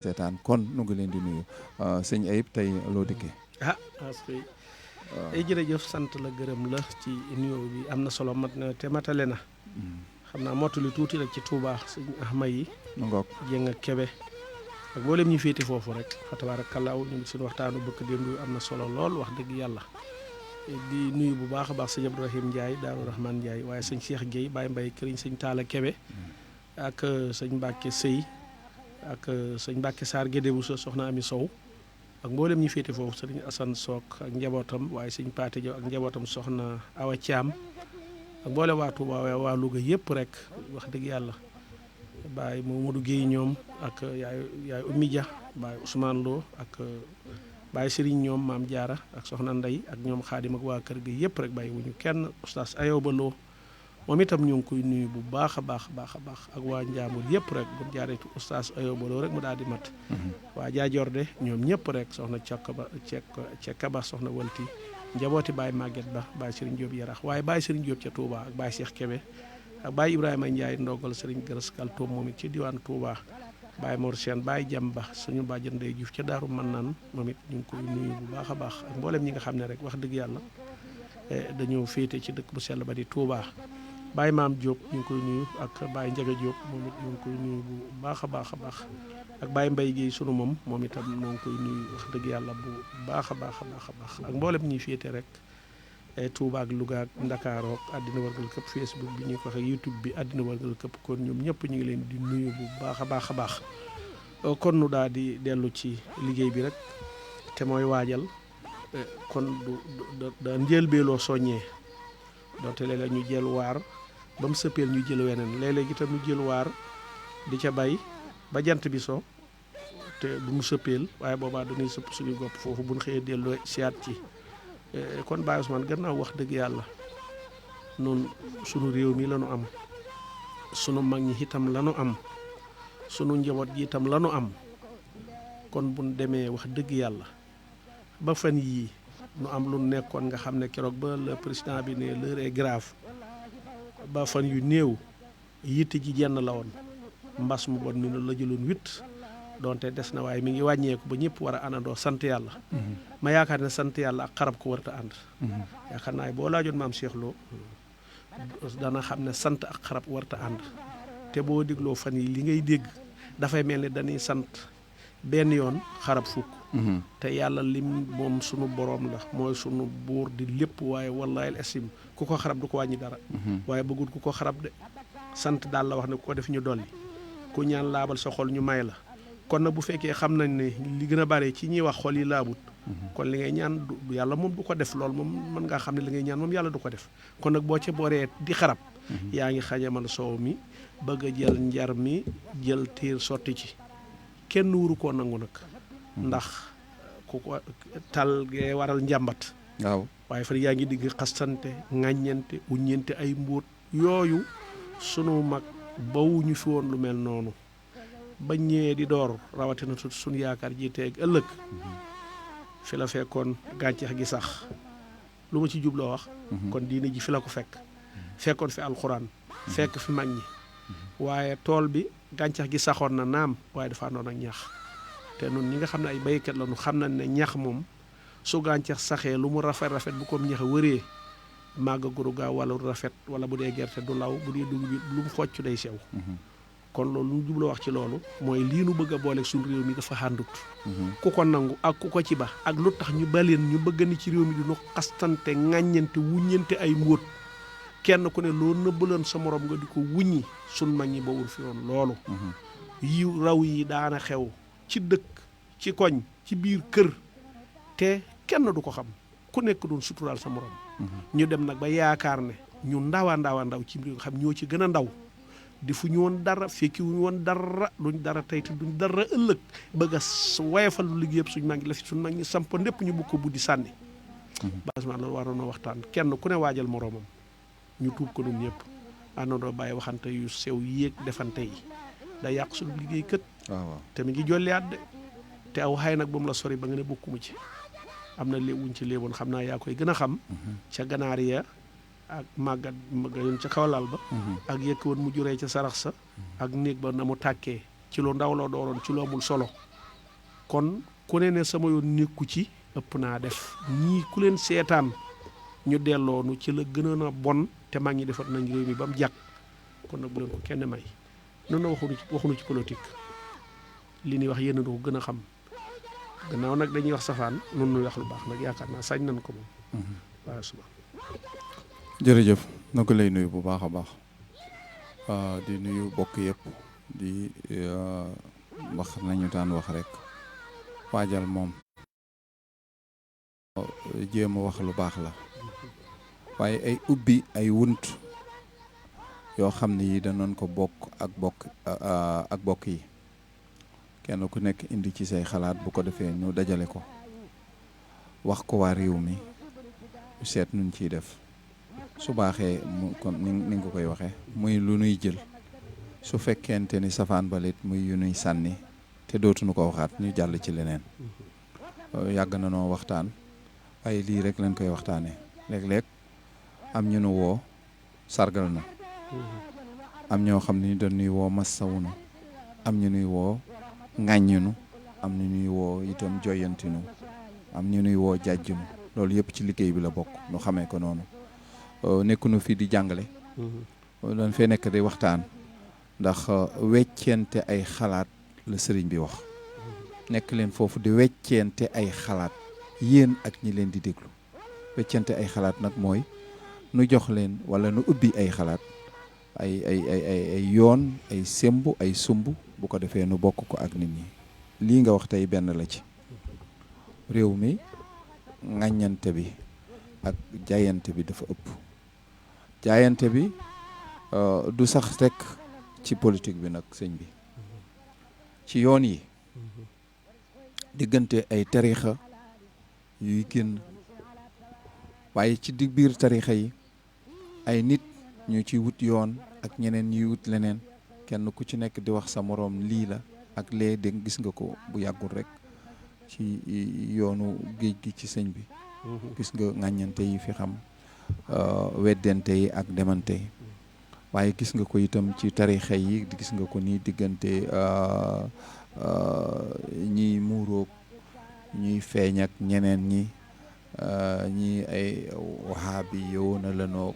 seetaan kon nu ngi leen di nuyu sëñ Ayib tey loo dikkee. parce que ay jërëjëf sant la gërëm la ci nuyoo bi am na solo mat na te matale na. xam naa mottali tuuti rek ci Touba sëñ Ahmad yi. mu ngoog Jéng ak Kebe ak mboolem ñi féete foofu rek fa tabaarakallaahu ñu ngi suñu waxtaanu bëkk démb am na solo lool wax dëgg yàlla. di nuyu bu baax a baax sëñ Abdourahim Ndiaye Daaru Rahman Ndiaye waaye sëñ Cheikh Guèye Baye Mbaye këriñ sëñ Talla Kebe ak sëñ Mbacke Sey ak sëñ Mbacke Sarr Gédé bu soxna Ami Sow ak mboolem ñi féete foofu sëñ Assane Sock ak njabootam waaye sëñ Paate Jaw ak njabootam soxna Awa Thiam ak mboolem waa Touba waaye waa Louga yëpp rek wax dëgg yàlla Baye Mamadou Guèye ñoom ak yaay Oumy Dia Baye Ousmane Lo ak Baye Serigne ñoom Maam Jaara ak soxna Ndey ak ñoom Xaadim ak waa kër gi yëpp rek bàyyi wuñu kenn oustaz Ayoba Lo moom itam ñu ngi koy nuyu bu baax a baax ak waa Njaambur yëpp rek bu jaaree ci oustaz Ayoba Lo rek mu daal di mat waa Jaajorde ñoom ñëpp rek soxna cekka ba soxna walti njabooti Baye Maguette Ba Baye Serigne Diop Yarax waaye Baye Serigne Diop ca Touba ak Baye Cheikh Kebe ak Baye Ibrahima Ndiaye ndogal Serigne Gërës Kaltoom moom it ci diwaan Touba Baye Mor Sène Baye Jamba suñu bàjjan Ndey Juuf ca Daaru Mannaan moom it ñu ngi koy nuyu bu baax a baax ak mboolem ñi nga xam ne rek wax dëgg yàlla dañoo féete ci dëkk bu sell ba di Touba Baye Maam Diop ñu ngi koy nuyu ak Baye Njaga Diop moom it ñu ngi koy nuyu bu baax a baax ak Baye Mbaye Guèye sunu moom itam moo ngi koy nuyu wax dëgg yàlla bu baax a baax ak mboolem ñi féete rek Touba ak Louga ak Ndakaaru ak àddina wargal këpp Facebook bi ñu ko waxee YouTube bi àddina wargal këpp kon ñoom ñëpp ñu ngi leen di nuyu bu baax a baax kon nu daal di dellu ci liggéey bi rek te mooy waajal kon da njëlbeeloo soññee donte léeg-léeg ñu jël waar ba mu sëppeel ñu jël weneen léeg-léeg itam ñu jël waar di ca bay ba jant bi so te du mu sëppeel waaye boobaa dañuy sëpp suñu gopp foofu bu ñu xëyee delloo siyaat ci kon Baye Ousmane gannaaw wax dëgg yàlla noonu sunu réew mi la ñu am sunu mag ñi itam la ñu am sunu njaboot gi itam la ñu am kon bu ñu demee wax dëgg yàlla ba fan yii nu am lu nekkoon nga xam ne keroog ba le président bi ne l'heure est grave ba fan yu néew yitte ji jenn la woon mbas mu bon mi la jëloon 8 donte des na waaye mi ngi wàññeeku ba ñëpp war a àndandoo sant yàlla. ma yaakaar ne sant yàlla ak xarab ko warta ànd. yaakaar naa boo laajoon maam Cheikh Lo dana xam ne sant ak xarab warta ànd te boo dégloo fan yi li ngay dégg dafay mel ni dañuy sant benn yoon xarab fukk. te yàlla lim moom sunu borom la mooy sunu buur di lépp waaye wallaahi esim ku ko xarab du ko wàññi dara. waaye bëggul ku ko xarab de sant daal la wax ne ku ko def ñu dolli ku ñaan laabal sa xol ñu may la. kon nag bu fekkee xam nañ ne li gën a bare ci ñuy wax xol yi laabut kon li ngay ñaan du yàlla moom du ko def lool moom mën ngaa xam ne li ngay ñaan moom yàlla du ko def kon nag boo ca booree di xarab yaa ngi xajamal soow mi bëgg a jël njar mi jël tiir sotti ci kenn wuru koo nangu nag ndax ku ko tal gee waral njàmbat waaw waaye fan yaa ngi digg xastante ŋàññente uññente ay mbóot yooyu sunu mag bawuñu fi woon lu mel noonu bañ ñëwee di door rawatina suñu yaakaar ji teeg ëllëg fi la fekkoon gàncax gi sax lu ma ci jubloo wax kon diine ji fi la ko fekkoon fi alxuraan fekk fi mag ñi waaye tool bi gàncax gi saxoon na naam waaye dafa àndoon ak ñax te nun ñi nga xam ne ay baykat la ñu xam nañ ne ñax moom su gàncax saxee lu mu rafet bu ko ñax wëree màgg guru gaaw wala rafet wala bu dee gerte du law bu dee dugub bi lu mu xocc day sew kon loolu lu ñu jubloo wax ci loolu mooy lii nu bëgg a boole suñu réew mi dafa àndut ku ko nangu ak ku ko ci ba ak lu tax ñu baleen ñu bëgg ni ci réew mi di nu xastante ŋàññante wuññante ay mbóot kenn ku ne loo nëbbaloon sa morom nga di ko wuññi suñ mag ñi bawul fi woon loolu yi raw yi daana xew ci dëkk ci koñ ci biir kër te kenn du ko xam ku nekk doon suturaal sa morom ñu dem nag ba yaakaar ne ñu ndaw ci mbir nga xam ñoo ci gën a ndaw di fu ñu woon dara fekki wuñu woon dara duñ dara tey te duñ dara ëllëg bëgg a woyefal lu liggéey yëpp suñ mag ñi la fi suñ mag ñi samp ndépp ñu bugg ko buddi sànni basement loolu waroon na waxtaan kenn ku ne waajal moroomam ñu tuub ko nun ñëpp àndandoo bàyyi waxante yu sew yéeg defante yi da yàq suñu liggéey kët te mi ngi jolliyaat de te aw xay nag ba mu la sori ba nga ne bokkuma ci am na léewuñ ci léeboon xam naa yaa koy gën a xam ca ganaar ya ak màggat yoon ca kawlal ba ak yëkk woon mu juree ca sarax sa ak néeg ba na mu tàkkee ci lu ndaw la dooroon ci lu amul solo kon ku ne sama yoon nekku ci ëpp naa def ñii ku leen seetaan ñu delloonu ci la gënoon a bon te mag ñi defar nañ réew mi ba mu jàkk kon nag bu leen ko kenn may noonu waxuñu ci politique li ñuy wax yéen ko gën a xam gannaaw nag dañuy wax safaan noonu ñuy wax lu baax nag yaakaar naa sañ nañ ko moom waaye suba jërëjëf na ko lay nuyu bu baax a baax di nuyu bokk yëpp di wax nañu daan wax rek waajal moom jéem a wax lu baax la waaye ay ubbi ay wunt yoo xam ne yi danoon ko bokk ak bokk yi kenn ku nekk indi ci say xalaat bu ko defee ñu dajale ko wax ko waa réew mi ñu seet nuñ ciy def su baaxee mu kon ni nga koy waxee muy lu nuy jël su fekkente ni safaan balit muy yu nuy sànni te dootuñu ko waxaat ñu jàll ci leneen yàgg na noo waxtaan waaye lii rek lañ koy waxtaanee léeg-léeg am ñu nu woo sargal na am ñoo xam ne dañuy woo massawunu am ñu nuy woo ŋàññinu am ñu nuy woo itam joyantinu am ñu nuy woo jàjjunu loolu yëpp ci liggéey bi la bokk nu xamee ko noonu nekkunu fii di jàngale dañ fee nekk di waxtaan ndax weccente ay xalaat la sëriñ bi wax nekk leen foofu di weccente ay xalaat yéen ak ñi leen di déglu weccente ay xalaat nag mooy nu jox leen wala nu ubbi ay xalaat ay yoon ay semb ay sumb bu ko defee nu bokk ko ak nit ñi lii nga wax tey benn la ci réew mi ŋàññante bi ak jaayante bi dafa ëpp jaayante bi du sax rek ci politique bi nag sëñ bi ci yoon yi diggante ay tarixa yuy génn waaye ci biir tarixa yi ay nit ñu ci wut yoon ak ñeneen ñuy wut leneen kenn ku ci nekk di wax sa moroom lii la ak lee dégg gis nga ko bu yàggul rek ci yoonu géej gi ci sëñ bi gis nga ŋàññante yi fi xam weddente yi ak demante yi waaye gis nga ko itam ci tarixa yi gis nga ko ni diggante ñiy muuroog ñuy feeñ ak ñeneen ñi ñii ay wahaabi yow na lanoo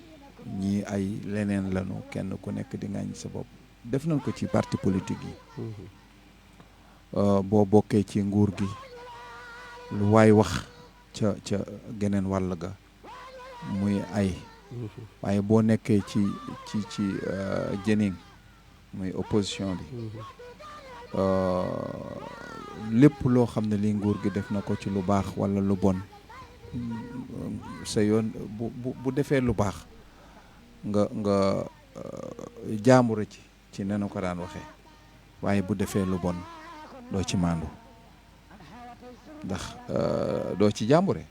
ñii ay leneen lanu kenn ku nekk di ŋàññ sa bopp def nañ ko ci parti politique yi boo bokkee ci nguur gi lu waay wax ca geneen wàll ga muy ay waaye boo nekkee ci jëniñ muy opposition bi lépp loo xam ne lii nguur gi def na ko ci lu baax walla lu bon sa yoon bu defee lu baax nga jaambura ci nenu ko daan waxee waaye bu defee lu bon doo ci maandu ndax doo ci jàmbure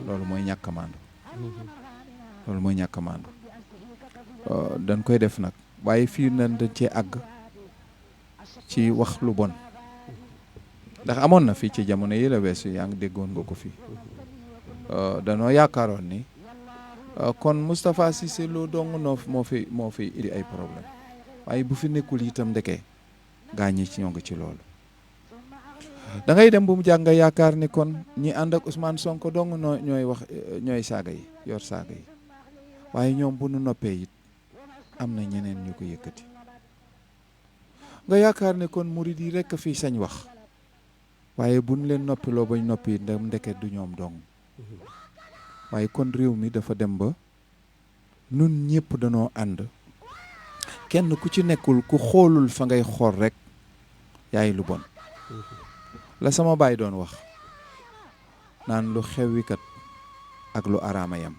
loolu mooy ñàkk a maandu loolu mooy ñàkk a maandu dañ koy def nag waaye fii nañ dañ cee àgg ci wax lu bon ndax amoon na fii ci jamono yi la weesu yaa ngi déggoon nga ko fii danoo yaakaaroon ni kon Moustapha Cissé Lo dong moo fi indi ay problème waaye bu fi nekkul itam ndeke gaañi ci ñoo ngi ci loolu da ngay dem bu mu jàng nga yaakaar ni kon ñi ànd ak Ousmane Sonko dong ñooy saaga yi yor saaga yi waaye ñoom bu nu noppee it am na ñeneen ñu ko yëkkati nga yaakaar ne kon murid yi rekk fii sañ wax waaye bu ñu leen noppiloo bañ noppi ndeke du ñoom dong waaye kon réew mi dafa dem ba nun ñëpp danoo ànd kenn ku ci nekkul ku xoolul fa ngay xool rek yaay lu bon la sama baay doon wax naan lu xewwi kat ak lu araama yam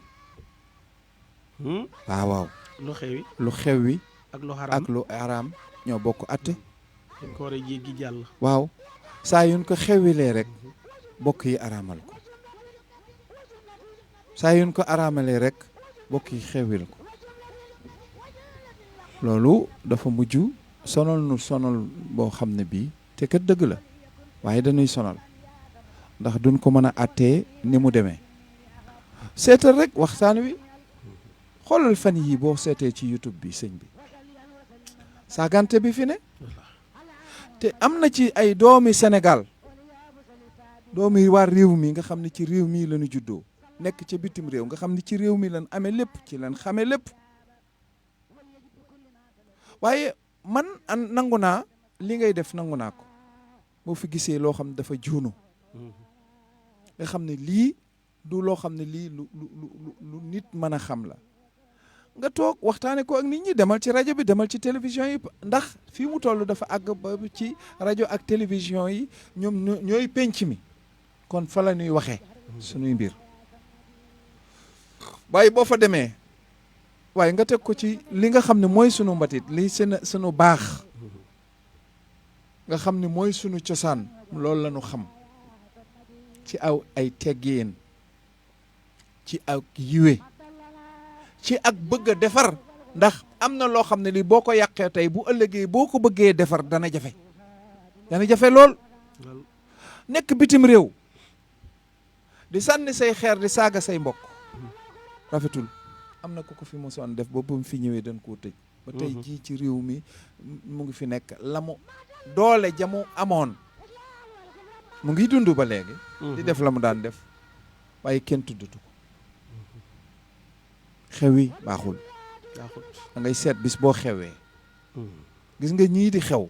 waaw lu xewwi ak lu araam ñoo bokk atte ko war a jéggi jàll waaw saa yuñ ko xewwilee rek bokk yi araamal ko saa yuñ ko araamalee rek bokk yi xewwil ko loolu dafa mujj sonal boo xam ne bii te kat dëgg la waaye dañuy sonal ndax duñ ko mën a attee ni mu demee seetal rek waxtaan wi xoolal fan yii boo seetee ci YouTube bi sëñ bi saagante bi fi ne te am na ci ay doomi Sénégal doomi waa réew mi nga xam ne ci réew mii lañu juddoo nekk ca bitim réew nga xam ne ci réew mi lan amee lépp ci lan xamee lépp waaye man nangu naa li ngay def nangu naa ko boo fi gisee loo xam ne dafa juunu nga xam ne lii du loo xam ne lii lu nit mën a xam la nga toog waxtaane ko ak nit ñi demal ci rajo bi demal ci télévision yi ndax fii mu toll dafa àgg ba ci rajo ak télévision yi ñoom ñooy penc mi kon fa la ñuy waxee suñuy mbir waaye boo fa demee waaye nga teg ko ci li nga xam ne mooy sunu mbatit li sunu baax nga xam ne mooy sunu cosaan loolu la ñu xam ci aw ay teggin ci ak yiwe ci ak bëgg a defar ndax am na loo xam ne li boo ko yàqee tey bu ëllëgee boo ko bëggee defar dana jafe lool nekk bitim réew di sànni say xeer di saaga say mbokk rafetul am na ko fi mosoon def ba bu mu fi ñëwee dañ koo tëj ba tey jii ci réew mi mu ngi fi nekk la mu doole jamu amoon mu ngi dund ba léegi di def la mu daan def waaye kenn tuddatu ko xewi baaxul da ngay seet bis boo xewee gis nga ñii di xew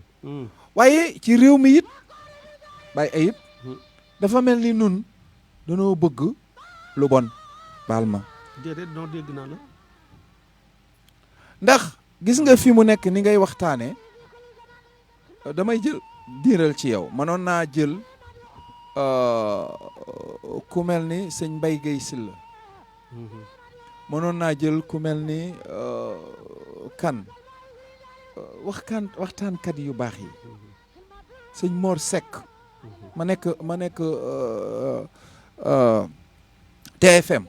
waaye ci réew mi it bàyyi ayib dafa mel ni nun danoo bëgg lu bon baal ma déedéet noo dégg naa la ndax gis nga fi mu nekk ni ngay waxtaane damay jël diiral ci yow mënoon naa jël ku mel ni sëñ Mbaye Guèye Sylla mënoon naa jël ku mel ni kan waxtaankat yu baax yi sëñ Mor Seck ma nekk TFM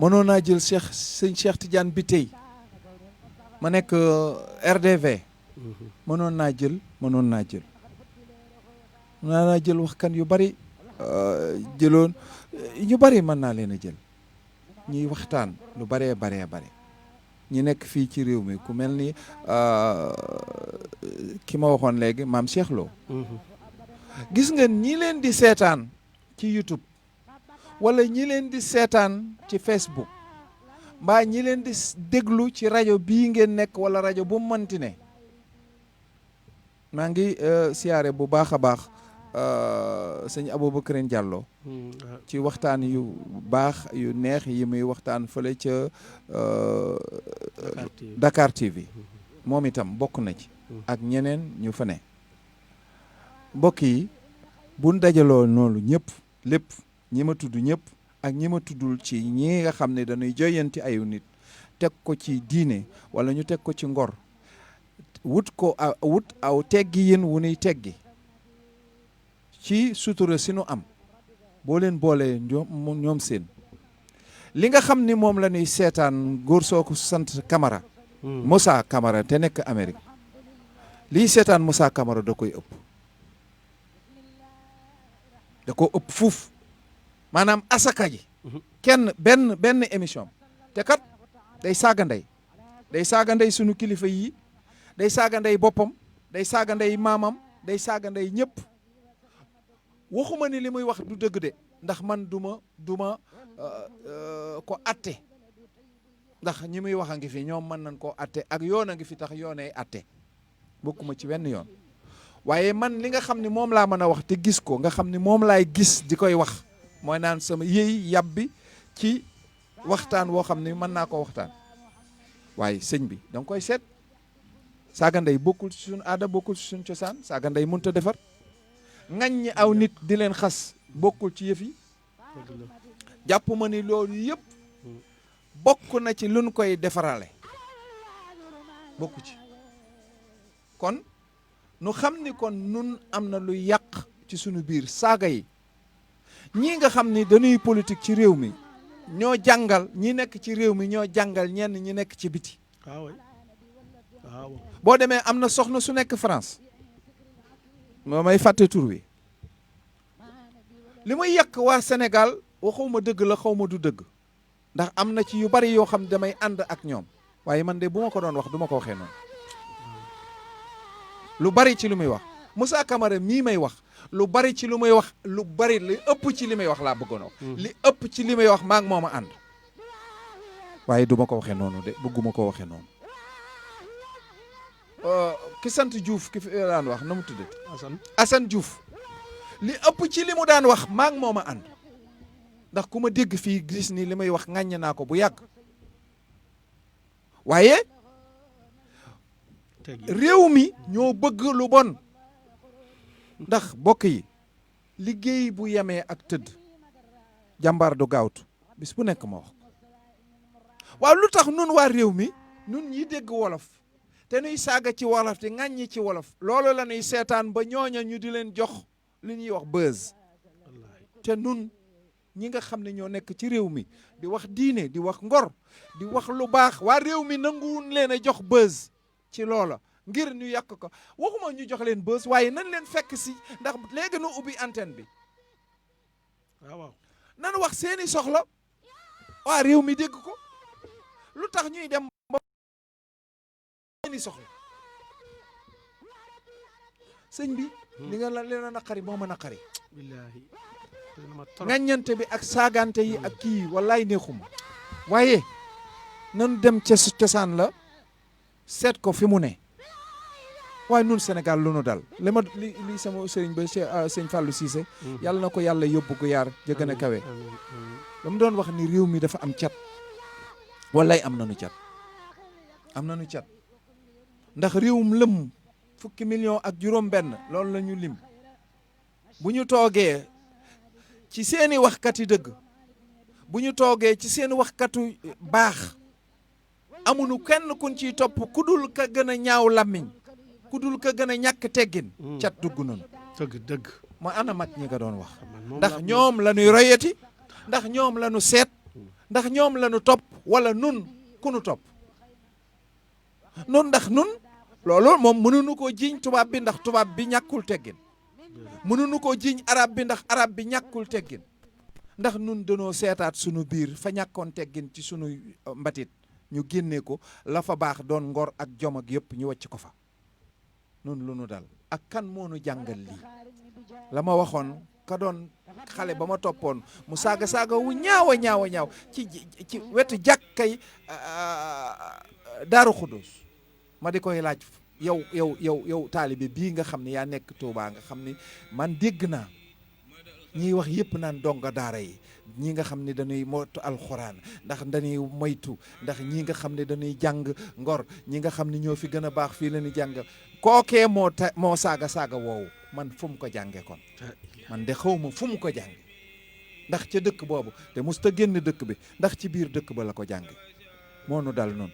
mënoon naa jël sëñ Cheikh Tidiane Bitèye ma nekk RDV mënoon naa jël waxkan yu bari jëloon ñu bari mën naa leen a jël ñuy waxtaan lu baree ñi nekk fii ci réew mi ku mel ni ki ma waxoon léegi maam Cheikh Lo gis nga ñi leen di seetaan ci YouTube wala ñi leen di seetaan ci Facebook mbaa ñi leen di déglu ci rajo bii ngeen nekk wala rajo bu mënti ne maa ngi siyaare bu baax a baax sëñ Aboubacrine Diallo ci waxtaan yu baax yu neex yi muy waxtaan fële ca Dakar TV moom itam bokk na ci ak ñeneen ñu fa ne mbokk yi buñ dajaloo noonu lépp ñi ma tudd ñëpp ak ñi ma tuddul ci ñi nga xam ne dañuy joyanti ayu nit teg ko ci diine wala ñu teg ko ci ngor wut aw teggi yéen wu nuy teggi ci sutura si nu am boo leen boolee ñoom seen li nga xam ni moom la ñuy seetaan góor soo ko sant Camara Moussa Camara te nekk Amérique liy seetaan Moussa Camara da koy ëpp fuuf maanaam asaka ji kenn benn émission te kat day saaga ndey sunu kilifa yi day saaga ndey boppam day saaga ndey maamam day saaga ndey ñëpp waxuma ni li muy wax du dëgg de ndax man duma ko atte ndax ñi muy wax a ngi fi ñoom mën nañ koo atte ak yoon a ngi fi tax yoonee atte bokkuma ci wenn yoon waaye man li nga xam ne moom laa mën a wax te gis ko nga xam ne moom laay gis di koy wax mooy naan sama yëy yàbbi ci waxtaan woo xam ne mën naa ko waxtaan waaye sëñ bi danga koy seet saaga ndey bokkul ci suñu aada bokkul ci suñu cosaan saaga ndey mënut a defar ŋaññi aw nit di leen xas bokkul ci yëf yi jàpp ma ni loolu yëpp bokk na ci luñ koy defarale bokku ci kon nu xam ni kon nun am na lu yàq ci suñu biir saaga yi ñii nga xam ni dañuy politique ci réew mi ñoo jàngal ñi nekk ci réew mi ñoo jàngal ñenn ñi nekk ci biti waaw boo demee am na soxna su nekk France moo may fàtte tur wi li muy yàq waa Sénégal waxuma dëgg la xaw ma du dëgg ndax am na ci yu bari yoo xam damay ànd ak ñoom waaye man de bu ma ko doon wax du ma ko waxee noonu lu bari ci lu muy wax Moussa Camara mii may wax lu bari ci lu may wax lu bari li ëpp ci li may wax laa bëggoon wax li ëpp ci li may wax maag moom a ànd waaye duma ko waxee noonu de bëgguma ko waxee noonu ki sant Diouf ki fi daan wax na mu tudde Assane Diouf li ëpp ci li mu daan wax maag moom a ànd ndax ku ma dégg fii gis ni li may wax ŋàññ naa ko bu yàgg waaye réew mi ñoo bëgg lu bon ndax bokk yi liggéey bu yemee ak tëdd jàmbaar du gaawtu bis bu nekk ma wax waaw lu tax nun waa réew mi nun ñi dégg wolof te nuy saaga ci wolof te ŋàññi ci wolof loolu la ñuy seetaan ba ñooña ñu di leen jox li ñuy wax buzz te nun ñi nga xam ne ñoo nekk ci réew mi di wax diine di wax ngor di wax lu baax waa réew mi nanguwun leen a jox buzz ci loola ngir ñu yàq ko waxuma ñu jox leen buzz waaye nan leen fekk si ndax léegi nu ubbi antenne bi waaw nan wax seeni soxla waa réew mi dégg ko lu tax ñuy dem ba seeni soxla sëñ bi li nga la leen a naqari moo ma naqari billaahi ŋàññante bi ak saagante yi ak kii wallaay neexuma waaye nanu dem ca cosaan la seet ko fi mu ne waaye nun Sénégal lu nu dal li sama sëriñ ba sëñ Fallou Cissé yàlla na ko yàlla yóbbu gu yaar ja gën a kawe la mu doon wax ni réew mi dafa am cat wallaay am nanu cat ndax réewum lëm fukki million ak juróom benn loolu la ñu lim bu ñu toogee ci seeni waxkat yi dëgg bu ñu toogee ci seeni waxkatu baax amuñu kenn kun ciy topp ku dul ka gën a ñaaw làmmiñ ku dul ka gën a ñàkk teggin cat dugg noonu dëgg ma ana mag ñi nga doon wax ndax ñoom la ñuy royati ndax ñoom la ñu seet ndax ñoom la ñu topp wala nun ku nu topp nun ndax nun loolu moom mënuñu koo jiiñ tubaab bi ndax tubaab bi ñàkkul teggin mënuñu koo jiiñ arab bi ndax arab bi ñàkkul teggin ndax nun dañoo seetaat sunu biir fa ñàkkoon teggin ci sunu mbatit ñu génnee ko la fa baax doon ngor ak jom ak yëpp ñu wàcc ko fa nun lu nu dal ak kan moo nu jàngal lii la ma waxoon ka doon xale ba ma toppoon mu saaga wu ñaaw ci wetu jàkkay Daaru Xuddoos ma di koy laaj yow taalibe bii nga xam ne yaa nekk Tuubaa nga xam ne man dégg naa ñiy wax yëpp naan donga daara yi ñi nga xam ne dañuy moytu alxuraan ndax dañuy moytu ndax ñi nga xam ne dañuy jàng ngor ñi nga xam ne ñoo fi gën a baax fii la ñuy jàng kookee moo saaga woowu man fu mu ko jàngee kon man de xaw ma fu mu ko jànge ndax ca dëkk boobu te musta génn dëkk bi ndax ci biir dëkk ba la ko jànge moo nu dal noonu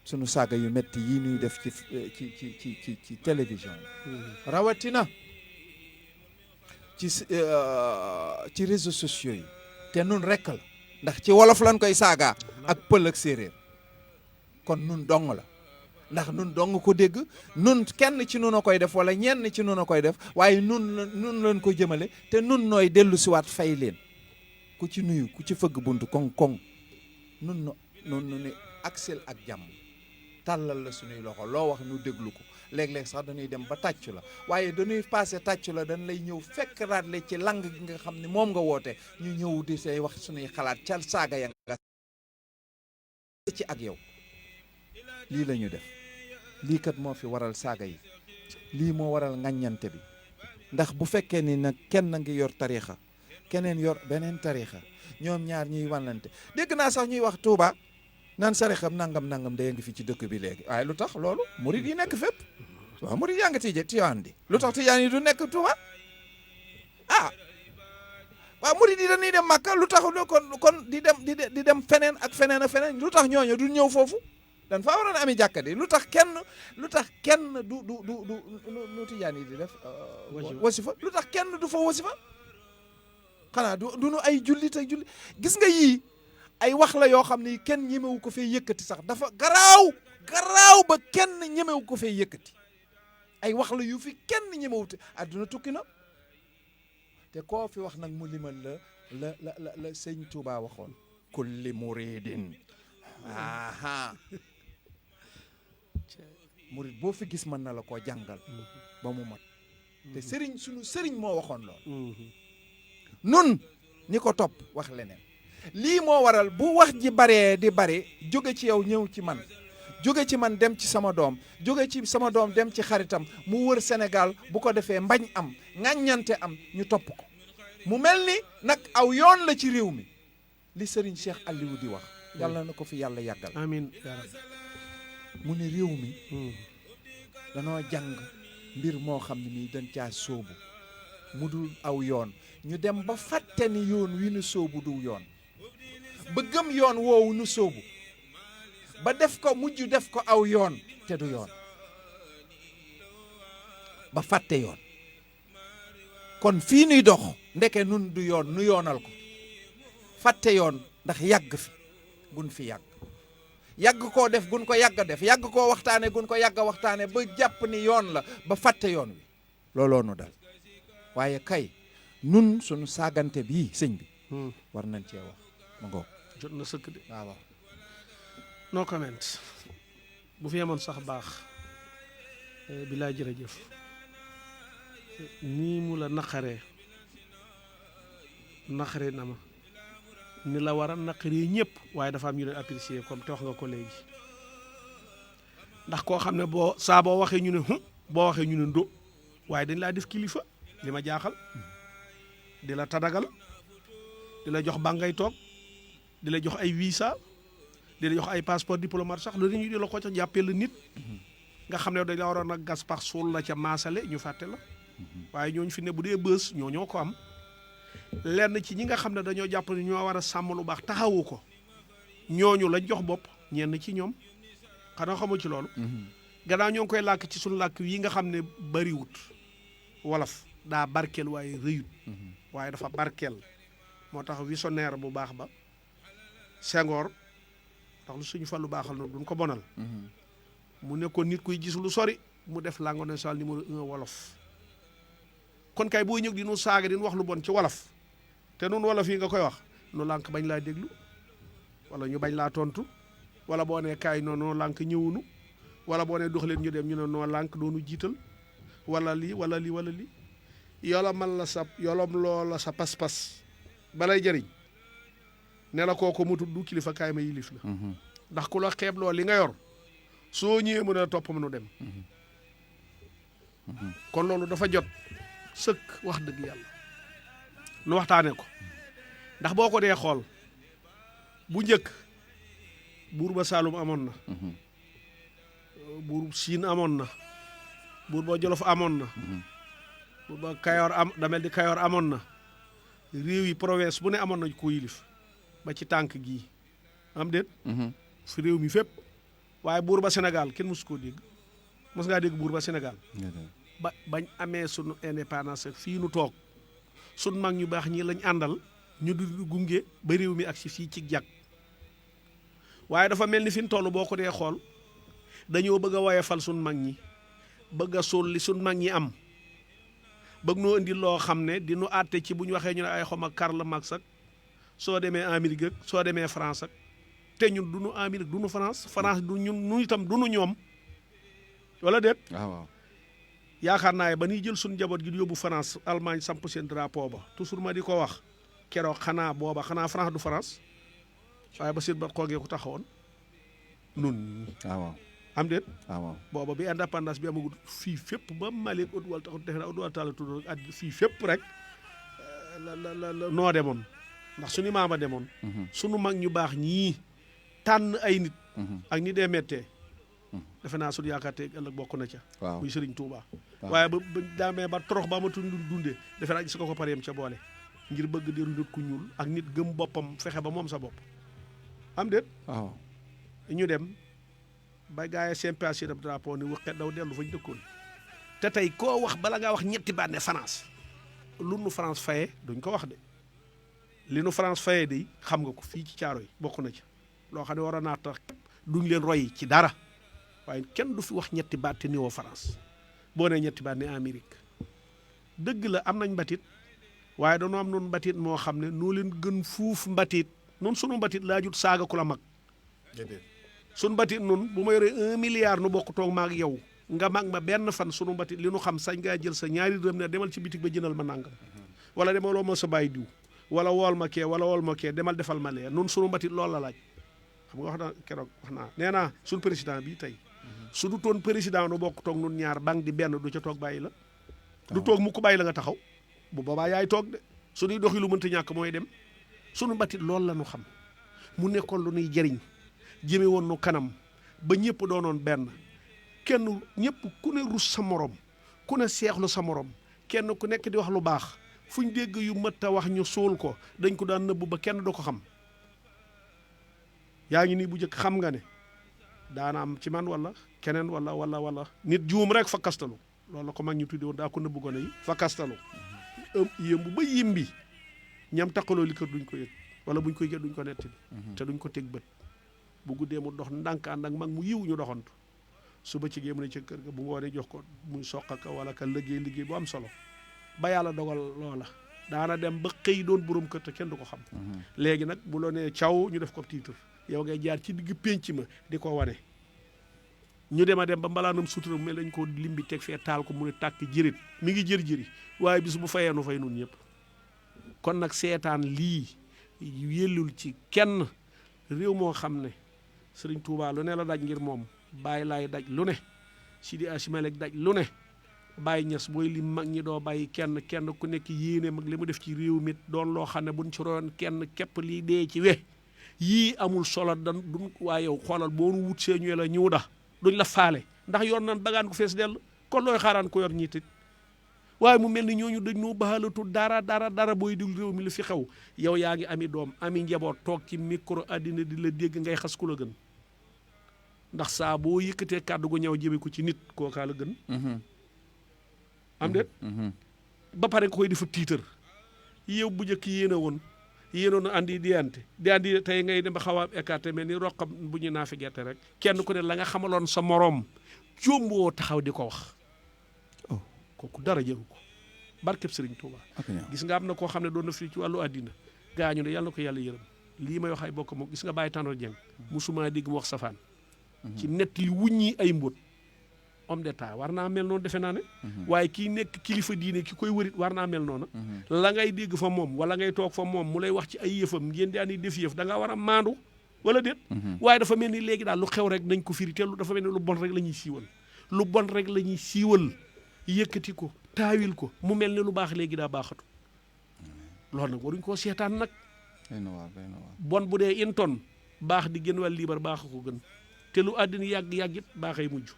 sunu saaga yu metti yi ñuy def ci télévision rawatina ci réseaux sociaux yi te nun rekk la ndax ci wolof lañ koy saagaa ak pël ak séeréer kon nun dong la ndax nun dong ko dégg nun kenn ci nun a koy def wala ñenn ci nun a koy def waaye nun lañ ko jëmale te nun nooy dellu siwaat fay leen ku ci nuyu ku ci fëgg bunt koŋ nun ne aksel ak jàmm tàllal la suñuy loxo loo wax nu déglu ko léeg-léeg sax dañuy dem ba tàccu la waaye dañuy passé tàccu la dañ lay ñëw fekk raatle ci lang gi nga xam ne moom nga woote ñu ñëw di say wax suñuy xalaat ca saaga ya nga ci ak yow lii la ñu def lii kat moo fi waral saaga yi lii moo waral ŋàññante bi ndax bu fekkee ni nag kenn ngi yor tariixa keneen yor beneen tariixa ñoom ñaar ñuy wàllante dégg naa sax ñuy wax Tuuba naan sarixam nangam day ngi fi ci dëkk bi léegi waaye lu tax loolu murid yi nekk fépp waaw murid yaa ngi Tijaan di lu tax Tijaan yi du nekk Tuuba waaw murid yi dañuy dem Makka lu tax kon di dem feneen ak feneen lu tax ñooñu du ñëw foofu dan faa waroon ami jàkka di lu tax kenn du nu Tijaan yi di def wasifa lu tax kenn du fa wasifa xanaa du nu ay jullit ak jullit gis nga yii ay wax la yoo xam ne kenn ñemewu ko fee yëkkati sax dafa garaaw ba kenn ñemewu ko fee yëkkati ay wax la yu fi kenn ñemewute àdduna tukki na te koo fi wax nag mu limal la sëñ Tuubaa waxoon kulli muridin murid boo fi gis mën na la koo jàngal ba mu mat te sëriñ sunu sëriñ moo waxoon loolu nun ñi ko topp wax leneen lii moo waral bu wax ji baree di bare jóge ci yow ñëw ci man jóge ci man dem ci sama doom jóge ci sama doom dem ci xaritam mu wër Sénégal bu ko defee mbañ am ŋàññante am ñu topp ko mu mel ni nag aw yoon la ci réew mi li sëriñ Cheikh Aliou di wax yàlla na ko fi yàlla yàggal amiin yaa rabbi. mu ne réew mi danoo jàng mbir moo xam ne nii dañ caa sóobu mu dul aw yoon ñu dem ba fàtte ni yoon wi nu sóobu du yoon ba gëm yoon woowu nu sóobu ba def ko mujj def ko aw yoon te du yoon ba fàtte yoon kon fii nuy dox ndeke nun du yoon nu yoonal ko fàtte yoon ndax yàgg fi gun fi yàgg koo def gun ko yàgg a def yàgg koo waxtaane gun ko yàgg a waxtaane ba jàpp ni yoon la ba fàtte yoon wi looloo nu dal waaye kay nun suñu saagante bii sëñ bi war nañ cee wax ma ngoog jot na sëkk de. waaw no comment bu fi yemoon sax baax bilaay jërëjëf nii mu la naqaree na ma ni la war a naqaree ñëpp waaye dafa am ñu leen apprécier comme te wax nga ko léegi ndax koo xam ne boo waxee ñu ne boo waxee ñu ne ndo waaye dañ laa def kilifa li ma jaaxal di la tadagal di la jox bàngay toog di la jox ay visa di la jox ay passeport diplomate sax loolu ñu di la ko ca jàppee la nit nga xam ne dañ la waroon a gas pax suul la ca maasale ñu fàtte la waaye ñooñu fi ne bu dee bës ñoo ko am lenn ci ñi nga xam ne dañoo jàpp ne ñoo war a sàmm lu baax taxawu ko ñooñu lañ jox bopp ñenn ci ñoom xanaa xamu ci loolu gannaaw ñoo ngi koy làkk ci suñu làkk yi nga xam ne bariwut wolof daa barkeel waaye rëyut waaye dafa barkeel moo tax visionnaire bu baax ba Senghor ndax lu suñu fa lu baaxal na duñ ko bonal mu nekkoon nit kuy gis lu sori mu def langue nationale numéro 1 wolof kon kay boo ñëw di nu saaga di nu wax lu bon ci wolof te nun wolof yi nga koy wax nu lànk bañ laa déglu wala ñu bañ laa tontu wala boo nee kaay noonu lànk ñëwunu wala boo nee dox leen ñu dem ñu ne noo lànk doonu jiital wala lii yolom loola sa pas-pas balay jëriñ ne la kooku mu tudd kilifa kaay ma yilif la ndax ku la xeeb lool li nga yor soo ñëwee mën a topp mënu dem kon loolu dafa jot sëkk wax dëgg yàlla nu waxtaane ko ndax boo ko dee xool bu njëkk buur ba Saalum amoon na buur Siin amoon na buur ba Jolof amoon na buur ba Kayoor damel di Kayoor amoon na réew yi province bu ne amoon na ko yilif ba ci tànk gii am déet fi réew mi fépp waaye buur ba Sénégal kenn mosu koo dégg mos ngaa dégg buur ba Sénégal bañ amee sunu indépendance fii nu toog sunu mag ñu baax ñi lañ àndal ñu du gunge ba réew mi ak si fii ci jag waaye dafa mel ni fi mu toll boo ko dee xool dañoo bëgg a woyefal sunu mag ñi bëgg a suul li sunu mag ñi am bëgg noo indi loo xam ne di nu àtte ci bu ñu waxee ñu ne ay xoma Karl Marx ak soo demee Amérique ak soo demee France ak te ñun du nu Amérique du nu France du ñun itam du nu ñoom wala déet. waaw yaakaar naa ba ñuy jël suñu njaboot gi di yóbbu France Allemagne samp seen drapeau ba toujours ma di ko wax keroog xanaa France du France waaye ba seen ba xoogee ko taxawoon nun waaw am déet. waaw booba bi indépendance bi amagul fii fépp ba Mali ak Odoual taxut defe naa Odoual Tall tudd ak fii fépp rek la noo demoon ndax suñu maama demoon. suñu mag ñu baax ñii tànn ay nit. ak ni dee méttee. defe naa suñu yaakaar te ëllëg bokk na ca. waaw muy Serigne Touba. waaye ba daamee ba torox ba amatuñ lu dundee defe naa gis ko pare yam ca boole ngir bëgg di nit ku ñuul ak nit gëm boppam fexe ba moom sa bopp am déet. waaw ñu dem ba gaa yi sympathie de drapeau ni wëqet daw dellu fañ dëkkoon te tey koo wax bala ngaa wax ñetti baat ne France lu nu France faye duñ ko wax de li nu France faye de xam nga ko fii ci caaro yi bokk na ci loo xam ne waroon naa tax duñ leen roy ci dara waaye kenn du fi wax ñetti baat te niwoo France boo nee ñetti baat ne Amérique dëgg la am nañ mbatit waaye dañoo am noonu mbatit moo xam ne noo leen gën fuuf mbatit noonu sunu mbatit laajut saaga ku la mag sun mbatit nun bu ma yoree 1 milliard nu bokk toog maag yow nga mag ma benn fan sunu mbatit li nu xam sañ ngaa jël sa ñaari dërëm ne demal ci bitig ba jëndal ma nangam wala demaloo ma sa bàyyi diw wala wool ma kee wala wool ma kee demal defal ma lee nun sunu mbatit loolu la laaj xam nga wax na keroog wax naa nee naa suñu président bi tey su du toon président nu bokk toog nun ñaar bang di benn du ca toog bàyyi la du toog mu ko bàyyi la nga taxaw bu boobaa yaay toog de suñuy doxi lu mënta ñàkk mooy dem sunu mbatit loolu la nu xam mu nekkoon lu nuy jëriñ jëme woon nu kanam ba ñëpp doonoon benn kenn ñëpp ku ne rus sa morom ku ne seexlu sa morom kenn ku nekk di wax lu baax fu ñu dégg yu mët a wax ñu suul ko dañ ko daan nëbbu ba kenn du ko xam yaa ngi nii bu njëkk xam nga ne daana am ci man wala keneen wala nit juum rek fa kastalu loolu la ko mag ñu tudde woon daa ko nëbbu gone yi fa kastalu yëmbu ba yimbi ñam taqaloo li kër duñ ko yëg wala buñ koy yëg duñ ko nettali te duñ ko teg bët bu guddee mu dox ndànk ànd ak mag mu yiw ñu doxantu suba ci gée mu ne ca kër ga bu ngoonee jox ko muy soqaka wala ka liggéey bu am solo ba yàlla dogal loola daana dem ba xëy doon borom kër te kenn du ko xam léegi nag bu loo nee caw ñu def ko titre yow ngay jaar ci digg pénc ma di ko wane ñu dem a dem ba mbalaanam sutura mel lañ ko limbi teg fee taal ko mu ne tàkk jërit mi ngi jëri waaye bis bu fayee nu fay nun ñëpp kon nag seetaan lii yellul ci kenn réew moo xam ne Sëriñ Tuubaa lu ne la daj ngir moom Baay Laay daj lu ne Sidi Asi Malik daj lu ne Baay Ñas booy li mag ñi doo bàyyi kenn ku nekk yéene mag li mu def ci réew mi doon loo xam ne buñ ci royoon kenn képp lii dee ci we yii amul solo dan duñ waaye yow xoolal boo nu wut see ñu la ñëw da duñ la faale ndax yoon nan bagaan ko fees dell kon looy xaaraan ko yor ñiitit waaye mu mel ni ñooñu dañ noo baalatu dara booy déglu réew mi lu fi xew yow yaa ngi ami doom ami njaboot toog ci micro àddina di la dégg ngay xas ku la gën ndax saa boo yëkkatee kàddu gu ñëw jëme ko ci nit kookaa la gën am déet ba pare nga koy defa tiitar yow bu njëkk yéenoon a andi di andi tey ngay dem ba xaw a écarté mel ni roqam bu ñu naa fi gerte rek kenn ku ne la nga xamaloon sa moroom jomboo taxaw di ko wax kooku dara jëru ko barkeb Sëriñ Tuuba gis nga am na koo xam ne doon na fii ci wàllu àddina gaañu ne yàlla ko yàlla yërëm lii may wax ay bokk moom gis nga bàyyi Tanor Dieng musuma dégg mu wax safaan ci nett li wuññi ay mbóot homme d'état war naa mel noonu defe naa ne waaye kii nekk kilifa diine ki koy wërit war naa mel noonu la ngay dégg fa moom wala ngay toog fa moom mu lay wax ci ay yëfam ngeen di andi def yëf da nga war a maandu wala déet waaye dafa mel ni léegi daal lu xew rek nañ ko firi te lu dafa mel ni lu bon rek la ñuy siiwal lu bon rek la ñuy siiwal yëkkati ko taawil ko mu mel ni lu baax léegi daa baaxatu loolu nag waruñ koo seetaan nag bon bu dee une tonne baax di gën wàll liibar baax ko gën te lu àddina yàgg it baaxay mujj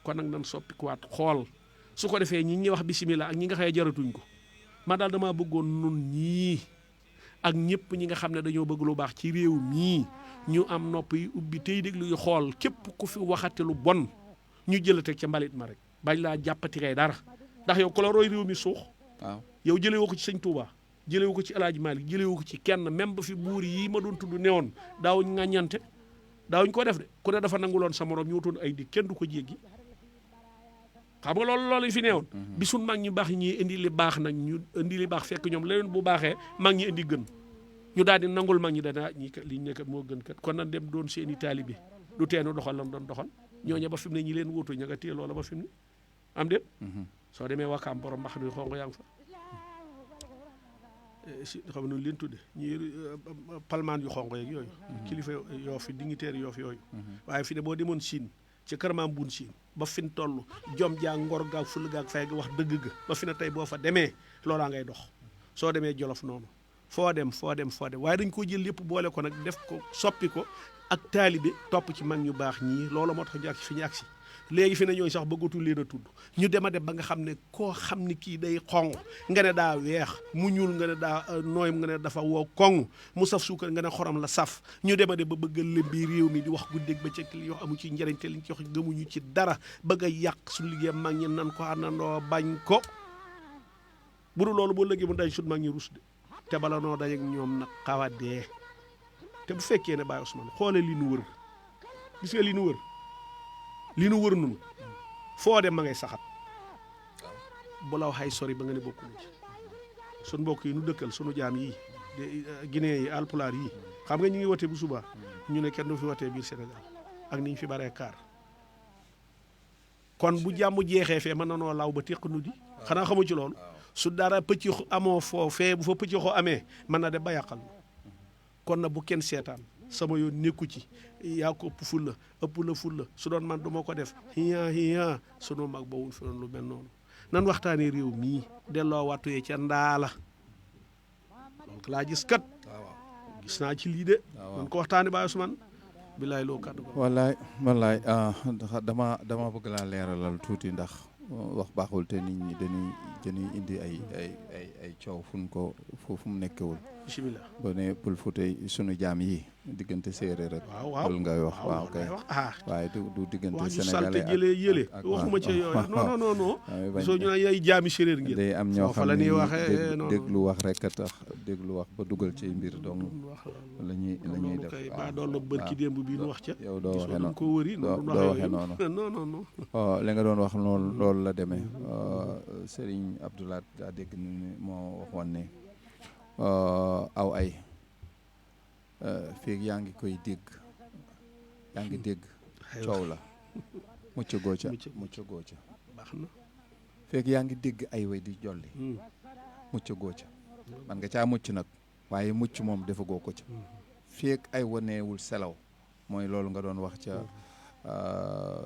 kon nag nan soppi kuwaat xool su ko defee ñi wax bisimilah ak ñi nga xëy jaratuñ ko man daal damaa bëggoon nun ñii ak ñëpp ñi nga xam ne dañoo bëgg lu baax ci réew mii ñu am nopp yi ubbi tey déglu yu xool képp ku fi waxate lu bon ñu jëlateg ca mbalit ma rek bañ laa jàppati kay dara ndax yow ku la roy réew mi suux waaw yow jëlee woo ko ci sëñ Touba jëlee woo ko ci El Hadj Malick jëlee woo ko ci kenn même ba fi buur yi ma doon tudd newoon daawuñ ŋàññante daawuñ ko def de ku ne dafa nanguloon sa morom ñu wutoon ay di kenn du ko jéggi xam nga loolu fi neewoon bi suñ mag ñu baax ñi indi li baax nag ñu indi li baax fekk ñoom leneen bu baaxee mag ñi indi gën ñu daal di nangul mag ñi dana ñi kat li ñu nekkat moo gën kat kon nan dem doon seeni taalibe du teenu doxal lam doon doxal ñooñu ba fi mu ne ñi leen wóotu ña nga téye loola ba fi mu ne am déet soo demee Wakaam borom mbax du xonq yaa ngi fa si xam ne leen tudde ñi palmaan yu xonq yeeg yooyu kilifa yoo fi dignitaire yoo fi yooyu waaye fi ne boo demoon Siin ci kër maam buun Siin ba fin toll jom jaa ngor gaag ful gaag fay ga wax dëgg ga ba fi ne tey boo fa demee loolaa ngay dox soo demee Jolof noonu foo dem waaye dañ koo jël lépp boole ko nag def ko soppi ko ak taalibe topp ci mag ñu baax ñii loolu moo tax ñu agsi fi ñu agsi léegi fi ne ñooy sax bëggatul leen a tudd ñu dem a dem ba nga xam ne koo xam ni kii day xong nga ne daa weex mu ñuul nga ne daa nooy nga ne dafa woo koŋ mu saf suukar nga ne xorom la saf ñu dem a dem ba bëgg lëmbi réew mi di wax guddeeg ba cëkk li yoo amu ci njëriñ te liñ ci wax gëmuñu ci dara bëgg a yàq suñu liggéey mag ñi nan ko àndandoo bañ ko bu dul loolu boo lëggee mu dañ sut mag ñi rus de te bala noo dajeeg ñoom nag xaw a dee te bu fekkee ne Baye Ousmane xoole li nu wër gis nga li nu wër nunu foo dem ma ngay saxat bu la waxay sori ba nga ne bokku na ci sun mbokk yi nu dëkkal sunu jaam yi Guinée yi alpulaar yi xam nga ñu ngi wote bu suba ñu ne kenn du fi wotee biir Sénégal ak ni ñu fi baree kaar kon bu jàmm jeexee fee mën na noo law ba téq nu di xanaa xamu ci loolu su dara pëcc amoo foo fee bu fa pëcc xoo amee mën na dem ba yàqal kon na bu kenn seetaan sama yoon nekku ci yaa ko ëpp la fulla su doon man du ma ko def hiya sunu mag ba wun fi doon lu mel noonu nan waxtaanee réew mii delloo wattu yee ca ndaala donc laa gis kat gis naa ci lii de man ko waxtaane Baye Ousmane bilaay loo kàddu ko wallaay dama bëgg laa leeralal tuuti ndax wax baaxul te nit ñi dañuy indi ay coow fu mu nekkewul bismillah ba ne Pël Fuuta sunu jaam yi diggante séeréer rek Pël ngay wax waaw kay waaye du diggante sénégalais ak jëlee yële waxuma ci yooyu non soo ñu ay jaami séréer ngeen day am ñoo xam la ñuy ne waxee déglu wax rek a tax déglu wax ba dugal ci mbir donc la ñuy def ba doon la bërki démb bi nu wax ca yow doo waxee noonu ko wëri doo waxee noonu non li nga doon wax loolu la demee Serigne Abdoulaye daa dégg ni moo waxoon ne aw ay fii yaa ngi koy dégg coow la mucc gooca baax na feeg yaa ngi dégg ay way di jolli mucc gooca man nga caa mucc nag waaye mucc moom defagoo ko ca feeg ay waneewul selaw mooy loolu nga doon wax ca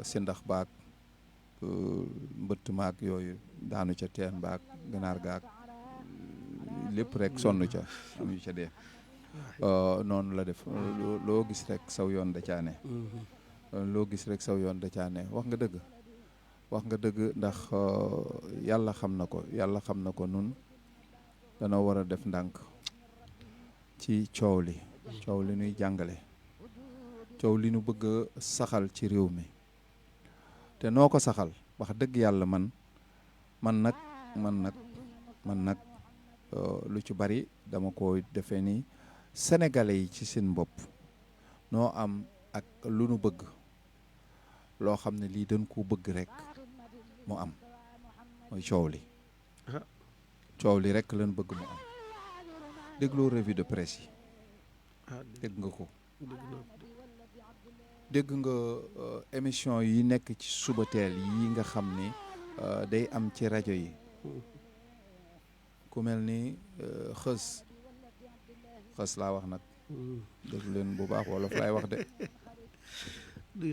si ndax baag mbëtt maag yooyu daanu ca teen baag ganaar gaag lépp rek sonn ca am yu ca dee noonu la def loo gis rek saw yoon da caa ne loo gis rek saw yoon da caa ne wax nga dëgg ndax yàlla xam na ko nun dana war a def ndànk ci coow li nuy jàngale coow li nu bëgg a saxal ci réew mi te noo ko saxal wax dëgg yàlla man nag lu ci bari dama ko defee ni sénégalais yi ci seen bopp noo am ak lu nu bëgg loo xam ne lii dañ ko bëgg rek mu am mooy coow li rek lañ bëgg mu am dégloo revue de presse yi dégg nga ko dégg nga émission yi nekk ci suba teel yi nga xam ni day am ci rajo yi ku mel ni xës laa wax nag déglu leen bu baax wala fa laay wax de duy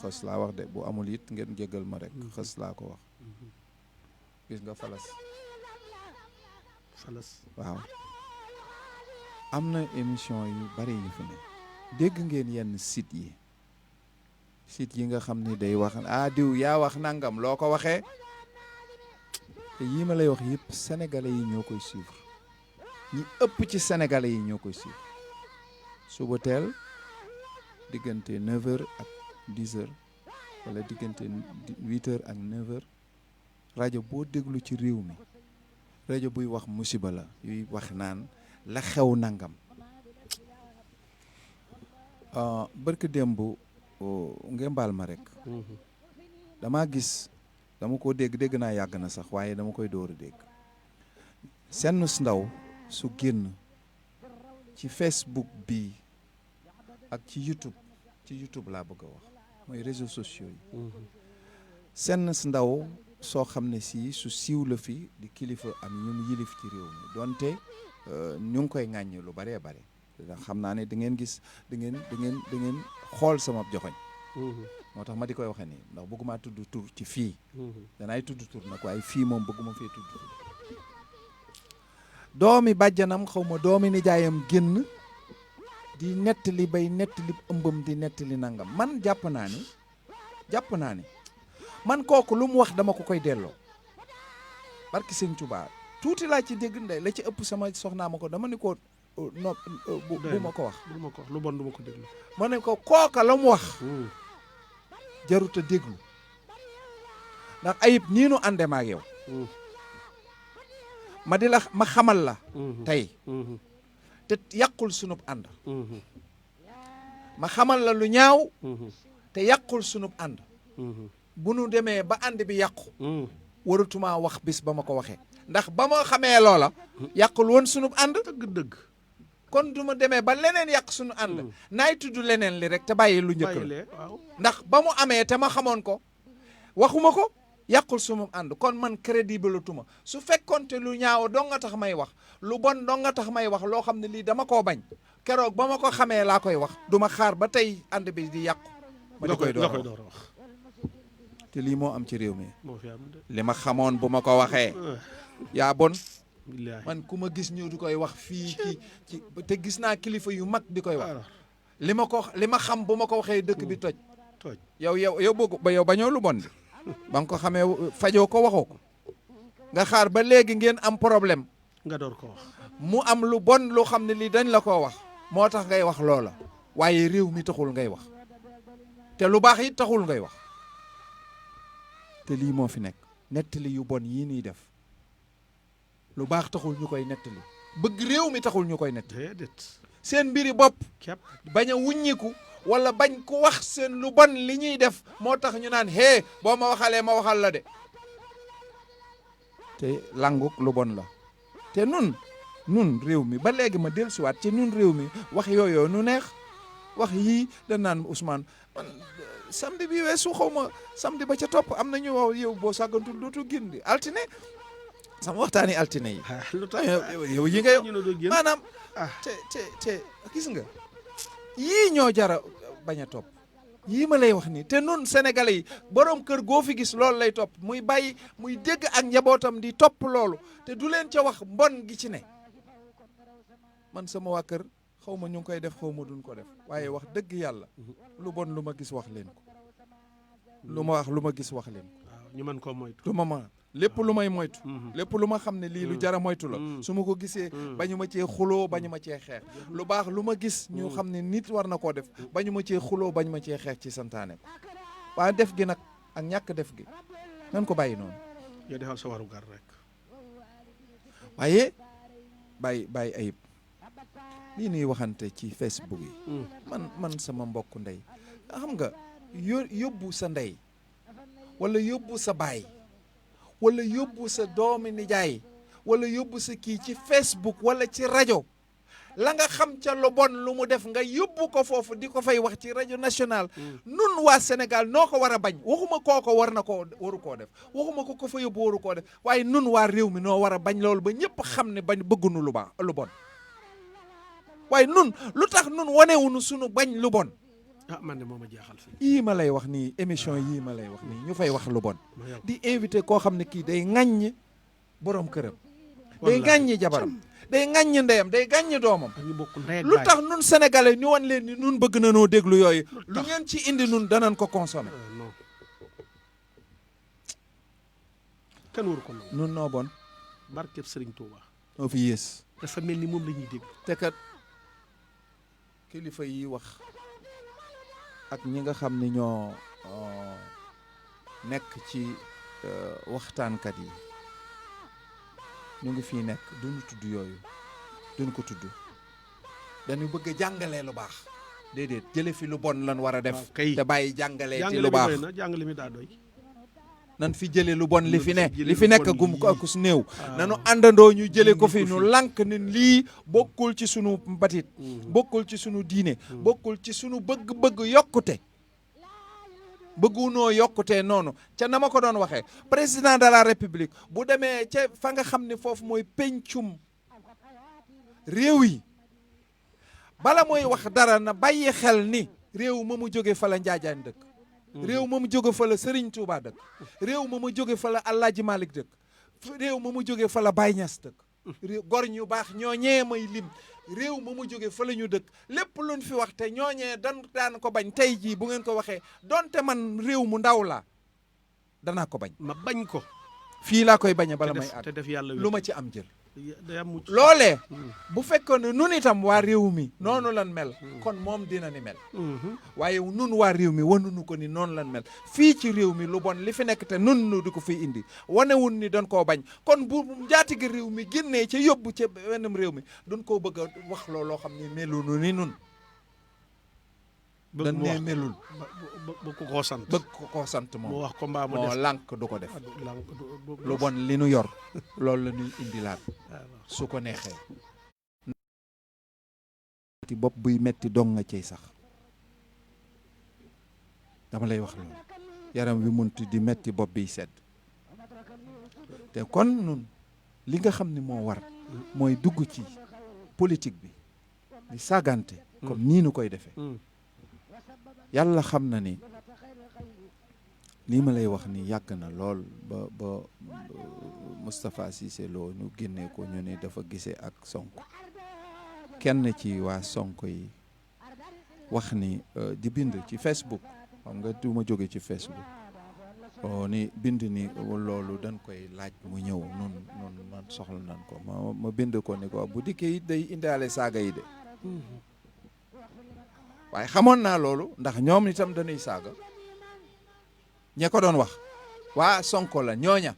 xës laa wax de bu amul it ngeen jéggal ma rek xës laa ko wax gis nga falas waaw am na émission yu bari yu fi ne dégg ngeen yenn site yi nga xam ni day wax diw yaa wax nangam loo ko waxee te yii ma lay wax yëpp sénégalais yi ñoo koy suivre ñi ëpp ci sénégalais yi ñoo koy suivre suba teel diggante 9h ak 10h wala diggante 8h ak 9h rajo boo déglu ci réew mi rajo buy wax musiba la yuy wax naan la xew nangam barke démb ngeen baal ma rek damaa gis dama ko dégg naa yàgg na sax waaye dama koy door a dégg senn ndaw su génn ci Facebook bi ak ci YouTube laa bëgg a wax mooy réseaux sociaux yi senn ndaw soo xam ne su siiw la fi di kilifa am ñun yilif ci réew mi donte ñu ngi koy ŋàññi lu baree bare xam naa ne da ngeen gis da ngeen xool sama joxoñ moo tax ma di koy waxee nii ndax bëgguma tudd tur ci fii danaay tudd tur nag waaye fii moom bëgguma fee tudd tur doomi bàjjanam xaw ma doomi nijaayam génn di nettali bay nettali ëmbam di nettali nangam man jàpp naa ni man kooku lu mu wax dama ko koy delloo barki Sëñ Tuubaa tuuti laa ci dégg ndey la ci ëpp sama soxnaa ma ko dama ni ko bu ma ko wax lu bon du ma ko déglu ma ne ko kooka la mu wax jaruta déglu ndax ayib nii nu ànde ma ak yow ma xamal la tey te yàqul sunub ànd ma xamal la lu ñaaw te yàqul sunub ànd bu nu demee ba ànd bi yàqu waratuma wax bis ba ma ko waxee ndax ba ma xamee loola yàqul woon sunub ànd dëgg kon du ma demee ba leneen yàq sunu ànd naay tudd leneen li rek te bàyyi lu njëkk la ndax ba mu amee te ma xamoon ko waxuma ko yàqul suma ànd kon man crédible tuma su fekkonte lu ñaaw dong nga tax may wax lu bon dong nga tax may wax loo xam ne lii dama koo bañ keroog ba ma ko xamee laa koy wax duma xaar ba tey ànd bi di yàqu ma di koy door a wax te lii moo am ci réew mi moo fi am de li ma xamoon bu ma ko waxee yaa bon billaahi man ku ma gis ñu di koy wax fii ci te gis naa kilifa yu mag di koy wax li ma xam bu ma ko waxee dëkk bi toj yow bëgg ba yow bañoo lu bon bi ba nga ko xamee fajoo ko waxoo ko nga xaar ba léegi ngeen am problème nga door ko wax mu am lu bon loo xam ne lii dañ la koo wax moo tax ngay wax loola waaye réew mi taxul ngay wax te lu baax it taxul ngay wax te lii moo fi nekk nettali yu bon yii nii def lu baax taxul ñu koy nettali bëgg réew mi taxul ñu koy nettali seen mbiri bopp képp bañ a wuññiku wala bañ ku wax seen lu bon li ñuy def moo tax ñu naan hee boo ma waxalee ma waxal la de te languk lu bon la te nun réew mi ba léegi ma dellusiwaat ci nun réew mi wax yooyu nu neex wax yii da naan Ousmane man samedi bi weesu xaw ma samedi ba ca topp am na ñu wax yow boo sàggantul dootu génn di altine sama waxtaani altine yi lu tax yow yi nga maanaam te gis nga yii ñoo jara bañ a topp yii ma lay wax nii te nun sénégalais yi borom kër goo fi gis loolu lay topp muy bàyyi muy dégg ak njabootam di topp loolu te du leen ca wax mbon gi ci ne man sama waa kër xaw ma ñu ngi koy def xaw ma duñ ko def waaye wax dëgg yàlla lu bon lu ma gis wax leen ko lu ma gis wax leen ko waaw ñu mën koo moytu du ma lépp lu may moytu lépp lu ma xam ne lii lu jara moytu la su ma ko gisee bañu ma cee xuloo bañu ma cee xeex lu baax lu ma gis ñu xam ne nit war na koo def bañu ma cee xuloo bañu ma cee xeex ci santaane ko waaye def gi nag ak ñàkk def gi nan ko bàyyi noonu yow defal sa waru gar rek waaye bàyyi ayib lii nuy waxante ci Facebook yi man sama mbokk ndey xam nga yóbbu sa ndey wala yóbbu sa baay wala yóbbu sa doomi nijaay wala yóbbu sa kii ci Facebook wala ci rajo la nga xam ca lu bon lu mu def nga yóbbu ko foofu di ko fay wax ci rajo national nun waa Sénégal noo ko war a bañ waxuma kooko waru koo def waxuma ko fa yóbbu waru koo def waaye nun waa réew mi noo war a bañ loolu ba ñëpp xam ne bañ bëggunu lu baax lu bon waaye nun lu tax nun wanewunu sunu bañ lu bon man de moo ma jaaxal fii yii ma lay wax nii émission yii ma lay wax nii ñu fay wax lu bon di invité koo xam ne kii day ŋàññ borom këram day ŋàññi jabaram day ŋàññi ndeyam day ŋàññi doomam lu tax nun sénégalais ñu wan leen ni nun bëgg na noo déglu yooyu lu ngeen ci indi nun danañ ko consommer non kenn waru ko noonu nun noo bon barkeb Sëriñ Tuuba noo fi yées dafa mel ni moom la ñuy dégg te kat kilifa yi wax ak ñi nga xam ni ñoo nekk ci waxtaankat yi ñu ngi fii nekk duñu tudd yooyu duñu ko tudd dañu bëgg a jàngalee lu baax déedéet jële fi lu bon lan war a def te bàyyi jàngalee ci lu baax jàngale mi daa doy nan fi jële lu bon li fi nekk gum ko ak su néew nanu àndandoo ñu jële ko fi nu lànk ni lii bokkul ci sunu batit bokkul ci sunu diine bokkul ci sunu bëgg-bëgg yokkute bëggunoo yokkute noonu ca na ma ko doon waxee président de la république bu demee ca fa nga xam ne foofu mooy pencum réew yi bala mooy wax dara na bàyyi xel ni réew ma mu jóge fa la Njaajaan dëkk réew ma mu jóge fa la Serigne Touba dëkk réew ma mu jóge fa la Alaaji Malick dëkk réew ma mu jóge fa la Baye Niass dëkk gor ñu baax ñooñee may lim réew ma mu jóge fa la ñu dëkk lépp luñ fi wax te ñooñee daan ko bañ tey jii bu ngeen ko waxee donte man réew mu ndaw laa danaa ko bañ ma bañ ko fii laa koy bañe bala may te def yàlla lu ma ci am jël day am loolee bu fekkoon ne nun itam waa réew mi noonu lan mel kon moom dina ni mel waaye nun waa réew mi wanunu ko ni noonu lan mel fii ci réew mi lu bon li fi nekk te nun nu di ko fiy indi wanewun ni doon koo bañ kon bu njaatige réew mi génnee ca yóbbu ca wenam réew mi doon koo bëgg a wax loo xam ne melunu ni nun dañ ne melul bëgg ko sant bëgg ko sant moom moo wax ko mbaa mu moo def lànk du ko def lu bon li nu yor loolu la ñuy indilaat su ko neexee ti bopp buy metti dong nga ciy sax dama lay wax loolu yaram wi muntu di metti bopp biy sedd te kon nun li nga xam ne moo war mooy dugg ci politique bi di sagante comme nii nu koy defee yàlla xam na ni lii ma lay wax ni yàgg na lool ba Moustapha Cissé Lo ñu génnee ko ñu ne dafa gisee ak Sonko kenn ci waa Sonko yi wax ni di bind ci Facebook xam nga du ma jóge ci Facebook ni bind ni loolu dañ koy laaj mu ñëw nun man soxla nañ ko ma bind ko ni ko bu dikkee it day indaale saaga yi de waaye xamoon naa loolu ndax ñoom itam dañuy saaga ña ko doon wax waa Sonko la ñooña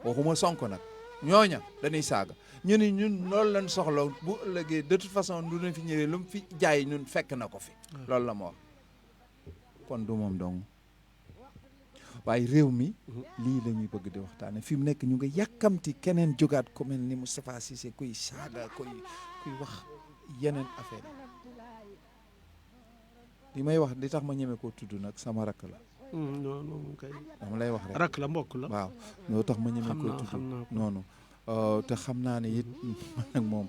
waxuma Sonko nag ñooña dañuy saaga ñu ni ñun loolu lañ soxla bu ëllëgee de toute façon du na fi ñëwee lu mu fi jaay ñun fekk na ko fi loolu la ma wax kon du moom dong waaye réew mi lii la ñuy bëgg di waxtaane fi mu nekk ñu nga yàkkamti keneen jógaat ku mel ni Moustapha Cissé kuy saaga kuy wax yeneen affaire li may wax di tax ma ñeme koo tudd nag sama rakk la non kay dama lay wax rek rakk la mbokk la waaw loo tax ma ñeme koo tudd noonu te xam naa ne it man nag moom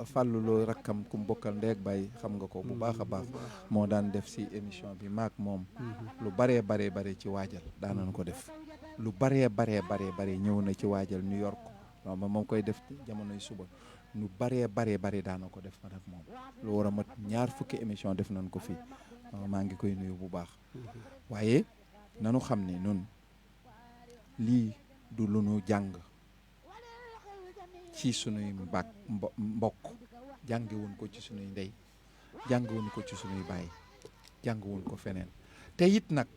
Fallou Lo rakkam ku bokkal ndeeg bàyyi xam nga ko bu baax a baax moo daan def si émission bi maak moom lu baree ci waajal daanañ ko def lu baree ñëw na ci waajal New York waaw moom koy def jamonoy suba lu baree daana ko def man ak moom lu war a mat 2 fukki émission def nañ ko fii maa ngi koy nuyu bu baax waaye nanu xam ne nun lii du lu nu jàng ci sunuy mbokk jàngewuñ ko ci sunuy ndey jàngewuñ ko ci sunuy baay jàngewuñ ko feneen te it nag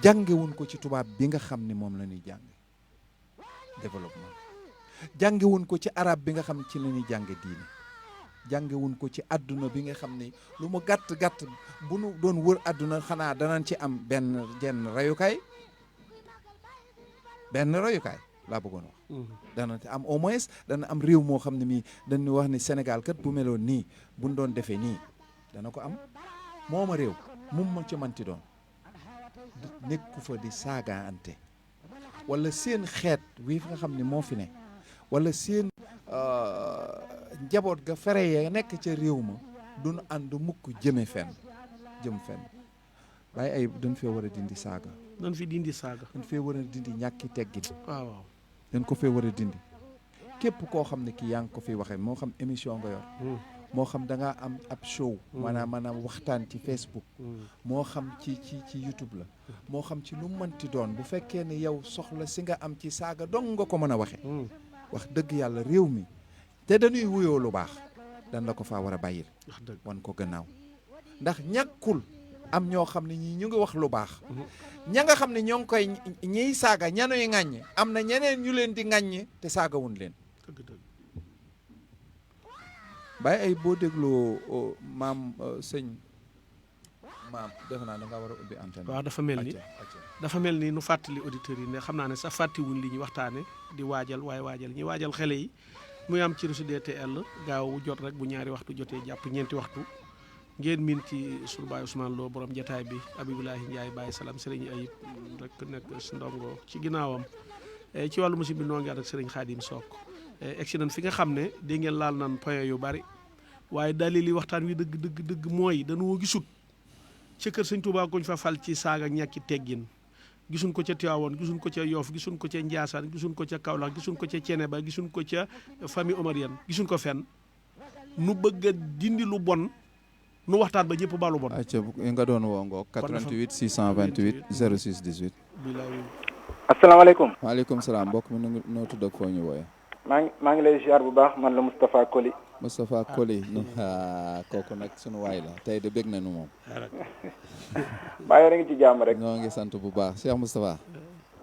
jàngewuñ ko ci tubaab bi nga xam ne moom la ñuy jàng développement jàngewuñ ko ci arab bi nga xam ci la ñuy jànge diine jàngewuñ ko ci àdduna bi nga xam ne lu mu gàtt bu nu doon wër àdduna xanaa danañ ci am benn rayukaay laa bëggoon wax dana am au moins dana am réew moo xam ne mii dañu wax ni Sénégal kat bu meloon nii buñ doon defee nii dana ko am mooma réew mum ma ci manti doon nekku fa di saagaante wala seen xeet wi nga xam ne moo fi ne wala seen njaboot ga fere ya nekk ca réew ma duñu ànd mukk jëm fenn waaye ay dañ fee war a dindi saaga dañ fee war a dindi ñàkki teggin waaw dañ ko fee war a dindi képp koo xam ne kii yaa ngi ko fi waxee moo xam émission nga yor moo xam da ngaa am ab show maanaam waxtaan ci Facebook moo xam ci YouTube la moo xam ci lu mënti doon bu fekkee ne yow soxla si nga am ci saaga dong nga ko mën a waxee wax dëgg yàlla réew mi te dañuy wuyoo lu baax dañ la ko faa war a bàyyil wan ko gannaaw ndax ñàkkul am ñoo xam ne ñii ñu ngi wax lu baax ña nga xam ne ñoo ngi koy ñiy saaga ñanuy ŋàññ am na ñeneen ñu leen di ŋàññ te saagawuñ leen bàyyi ay boo dégloo maam sëñ maam defe naa da nga war a ubbi antenne waaw dafa mel ni nu fàttali auditeurs yi ne xam naa ne sax fàttiwuñ li ñu waxtaane di waajal ñi waajal xale yi muy am ci Rewmi DTL gaaw jot rek bu 2 waxtu jotee jàpp 4 waxtu ngeen miin ci sunu baay Ousmane Lo borom jataay bi Abibulahi Ndiaye Baye Salam Serigne Ayib rek nekk si ndongo ci ginnaawam ci wàllu musique bi noo ngi ànd ak Serigne Khadim Sok egsi nañ fi nga xam ne di ngeen laal nan point yu bari waaye dalil li waxtaan wi dëgg mooy dañoo gisut ca kër Sëñ Tuubaa koñ fa fal ci saaga ak ñàkki teggin gisuñ ko ca Tiwaawoon gisuñ ko ca Yoff gisuñ ko ca Njaasaan gisuñ ko ca Kaolack gisuñ ko ca Ceneba gisuñ ko ca famille omarienne gisuñ ko fenn nu bëgg a dindi lu bon nu waxtaan ba ñëpp balu bon. acca nga doon woo ngoo 88 628 06 18. asalaamaaleykum. waaleykum salaam mbokk mi noo tudd ak foo ñu wooye. maa ngi lay ziar bu baax man la Moustapha Koli. Moustapha Koli kooku nag sunu waay la tey de bég nañu moom. bàyyi rek ci jàmm rek. ñoo ngi sant bu baax Cheikh Moustapha.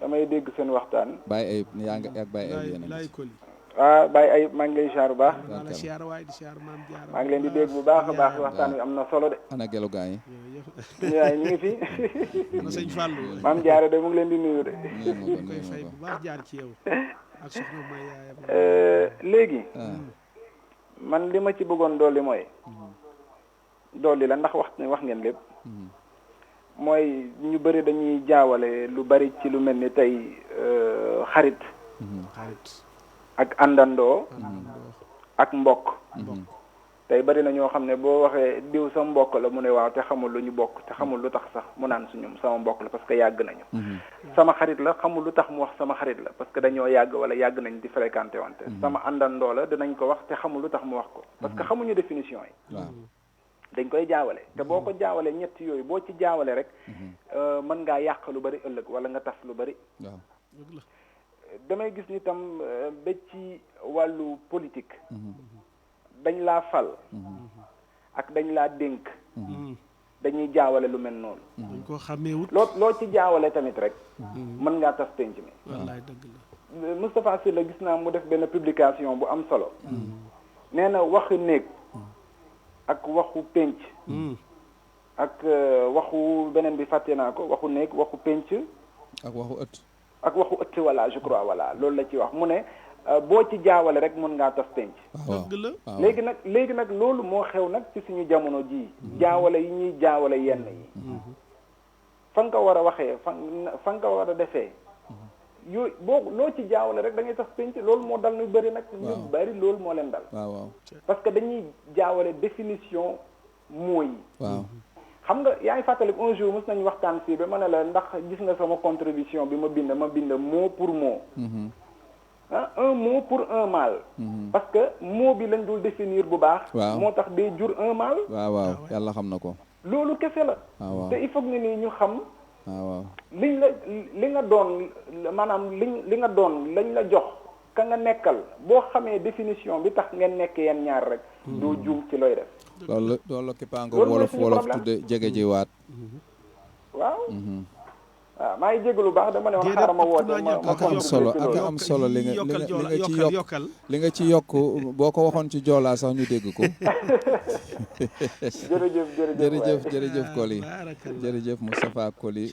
damay dégg seen waxtaan. Baye Ayib yaa ngi ak Baye Ayib yéen waaw Baye Ayib maa ngi lay ziar bu baax. maa ngi leen di dégg bu baax a baax waxtaan wi am na solo de. ana gelu gaa yi. ñu ngi fi. sëñ Fallou. maam Diarra de mu ngi leen di nuyu de. koy fay bu baax jaar ci yow. ak soxna May yaayam. léegi. man li ma ci bëggoon dolli mooy. dolli la ndax wax ngeen lépp. mooy ñu bëri dañuy jaawale lu bari ci lu mel ni tey xarit xarit ak àndandoo ak mbokk tey bari na ñoo xam ne boo waxee diw sa mbokk la mu ne waaw te xamul lu ñu bokk te xamul lu tax sax mu naan sama mbokk la parce que yàgg nañu sama xarit la xamul lu tax mu wax sama xarit la parce que dañoo yàgg wala yàgg nañ di fréquenté wante sama àndandoo la dinañ ko wax te xamul lu tax mu wax ko parce que xamuñu définition yi dañ koy jaawale te boo ko jaawalee ñett yooyu boo ci jaawale rek mën ngaa yàq lu bari ëllëg wala nga tas lu bari damay gis ni tam ba ci wàllu politique dañ laa fal ak dañ laa dénk dañuy jaawale lu mel noonu dañ koo xàmmeewut loo ci jaawale tamit rek mën ngaa tas penc mi wallaay dëgg la Moustapha Sylla gis naa mu def benn publication bu am solo nee na waxu néeg ak waxu penc ak waxu beneen bi fàtte naa ko waxu néeg waxu penc ak waxu ëtt voilà je crois voilà loolu la ci wax mu ne boo ci jaawale rek mën ngaa tas penc dëgg la léegi nag loolu moo xew nag ci suñu jamono ji jaawale yi ñuy jaawale yenn yi fa nga ko war a waxee fa nga ko war a defee yooyu boo loo ci jaawale rek da ngay tas penc loolu moo dal ñu bëri nag ñu bëri loolu moo leen dal parce que dañuy jaawale définition mooy xam nga yaa ngi fàttali un jour mos nañu waxtaan fii ba ma ne la ndax gis nga sama contribution bi ma bind mot pour mot un mot pour un mal parce que mot bi lañ dul définir bu baax moo tax day jur un mal waaw yàlla xam na ko loolu kese la te il faut que ni ñu xam li nga doon maanaam li nga doon lañ la jox ka nga nekkal boo xamee définition bi tax ngeen nekk yeen ñaar rek doo juum ci looy def loolu kippaango wolof tudde jege ji waat waaw maa ngi jégalu baax dama ne woon xaaral ma woote ak am solo li nga ci yokk boo ko waxoon ci joolaa sax ñu dégg ko jërëjëf Coly jërëjëf Moustapha Coly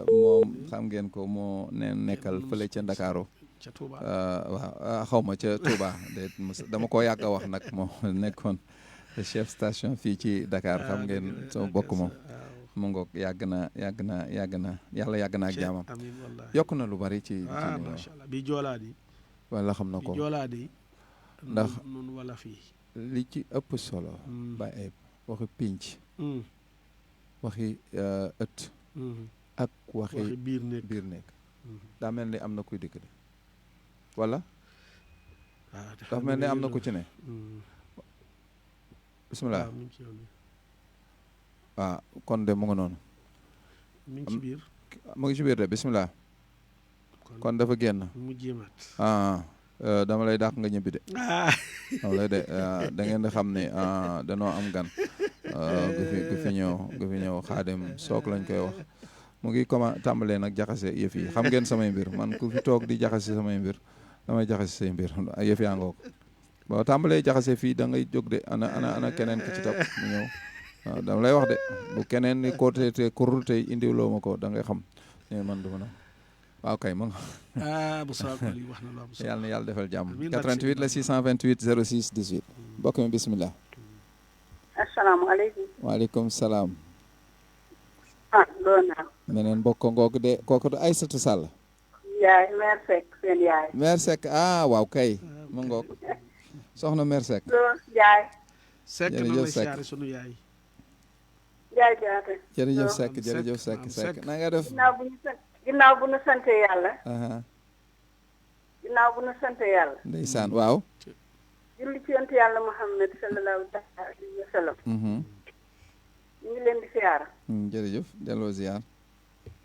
moom xam ngeen ko moo nekkal fële ca Ndakaaru waaw xaw ma ca Touba dama ko yàgg a wax nag moo nekkoon chef station fii ci Dakar xam ngeen sama bokk moom mu ngoog yàgg na yàlla yàgg na ak jaamam yokk na lu bari ci macha Allah bi joolaa di wala xam na ko bi joolaa di ndax noonu wala fii li ci ëpp solo ba ay waxi pinc waxi ëtt ak waxi biir néeg daa mel ni am na kuy dikk de wala dafa mel ni am na ku ci ne bismillah waaw kon de mu nga noonu mi ngi ci biir mu ngi ci biir de bismillah kon dafa génn mu jéemaat dama lay dàq nga ñibbi de dama lay de da ngeen di xam ne danoo am gan gu fi ñëw Xaadim Sook lañ koy wax mu ngi tàmbalee nag jaxase yëf yi xam ngeen samay mbir man ku fi toog di jaxase samay mbir damay jaxase say mbir yëf yaa ngoog boo tàmbalee jaxase fii da ngay jóg de ana keneen ki ci topp mu ñëw waaw dama lay wax de bu keneen ni côté te kurul tey indiwloo ma ko da ngay xam ne man du ma na waaw kay ma nga bu soobee wax na lu am solo yàlla na yàlla defal jàmm 88 la 628 06 18 mbokk mi bismillah asalaamaaleykum waaleykum salaam doon naa meneen mbokk ngoog de kooku du Aïssatou Sall yaay mère Seck seen yaay mère Seck waaw kay ma ngoog soxna mère Seck yaay Seck na la siyaare sunu yaay yaay jaate jërëjëf Seck na nga def ginnaaw bu nu sante yàlla ndeysaan waaw julli ci yonent yàlla Muhammad sallallahu alayhi wa sallam ñu ngi leen di siyaara jërëjëf delloo ziar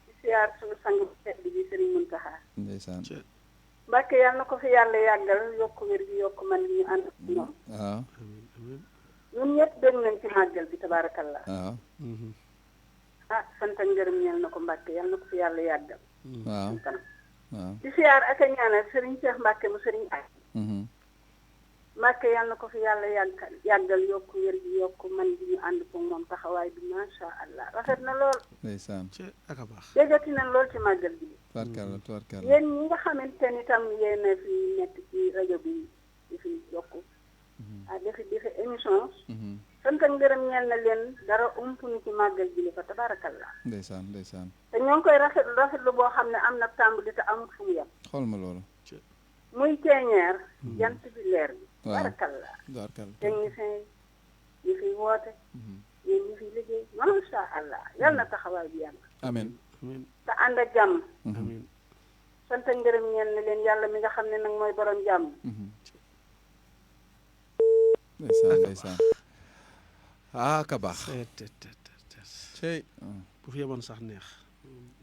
di siyaar suñu sang bu tedd bi Sëriñ Muntaxa ndeysaan Mbàkke yàlla na ko fi yàlla yàggal yokk wér gi yokk man gi ñu ànd ak moom waaw ñun ñëpp dégg nañ ci màggal bi tabaarakallah waaw sant ak ngërëm ñeel na ko Mbàkke yàlla na ko fi yàlla yàggal waaw waaw di siyaar ak a ñaanal Sëriñ Cheikh Mbàkke mu Sëriñ ay Mbàkke yàlla na ko fi yàlla yàggal yokk wér gi yokk man gi ñu ànd ko moom taxawaay bi macha allah rafet na lool ndeysaan ak a baax déggati nañ lool ci màggal bi tubarkalla yéen ñi nga xamante ni tam yéen a fi nekk ci rajo bi di fi yokk di fi émission sant ak ngërëm ñeel na leen dara ump ni ci màggal ji li fa tabarakallah. ndeysaan ndeysaan. te ñoo ngi koy rafetlu boo xam ne am na tàmbali te amul fu mu yem. xool ma loolu. muy ceeñeer. jant bi leer bi. waaw tabarakallah. tabaarkalla. technicien yi fi woote. yéen ñi fi liggéey macha allah yal na taxawaay bi yàlla. amiin. te ànd ak jàmm. amiin. sant ak ngërëm ñeel na leen yàlla mi nga xam ne nag mooy borom jàmm. ndeysaan ndeysaan. ah ka baax. cey. bu fi yemoon sax neex.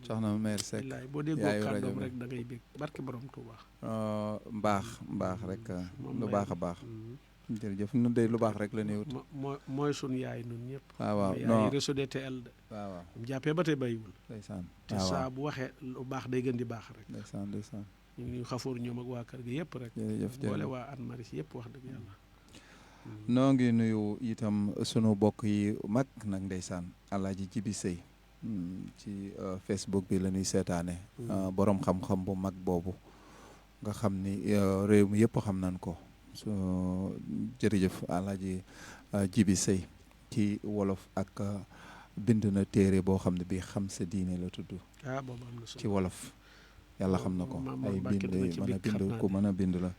soxna mère Seck. wallaay boo déggoo kàddoom rek da ngay bég barke borom Tuuba. mbaax rek lu baax a baax. jërëjëf ñun de lu baax rek la ñuy wut. mooy sun yaay nun ñëpp. waaw non yaay réseau DTL de. waaw mu jàppee ba tey bàyyiwul. ndeysaan. te saa bu waxee lu baax day gën di baax rek. ndeysaan ndeysaan. ñu ngi xafoor ñoom ak waa kër gi yëpp rek. jërëjëf boole waa Anne Marie yëpp wax dëgg yàlla. noo ngi nuyu itam sunu bokk yi mag nag ndeysaan Alaaji Jibi Sëy ci Facebook bi la ñuy seetaane borom xam-xam bu mag boobu nga xam ni réew mi yëpp xam nañ ko so jërëjëf Alaaji Jibi Sëy ci wolof ak bind na téere boo xam ne bii xam sa diine la tudd boobu am na solo ci wolof yàlla xam na ko ay bind mën a bind ku mën a bind la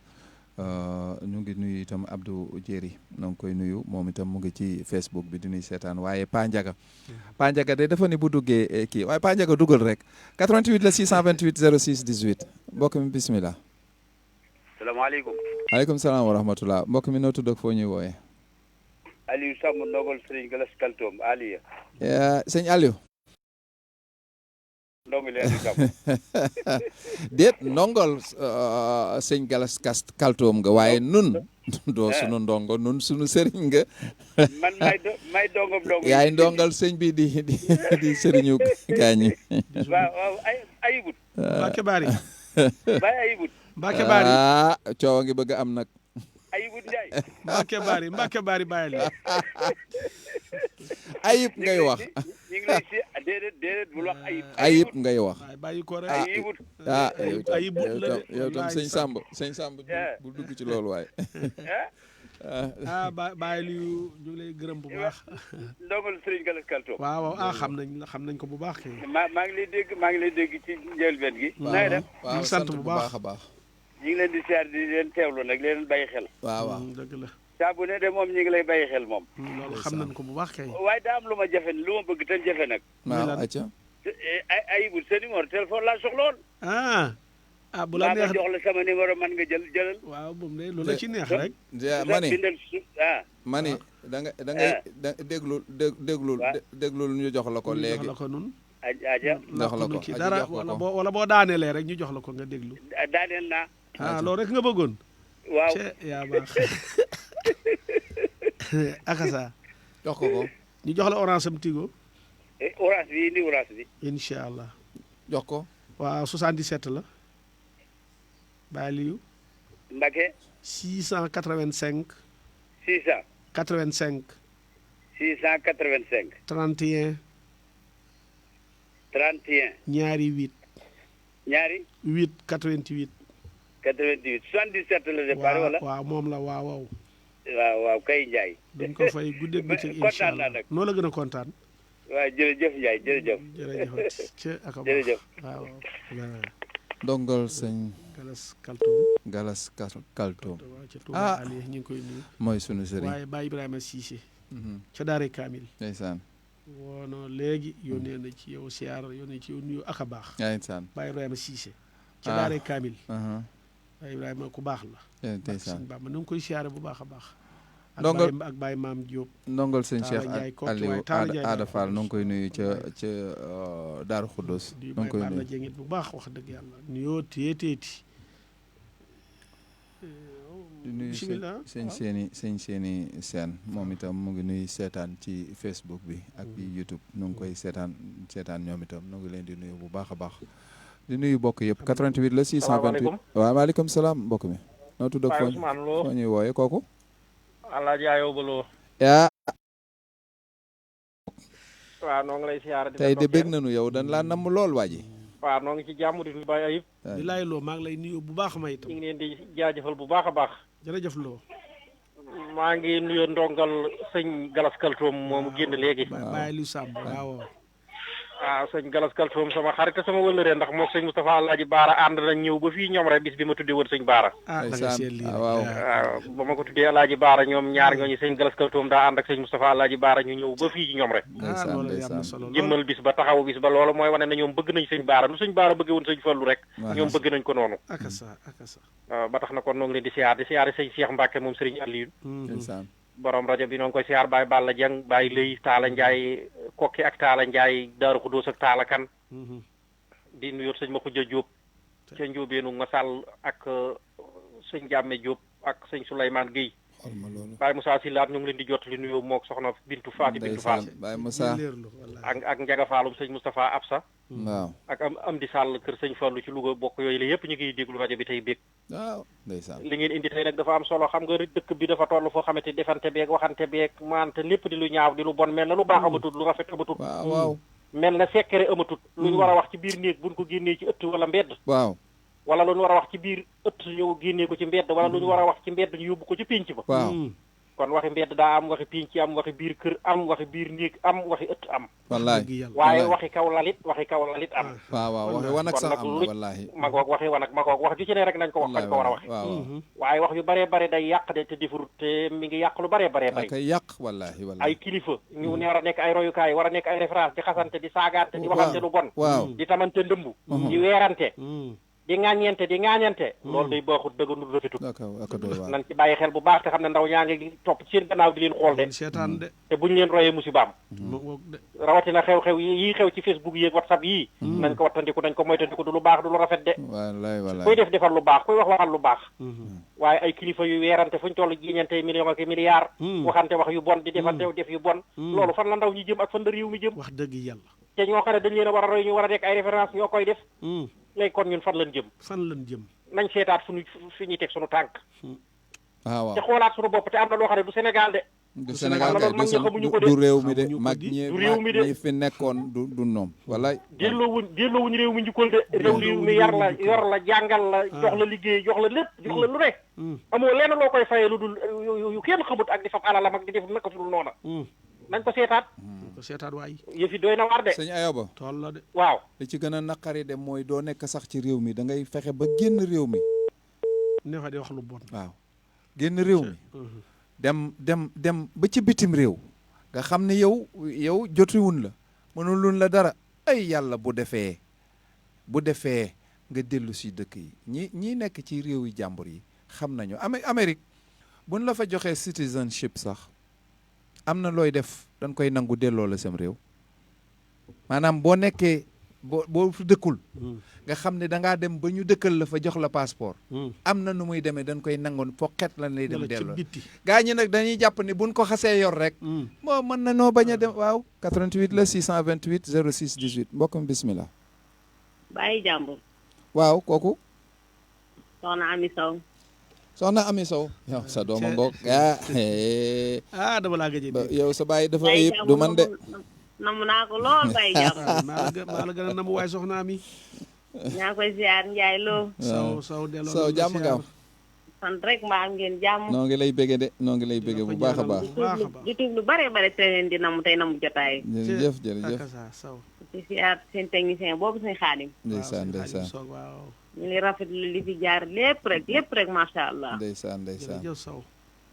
ñu ngi nuyu itam Abdou Jéeri noo ngi koy nuyu moom itam mu ngi ci Facebook bi di nuy seetaan waaye Pa Ndiaga de dafa ni bu duggee kii waaye Pa Ndiaga dugal rek 88 la 628 06 18 mbokk mi bismillah. salaamaaleykum. maaleykum salaam wa rahmatullah mbokk mi noo tudd ak foo ñuy wooyee. Aliou Samb ndogol Serigne Galas Kaltoom Aliya. sëñ Aliou. ndongo leen di Samb. déet ndongol sëñ Galas Kaltoom nga waaye nun doo sunu ndongo nun sunu sëriñ nga. man may dongom ndongo. yaay ndongal sëñ bi di sëriñu gaañi. waaw ayibut. Mbacke Bari. Baye ayibut. Mbacke Bari. coow a ngi bëgg am nag. ayibut Ndiaye. Mbacke Bari bàyyi la. ayib ngay wax. ñu ngi lay si déedéet bul wax ayib. ayib ngay wax. bàyyi ko rek. ayibut. ayibut la de yow tam sëñ Samb bu dugg ci loolu waaye. bàyyi lu ñu ngi lay gërëm bu baax. ndongol Serigne Galas Kaltoom. waaw xam nañ ko bu baax kay. maa ngi lay dégg ci njëlbeen gi. na def waaw sant bu baax a baax. ñu ngi leen di siyaar di leen teewlu nag leen bàyyi xel. waaw dëgg la. saa bu ne de moom ñu ngi lay bàyyi xel moom. loolu xam nañ ko bu baax kay. waaye daa am lu ma jafe lu ma bëgg te jafe nag. waaw acca. ayibut sa numéro téléphone laa soxla woon. bu la neex jox la sama numéro man nga jëlal. waaw moom de lu la ci neex rek. mani bindal mani da ngay déglul ñu jox la ko léegi. jox la ko nun aja jox la ko ci dara wala boo daaneelee rek ñu jox la ko nga déglu. daaneel naa. loolu rek nga bëggoon. waaw yaa baax. akasa. jox ko. ñu jox la orange am tigo. orange bi indi orange bi. incha allah. jox ko. waaw 77 la. Baye Liou. Mbacke. 685. 600. 85. 685. 31. 31. ñaari 8. ñaari. 8 88. 88 77 la départ wala. waaw moom la waaw. waaw kay Ndiaye. duñ ko fay guddeeg bëccëg incha allah kontaan naa nag. noo la gën a kontaan. waaw jërëjëf Ndiaye jërëjëf. jërëjëf. waaw. ndongol sëñ Galas Kaltoom. waaw ca Touba Ali ñu ngi koy nuyu. mooy sunu sëriñ. waaye Baye Ibrahima Cissé. ca Daare Kamil. ndeysaan. wono léegi yónnee na ci yow siyaar yónnee ci yow nuyu ak a baax. ndeysaan. Baye Ibrahima Cissé. ca Daare Kamil. Baye Ibrahima ku baax la. ndeysaan. ba ma na nga koy siyaare bu baax a baax. ndongol ak Baye Maam Diop. ndongol sëñ Cheikh Aliou Aada Fall nu ngi koy nuyu ca Daaru Xuddoos. nu ngi koy nuyu jëngit bu baax wax dëgg yàlla nuyoo téetéeti. di nuyu sëñ seeni seen moom itam mu ngi nuyu seetaan ci Facebook bi ak YouTube nu ngi koy seetaan ñoom itam nu ngi leen di nuyu bu baax a baax. di nuyu bokk yëpp 88 la 628. waaw maaleykum salaam mbokk mi. noo tudd ak foo ñuy wooye kooku. Alaaji Ayo Balo. waaw noo ngi lay siyaare. tey de bég nañu yow dañ laa namm lool waa ji. waaw noo ngi ci jàmm di Baye Ayib. di laay loo maa ngi lay nuyu bu baax ma itam. ñu ngi leen di jaajëfal bu baax a baax. jërëjëf loo. maa ngi nuyu ndongal sëñ Galas Kaltoom moomu génn léegi. Baye Aliou Samb waaw. sëñ Galas Kaltoom sama xarit te sama wëllëree ndax moog sëñ Moustapha Alaaji Baara ànd nañ ñëw ba fii ñoom rek bis bi ma tuddee woon sëñ Baara. da nga seet lii waaw ba ma ko tuddee Alaaji Baara ñoom ñaar ñooñu sëñ Galas Kaltoom daa ànd ak sëñ Moustapha Alaaji Baara ñu ñëw ba fii ci ñoom rek. loolu am na solo lool jëmmal bis ba taxawu bis ba loolu mooy wane ne ñoom bëgg nañ sëñ Baara nu sëñ Baara bëggee woon sëñ Fallu rek ñoom bëgg nañ ko noonu. akasa ba tax na kon noo ngi leen di siyaare sëñ Cheikh Mbacke moom sëriñ Aliou borom rajo bi noo ngi koy siyaar Baye Balla Dieng Baye Lëy Taala Ndiaye Kokki ak Taala Ndiaye Daaru Xudóos ak Taala Kan di nuyu sëñ Makhoudia Diop ca Njóobeenu Masal ak sëñ Jàmme Diop ak sëñ Souleymane Guèye Baye Moussa Silaat ñu ngi leen di jot li nuyoo mook soxna Bintu Faati Bintu Faat Baye Moussa ak Njaga Faalum sëñ Moustapha Absa waaw ak am di Sall kër sëñ Fallu ci Louga bokk yooyu la yëpp ñu ngi déglu rajo bi tey bég waaw ndeysaan li ngeen indi tey nag dafa am solo xam nga dëkk bi dafa toll foo xamante defante beeg waxante beeg maante lépp di lu ñaaw di lu bon mel na lu baax amatut lu rafet amatut waaw mel na sekkere amatut lu ñu war a wax ci biir néeg buñ ko génnee ci ëtt wala mbedd waaw wala lu ñu war a wax ci biir ëtt ñëw génnee ko ci mbedd wala lu ñu war a wax ci mbedd ñu yóbbu ko ci pénc ba waaw kon waxi mbedd daa am waxi pénc am waxi biir kër am waxi biir néeg am waxi ëtt am wallaay waaye waxi kaw lalit am waaw waxi wan ak sax am wallahi magoog waxi wan ak magoog wax ju ci ne rek nañ ko wax fañ ko war a waxe waaye wax yu baree bare day yàq de te defurut te mi ngi yàq lu baree baree bari kay yàq wallahi ay kilifa ñu ne war a nekk ay royukaay war a nekk ay référence di xasante di saagaante di waxante lu bon di tamante ndëmb di weerante di ŋaañante loolu day baaxut dëgganul rafetul nañ ci bàyyi xel bu baax te xam ne ndaw ñaa ngi topp ci seen gannaaw di leen xool de seetaan de te buñ leen royee musibaam rawatina xew-xew yi xew ci Facebook yi WhatsApp yii nañ ko wattandiku nañ ko moytandiku du lu baax du lu rafet de wallaay kuy def defal lu baax kuy wax waxal lu baax waaye ay kilifa yu weerante fuñ toll jiñante million ak milliard waxante wax yu bon di defante def yu bon loolu fan la ndaw ñi jëm ak fan la réew mi jëm wax dëgg yàlla te ñoo xam ne dañ leen a war a roy ñu war a nekk ay référence ñoo koy def léegi kon ñun fan lañ jëm nañ seetaat fi ñuy teg suñu tànk waaw te xoolaat suñu bopp te am na loo xam ne du Sénégal de du Sénégal kay du réew mi de mag ñi fi nekkoon du noom wallaay delloowuñu réew mi njukkal de réew mi yor la jàngal la jox la liggéey jox la lépp jox la lu ne amoo lenn loo koy fayee lu dul yu kenn xamut ak di fab alalam ak di def naka sul noona nañ ko seetaat waay yëf yi doy na waar de sëñ Ayoba tool la de waaw li ci gën a naqari de mooy doo nekk sax ci réew mi da ngay fexe ba génn réew mi ne fa di wax lu bon waaw génn réew mi dem ba ci bitim réew nga xam ne yow jotiwun la mënulun la dara ay yàlla bu defee nga dellu si dëkk yi ñi nekk ci réew yi jàmbur yi xam nañu Amérique buñ la fa joxee citizenship sax am na looy def dañ koy nangu delloo la sam réew maanaam boo nekkee boo fi dëkkul nga xam ne dangaa dem ba ñu dëkkal la fa jox la passeport am na nu muy demee dañ koy nangoon foqet lan lay dem delloo gaa ñi nag dañuy jàpp ne buñ ko xasee yor rek moo mën na noo bañ a dem waaw 88 la 628 06 18 mbokkam bismillah bàyyi jàmbur waaw kooku soxna Ami Sow yow sa dooma ngoog dama laa gëj yow sa bàyyi dafa ayib du man de namu naa ko lool bàyyi jàmbur maa la gën a namu waaye soxna Ami ñaa koy ziar Njaay Lo Sow jàmm nga am sant rek mbaa am ngeen jàmm noo ngi lay bëgge de noo ngi lay bëgge bu baax a baax di tuub lu bare bare te leen di namu tey namu jotaay jërëjëf di ziar seen technicien boobu suñu Xaadim ndeysaan ñu ngi rafetlu li fi jaar lépp rek macha allah ndeysaan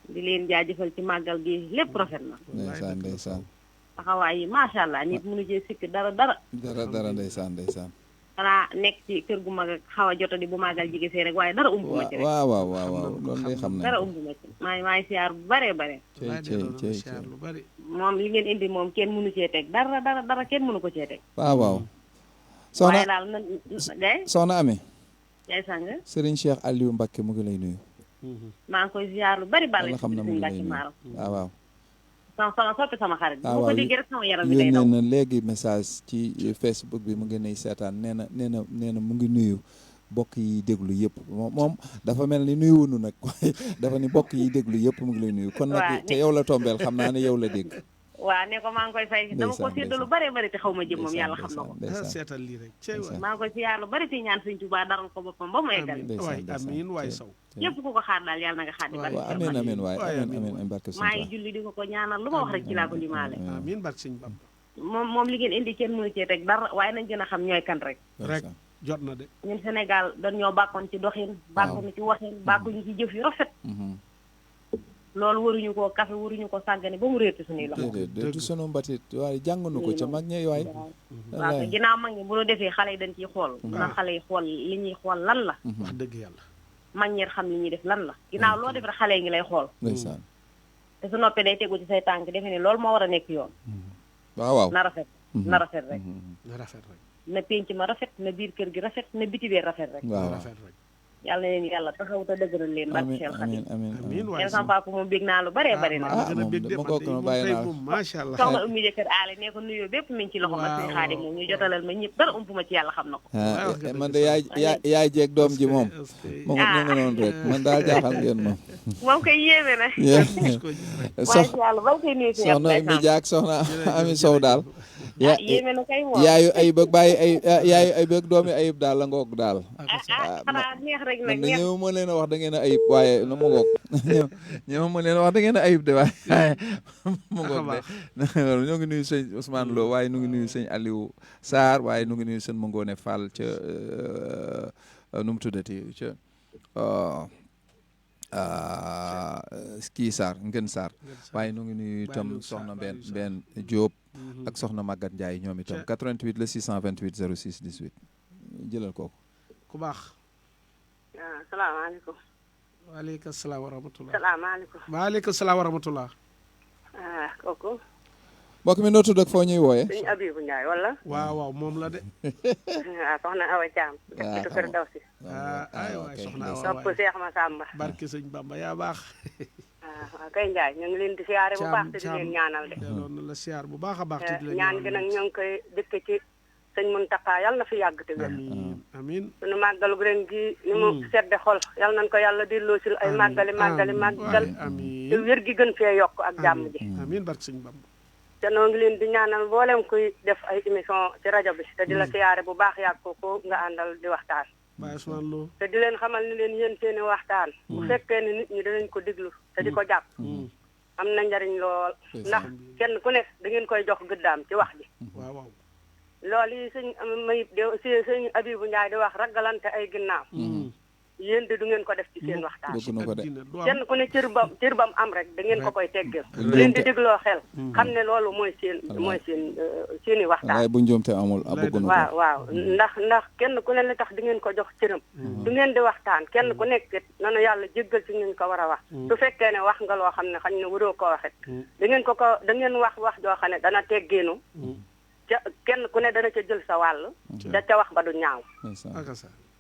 di leen jaajëfal ci màggal gi lépp rafet na ndeysaan taxawaay yi macha allah nit mënu cee sikk dara ndeysaan xanaa nekk ci kër gu mag ak xaw a jotadi bu màggal jige see rek waaye dara umbu ma ci rek waaw loolu lay xam ne dara umbu ma ci maay siyaar bu bare cey moom li ngeen indi moom kenn mënu cee teg dara kenn mënu ko cee teg waaw waaye daal na gay soxna Ami yaay sang Serigne Cheikh Aliou Mbacké mu ngi lay nuyu maa ngi koy ziar lu bari xam na mu ngi lay nuyu waaw sama soppi sama xarit bu ko déggee rek sama yaram bi day daw yónnee na léegi message ci Facebook bi mu ngi nay seetaan nee na mu ngi nuyu bokk yi déglu yëpp moom dafa mel ni nuyu wunu nag dafa ni bokk yi déglu yëpp mu ngi lay nuyu kon nag te yow la tombeel xam naa ne yow la dégg waa ne ko maa ngi koy fay dama ko séddal lu bare bari te xaw ma jëm moom yàlla xam na ko seetal lii rek cey waay maa ngi koy siyaar lu bari te ñaan Sëñ Tuubaa daral ko boppam ba mu eggal waay amiin waay Sow ñëpp ku ko xaar daal yàlla na nga xaar di barke amiin waay amiin barke maa ngi julli di ko ñaanal lu ma wax rek ci laa ko limaale amiin barke Sëñ Bamba moom li ngeen indi kenn mënu cee teg dara waaye nañ gën a xam ñooy kan rek jot na de ñun Sénégal dañ ñoo bàkkoon ci doxin bàkkoon ci waxin bàkkuñu ci jëf yu rafet loolu waruñu koo kafe waruñu ko sàggane ba mu réer ci suñuy loxo du sunu mbatit waaye jàngunu ko ca mag ñi waay waaw ginnaaw mag ñi bu ñu defee xale yi dañ ciy xool na xale yi xool li ñuy xool lan la wax dëgg yàlla mag ñi xam li ñuy def lan la ginnaaw loo def rek xale yi ngi lay xool ndeysaan te su noppee day tegu ci say tànk defe ne loolu moo war a nekk yoon waaw na rafet na rafet rek na rafet rek na pénc ma rafet na biir kër gi rafet na biti bee rafet rek waaw rafet rek yàlla na leen yàlla taxaw te dëgëral leen barke Cheikh Khadim amiin waay yéen sama papa moom bég naa lu bare bari na gën a bég de moom macha allah soxna Oumy jëkkër aale ne ko nuyoo bépp mi ngi ci loxo ma si Khadim moom ñu jotalal ma ñëpp dara ump ma ci yàlla xam na ko man de yaay jeeg doom ji moom mu ngi noonu rek man daal jaaxal ngeen moom koy yéeme na yàlla ba koy nuyu si soxna Oumy Diak soxna Ami Sow daal yéeme na kay moom yaayu ayib ak bàyyi yaayu ayib ak doomi ayib daal la ngoog daal xanaa neex rek nag neex ñëw ma leen a wax da ngeen a ayib waaye na mu ngoog ñëw ma leen a wax da ngeen a ayib de waaye mu ngoog de ñoo ngi nuyu sëñ Ousmane Lo waaye nu ngi nuyu sëñ Aliou Sarr waaye nu ngi nuyu sëñ Mangone Fall ca nu mu tuddati ca kii Sarr Ngën Sarr waaye nu ngi nuyu itam soxna benn Diop ak soxna Maguette Ndiaye ñoom itam 88 le 628 06 18 jëlal kooku ku baax salaamaaleykum waaleykum salaam wa rahmatulah salaamaaleykum waaleykum salaam wa rahmatulah kooku mbokk mi noo tudd ak foo ñuy wooye sëñ Abibou Ndiaye wala waaw moom la de soxna Awa Thiam dëkk Kër Dawsi ay waay soxna Awa sopp Seex Masamba barke sëñ Bamba yaa baax waaw kay Ndiaye ñu ngi leen di siyaare bu baax te di leen ñaanal de loolu na la siyaar bu baax a baax te di leen ñaan gi nag ñoo ngi koy dëkk ci sëñ Muntaxa yàlla na fi yàgg te wér amiin suñu màggalu ren gi ni mu sedde xol yàlla nañ ko yàlla delloo si ay màggal te wér gi gën fee yokk ak jàmm ji amiin barke sëñ Bamba te noo ngi leen di ñaanal mboolem kuy def ay émission ci rajo bi te di la siyaare bu baax yàgg ko nga àndal di waxtaan Baye Ousmane Lo te di leen xamal ni leen yéen seeni waxtaan bu fekkee ne nit ñi danañ ko déglu te di ko jàpp am na njariñ lool ndax kenn ku ne da ngeen koy jox gëddaam ci wax ji waaw loolu yi sëñ Mayib de sëñ Abibou Ndiaye di wax ragalante ay ginnaaw yéen de du ngeen ko def ci seen waxtaan kenn ku ne cër bam am rek da ngeen ko koy teggeel bu leen di dégloo xel xam ne loolu mooy seeni waxtaan waaye bu njuumte amul bëggunu ko waaw ndax kenn ku ne li tax di ngeen ko jox cëram du ngeen di waxtaan kenn ku nekk nanu yàlla jéggal ci ñu ko war a wax su fekkee ne wax nga loo xam ne xañ ne waroo ko waxet da ngeen wax joo xam ne dana teggeenu ca kenn ku ne dana ca jël sa wàll da ca wax ba du ñaaw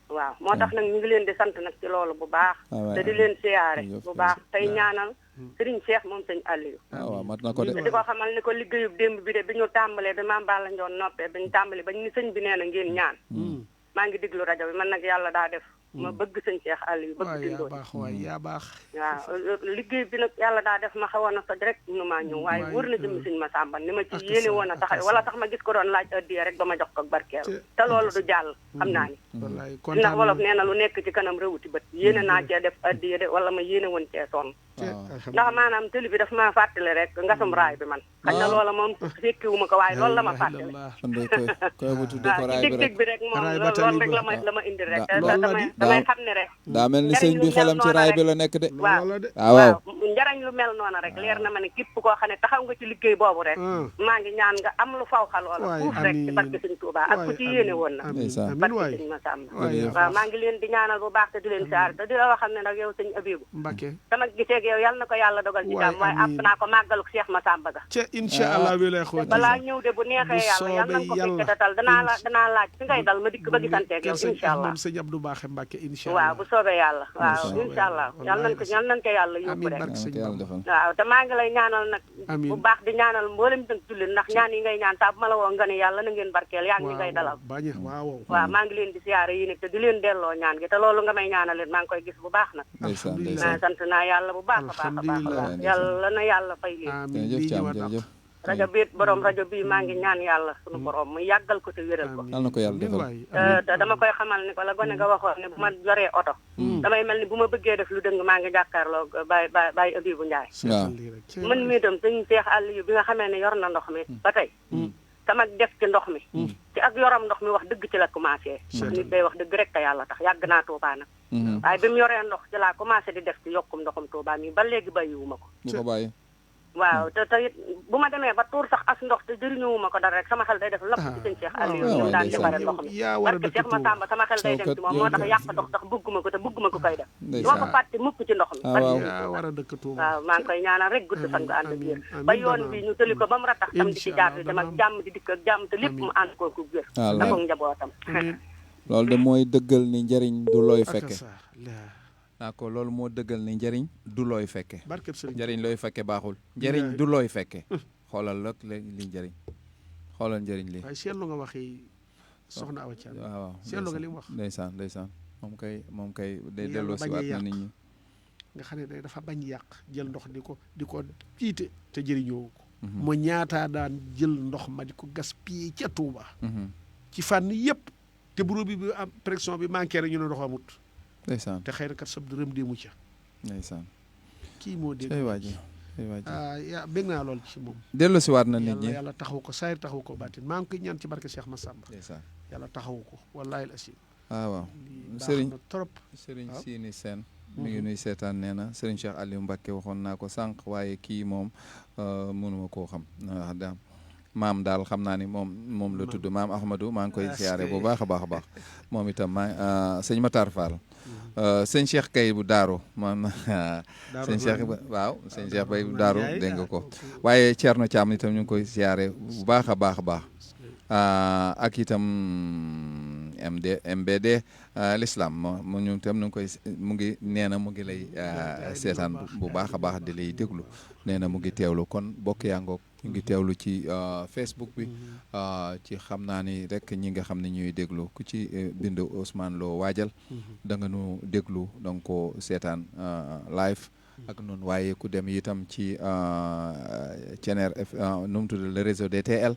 waaw moo tax nag ñu ngi leen di sant nag ci loolu bu baax te di leen siyaare bu baax tey ñaanal Serigne Cheikh moom sëñ Aliou waaw mat na ko de di ko xamal ni ko liggéeyub démb bi de bi ñu tàmbalee bi Mame Balla Ndione noppee bi ñu tàmbalee ba ni sëñ bi nee na ngeen ñaan maa ngi diglu rajo bi man nag yàlla daa def ma bëgg sëñ Cheikh Aliou bëgg dindoo yaa baax waaw liggéey bi nag yàlla daa def ma xawoon a soj rek mënu maa ñëw waaye wër na jëm sëñ Massamba ni ma ci yéene woon a taxaw wala tax ma gis ko doon laaj addiya rek ba ma jox ko barkeelu te loolu du jàll xam naa ni ndax wolof nee na lu nekk ci kanam réwuti bët yéene naa cee def addiya de wala ma yéene woon cee sonn ndax maanaam tëli bi daf ma fàttali rek ngasum raay bi man xañ na loola moom fekkiwuma ko waaye loolu la ma fàttali waaw ci dég-dég bi rek moom loolu rek la ma indi rek damay xam ne rek daa mel ni sëñ bi xelam ci raay bi la nekk de waaw njariñ lu mel noonu rek leer na ma ne képp koo xam ne taxaw nga ci liggéey boobu rek maa ngi ñaan nga am lu faw xaloola fuuf rek ci barke sëñ Touba ak ku ci yéene woon na barke sëñ Massamba waaw maa ngi leen di ñaanal bu baax te di leen saar te di la wax xam ne nag yow sëñ Abibou sama giseeg yow yàlla na ko yàlla dogal ci jàmm waaye àpp naa ko màggaluk Cheikh Massamba ga incha allah wi lay xooti balaa ñëw de bu neexee yàlla yàlla nañ ko fekke datal danaa laaj fi ngay dal ma dikk ba gisanteeg yow incha allah moom sëñ Abdou Baaxe Mbacke incha allah waaw bu soobee yàlla waaw incha allah yàlla nañ ko yàlla yóbbu rek waaw te maa ngi lay ñaanal nag bu baax di ñaanal mboolem dëng jullit ndax ñaan yi ngay ñaan saa bu ma la woo nga ne yàlla na ngeen barkeel yaa ngi ngay dalal waaw maa ngi leen di siyaare yi nag te di leen delloo ñaan gi te loolu nga may ñaanal leen maa ngi koy gis bu baax nag sant naa yàlla bu baax a baax yàlla na yàlla fay leen rajo bi borom rajo bi maa ngi ñaan yàlla sunu borom mu yàggal ko te wéral ko. yal na ko yàlla defal. te dama koy xamal ni ko la gone nga waxoon ne bu ma joree oto. damay mel ni bu ma bëggee def lu dëng maa ngi jàkkaarloo bàyyi Abibu Njaay. waaw man mii itam sëñ Seex Aliyu bi nga xamee ne yor na ndox mi ba tey. sama def ci ndox mi. ci ak yoram ndox mi wax dëgg ci la commencé. ndax nit day wax dëgg rek te yàlla tax yàgg naa Tuubaa nag. waaye bi mu yoree ndox ci laa commencé di def ci yokkum ndoxum Tuubaa mi ba léegi bàyyiwuma ko. bu ko bàyyi. waaw te it bu ma demee ba tuur sax as ndox te jëriñuwuma ko dara rek sama xel day def lépp ci sëñ Cheikh Aliou ñu daan defaree ndox mi parce que Cheikh Massamba sama xel day dem ci moom moo tax yàq ndox tax bëgguma ko te bëgguma ko koy def doo ko fàtte mukk ci ndox mi waaw maa ngi koy ñaanal rek gudd fan nga ànd ak yéen ba yoon bi ñu tëli ko ba mu ratax tam di ci jaar di dem ak jàmm di dikk ak jàmm te lépp mu ànd koo ko wér ak njabootam loolu de mooy dëggal ni njëriñ du looy fekke naa ko loolu moo dëggal ni njëriñ du looy fekke njëriñ looy fekke baaxul njëriñ du looy fekke xoolal rek li njëriñ xoolal njëriñ li waaye seetlu nga waxi soxna Awa Thiam waaw seetlu nga li mu wax ndeysaan moom kay day delloo si waat na nit ñi nga xam ne dafa bañ yàq jël ndox di ko jiite te jëriñoo ko mu ñaataa daan jël ndox ma di ko gaspiller ca Touba ci fànn yëpp te bureau bi am pression bi manqué rek ñu ne ndox amut ndeysaan te xëy na kat sab dërëm déemu ca ndeysaan kii moo dégg ay waaji yaa bég naa lool ci moom dellu si waat na nit ñi yàlla taxaw ko saayir taxaw ko baatin maa ngi koy ñaan ci barke Cheikh Massamba ndeysaan yàlla taxaw ko wallaahi asim waaw sëriñ trop sëriñ Siini Seen mi ngi nuy seetaan nee na sëriñ Cheikh Aliou Mbacké waxoon naa ko sànq waaye kii moom mënuma koo xam daam maam daal xam naa ni moom la tudd maam Ahmadou maa ngi koy siyaare bu baax a baax moom itam sëñ Matar Fall sëñ Cheikh Kay bu Daaro maam sëñ Cheikh waaw sëñ Cheikh Bay bu Daaro dégg nga ko waaye Thierno Thiam itam ñu ngi koy siyaare bu baax a baax ak itam MBD l'islam mu ñu itam nu ngi koy mu ngi lay seetaan bu baax a baax di lay déglu nee na mu ngi teewlu kon bokk yaa ngoog ñu ngi teewlu ci Facebook bi ci xam naa ni rek ñi nga xam ne ñuy déglu ku ci bind Ousmane Lo waajal da nga nu déglu donc ko seetaan live ak noonu waaye ku dem itam ci Ceneer nu mu tudd le réseau DTL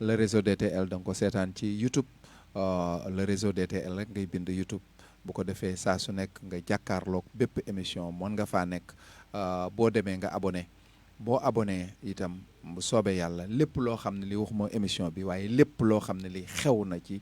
le réseau DTL da nga ko seetaan ci YouTube le réseau DTL rek ngay bind YouTube bu ko defee saa su nekk nga jàkkaarloog bépp émission mën nga faa nekk boo demee nga abonné boo abonné itam bu soobee yàlla lépp loo xam ne li waxuma émission bi waaye lépp loo xam ne li xew na ci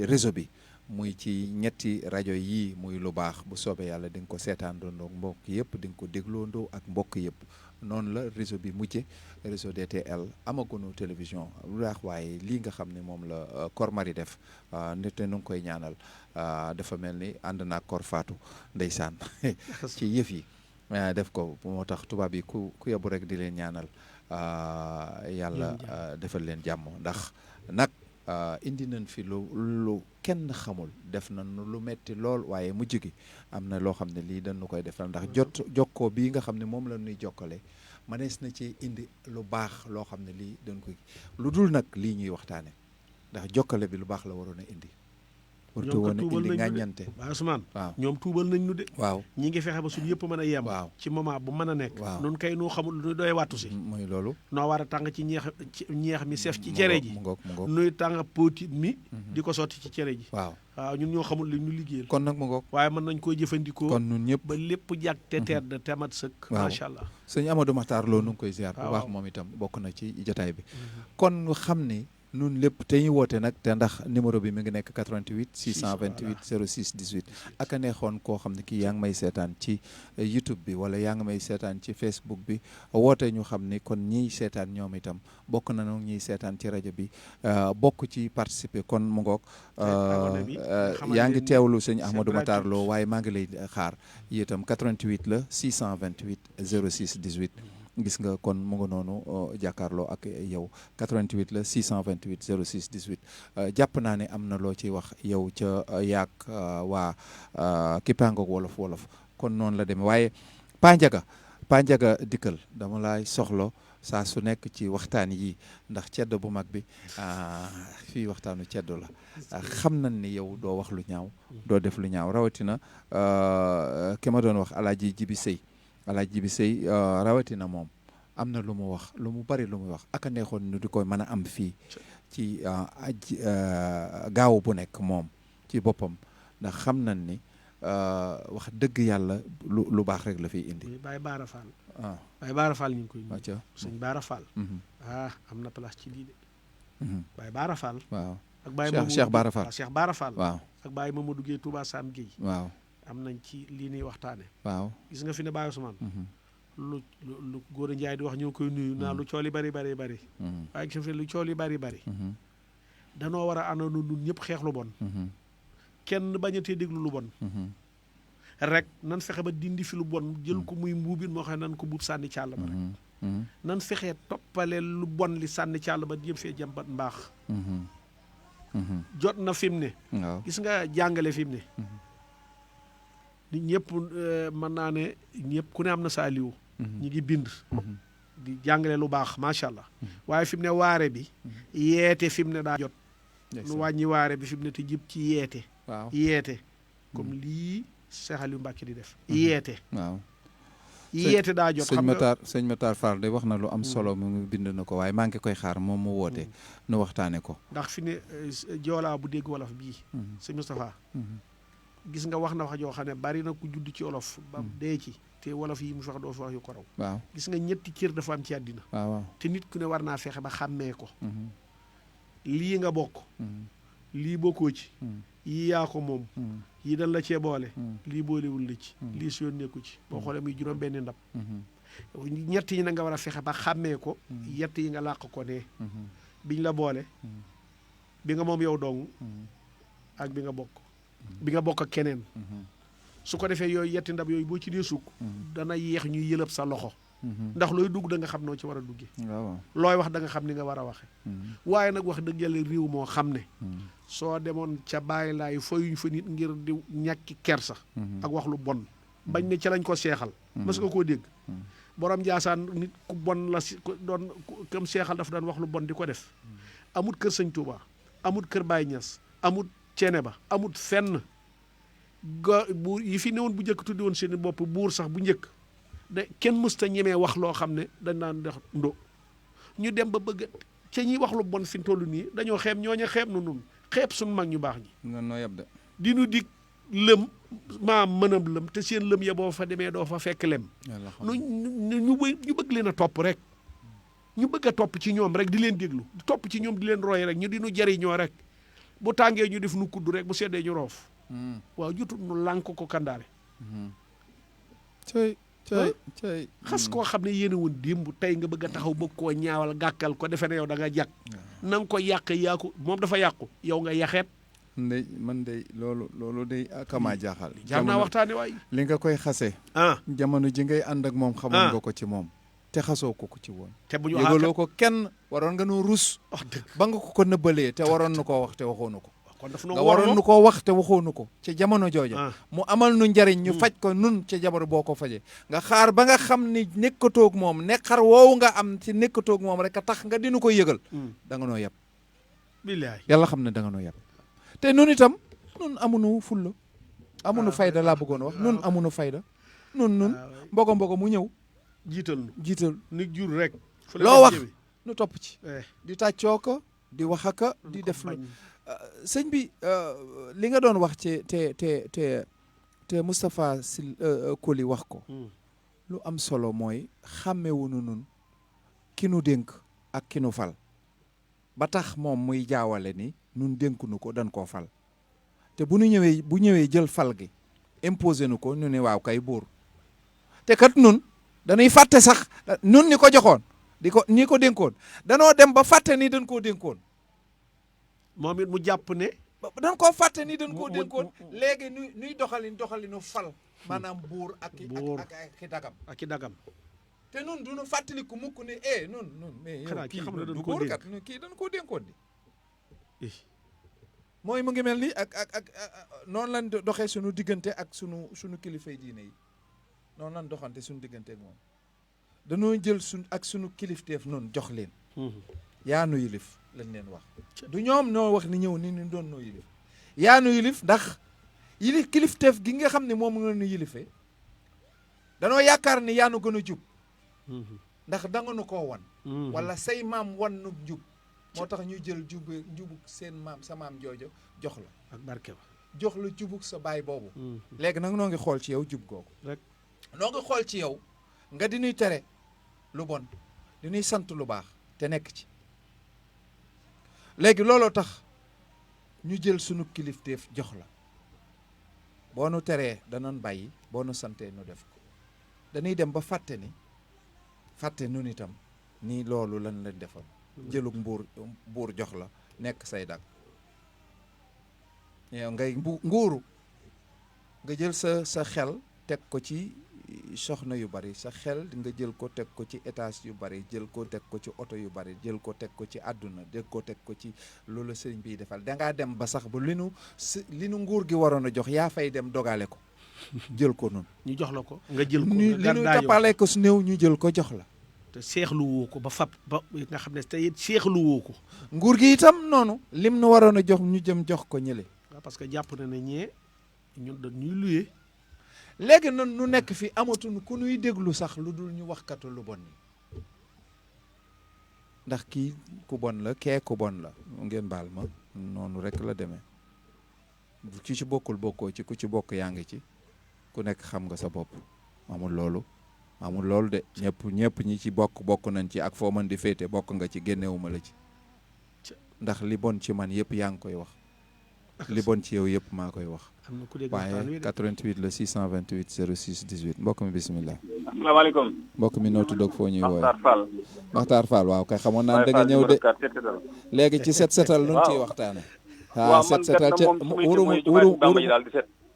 réseau bi muy ci ñetti rajo yii muy lu baax bu soobee yàlla di nga ko seetaan doondoog mbokk yëpp di nga ko dégloondoo ak mbokk yëpp noonu la réseau bi mujje réseau DTL amagunu télévision lu baax waaye lii nga xam ne moom la Kor Mari def nit nu ngi koy ñaanal dafa mel ni ànd naa Kor Fatou ndeysaan ci yëf yi def ko moo tax tubaab yi ku yebu rek di leen ñaanal yàlla defal leen jàmm ndax nag indi nañ fi lu kenn xamul def nañ lu metti lool waaye mujj gi am na loo xam ne lii dañu koy defal ndax jokkoo bii nga xam ne moom la ñuy jokkale mënees na ci indi lu baax loo xam ne lii dañ koy lu dul nag lii ñuy waxtaane ndax jokkale bi lu baax la waroon a indi wartu woon a indi ngàññante waaw Ousmane waaw ñoom tuubal nañ nu de waaw ñi ngi fexe ba suñu yëpp mën a yem waaw ci moment bu mën a nekk waaw nun kay noo xamul nu doy wattu si mooy loolu noo war a tàng ci ñeex mi sef ci cere ji mu ngoog nuy tàng póotit mi di ko sotti ci cere ji waaw ñun ñoo xamul li ñu liggéeyal kon nag mu ngoog waaye mën nañ koy jëfandikoo kon ñun ñëpp ba lépp jàg te tedd te mat sëkk macha allah sëñ Amadou Makhtar Lo nu ngi koy ziar bu baax moom itam bokk na ci jotaay bi kon xam ni nun lépp te ñu woote nag te ndax numéro bi mi ngi nekk 88 628 06 18 ak a neexoon koo xam ne kii yaa ngi may seetaan ci YouTube bi wala yaa ngi may seetaan ci Facebook bi woote ñu xam ni kon ñiy seetaan ñoom itam bokk na noonu ñiy seetaan ci rajo bi bokk ci participer kon mu ngoog yaa ngi teewlu sëñ Ahmadou Makhtar Lo waaye maa ngi lay xaar yi itam 88 la 628 06 18 gis nga kon mu nga noonu jàkkaarloo ak yow 88 la 628 06 18 jàpp naa ne am na loo ciy wax yow ca yaag waa kippaangoog wolof kon noonu la demee waaye Panjaga dikkal dama laay soxlo saa su nekk ci waxtaan yi ndax ceddo bu mag bi fii waxtaanu ceddo la xam nañ ni yow doo wax lu ñaaw doo def lu ñaaw rawatina ki ma doon wax Alaaji Jibi Sëy rawatina moom am na lu mu wax lu mu bari lu mu wax aka neexoon nu di koy mën a am fii ci gaaw bu nekk moom ci boppam ndax xam nañ ni wax dëgg yàlla lu baax rek la fiy indi. Baye Baara Fall. Baye Baara Fall ñu ngi koy nuyu. sëñ Baara Fall. am na place ci lii de. Baye Baara Fall. waaw ak Baye Cheikh Baara Fall. Cheikh Baara Fall. waaw ak Baye Mamadou Guèye Touba Sam Guèye. waaw am nañ ci lii nii waxtaane waaw gis nga fi ne Baye Ousmane. lu góor a Njaay di wax ñoo koy nuyu naa lu cool yi bari bari bari. waaye gis nga fi lu cool yi bari bari. danoo war a àndandoo ñun ñëpp xeex lu bon. kenn bañatee déglu lu bon. rek nan fexe ba dindi fi lu bon jël ko muy mbuubin moo xam ne nan ko buub sànni càll ba rek. nan fexee toppale lu bon li sànni càll ba yëpp fee jàmbat mbaax. jot na fi mu ne. gis nga jàngale fi mu ne. nit ñëpp mën naa ne ñëpp ku ne am na sa aliwu ñi ngi bind. di jàngale lu baax macha allah. waaye fi mu ne waare bi. yeete fi mu ne daa jot. nu wàññi waare bi fi mu ne te jib ci yeete. waaw yeete comme lii Cheikh Aliou Mbacke di def. yeete. waaw yeete daa jot. xam nga sëñ Matar Fall de wax na lu am solo mu bind na ko waaye maa ngi koy xaar moom mu woote. nu waxtaane ko. ndax fi ne joolaa bu dégg wolof bii. sëñ Moustapha. gis nga wax na wax joo xam ne bari na ku judd ci wolof. ba dee ci te wolof yi mu wax doo fi wax yu ko raw. waaw gis nga ñetti cër dafa am ci àddina. waaw te nit ku ne war naa fexe ba xàmmee ko. lii nga bokk. lii bokkoo ci. yii yaa ko moom. yii dañ la cee boole. lii boolewul la ci. lii si yoon nekku ci boo xoolee muy juróom benn ndab. ñett yi na nga war a fexe ba xàmmee ko. yett yi nga làq ko ne. biñ la boole. bi nga moom yow dong. ak bi nga bokk. bi nga bokk ak keneen. su ko defee yooyu yetti ndab yooyu boo ci dee sukk. dana yéex ñuy yëlëb sa loxo. ndax looy dugg da nga xam noo ci war a duggee. looy wax da nga xam ni nga war a waxe waaye nag wax dëgg yàlla réew moo xam ne. soo demoon ca bàyyi laay foyuñ fa nit ngir di ñàkki kersa. ak wax lu bon. bañ ne ca lañ ko seexal. mas nga koo dégg. borom Njaasaan nit ku bon la si doon comme seexal dafa daan wax lu bon di ko def. amut kër Sëñ Tuuba amut kër Baay Ñas amut ceene ba amut fenn buur yi fi newoon bu njëkk tuddi woon seen bopp buur sax bu njëkk. de kenn mësta ñemee wax loo xam ne dañ naan def ndo ñu dem ba bëgg ca ñuy wax lu bon fi tollu nii dañoo xeeb ñooña xeeb nu nun xeeb suñu mag ñu baax ñi noo yab de di nu dig lëm maam mënam lëm te seen lëm ya boo fa demee doo fa fekk lem ñu bëgg leen a topp rek ñu bëgg a topp ci ñoom rek di leen déglu topp ci ñoom di leen roy rek ñu di nu jariñoo rek bu tàngee ñu def nu kudd rek bu seddee ñu roof waaw jutut nu lànk ko kandaare cay xas koo xam ne yéen a woon démb tey nga bëgg a taxaw bëgg koo ñaawal gàkkal ko defe ne yow da nga jàkk na nga ko yàq yaa ko moom dafa yàqu yow nga yaxeet ndey man day loolu day akamaa jaaxal jaar naa waxtaane waay li nga koy xase jamono ji ngay ànd ak moom xamoon nga ko ci moom te xasoo ko ci woon te bu ñu yëgaloo ko kenn waroon nga nu rus ba nga ko nëbbalee te waroon nu koo wax te waxoonu ko kon daf nga waroon nu koo wax te waxoonu ko ca jamono jooja mu amal nu njariñ ñu faj ko nun ca jamono boo ko fajee nga xaar ba nga xam ni nekkatoog moom xar woowu nga am ci nekkatoog moom rek a tax nga dinu ko yëgal da nga noo yab billaay yàlla xam ne da nga noo yab te nun itam nun amunu fulla amunu fayda laa bëggoon wax nun amunu fayda nun mbogo mu ñëw jiital ni jur rek loo wax nu topp ci di tàccoo ko di wax aka di def lu sëñ bi li nga doon wax ci te Moustapha Sy Koli wax ko lu am solo mooy xàmmewunu nun ki nu dénk ak ki nu fal ba tax moom muy jaawale ni nun dénkunu ko dañ koo fal te bu ñëwee jël fal gi imposé nu ko ñu ne waaw kay buur te kat nun dañuy fàtte sax nun ni ko joxoon ni ko dénkoon danoo dem ba fàtte ni dañ koo dénkoon moom it mu jàpp ne dañ koo fàtte ni dañ koo dénkoon léegi nuy doxalinu fal maanaam buur ak i dagam ak i dagam te nun duñu fàttaliku mukk ni nun mais yow kii du buur kat kii dañ koo dénkoon di mooy mu ngi mel ni ak noonu lañ doxee suñu diggante ak suñu kilifay diine yi noonu lañ doxante suñu diggante ak moom dañoo jël suñu kilifteef noonu jox leen yaa nu yilif lañ leen wax du ñoom noo wax ni ñëw ni ñu doon noo yilif yaa nu yilif ndax kilifteef gi nga xam ne moom nga nu yilifee danoo yaakaar ni yaa nu gën a jub ndax danga nu koo wan wala say maam wan nu njub moo tax ñu jël njubug seen maam sa maam joojo jox la ak barke ba jox la jubug sa baay boobu léegi nag noo ngi xool ci yow jub googu rek noo ngi xool ci yow nga di ñuy tere lu bon di ñuy sant lu baax te nekk ci léegi looloo tax ñu jël sunu kilifteef jox la boo nu teree danoon bàyyi boo nu santee nu def ko dañuy dem ba fàtte nun itam nii loolu lan la defoon jëlug buur jox la nekk say dag yow ngay nguuru nga jël sa xel teg ko ci soxna yu bari sa xel nga jël ko teg ko ci étage yu bari jël ko teg ko ci oto yu bari jël ko teg ko ci àdduna jël ko teg ko ci loolu sëriñ bi defal dangaa dem ba sax bu li nu nguur gi waroon a jox yaa fay dem dogale ko jël ko noonu ñu jox la ko nga jël ko li nu tappale ko su néew ñu jël ko jox la te seexlu woo ko ba fab ba nga xam ne te it seexlu woo ko nguur gi itam noonu lim nu waroon a jox ñu jëm jox ko ñële waaw parce que jàpp na ne ñee ñun dañuy luyee léegi noonu nu nekk fi amatuñu ku nuy déglu sax lu dul ñu waxkatu lu bon ni ndax kii ku bon la kee ku bon la ngeen baal ma noonu rek la demee ku ci bokkul bokkoo ci ku ci bokk yaa ngi ci ku nekk xam nga sa bopp amul loolu de ñëpp ñi ci bokk nañ ci ak foo mën di féete bokk nga ci génnewuma la ci ndax li bon ci man yëpp yaa ngi koy wax li bon ci yow yëpp maa koy wax waaye 88 le 628 06 18 mbokk mi bisimilah. asalaamaaleykum. mbokk mi noo tudd ak foo ñuy wooye Makhtar Fall waaw kay xamoon naa da nga ñëw de léegi ci set setal nun ciy waxtaane set setal ca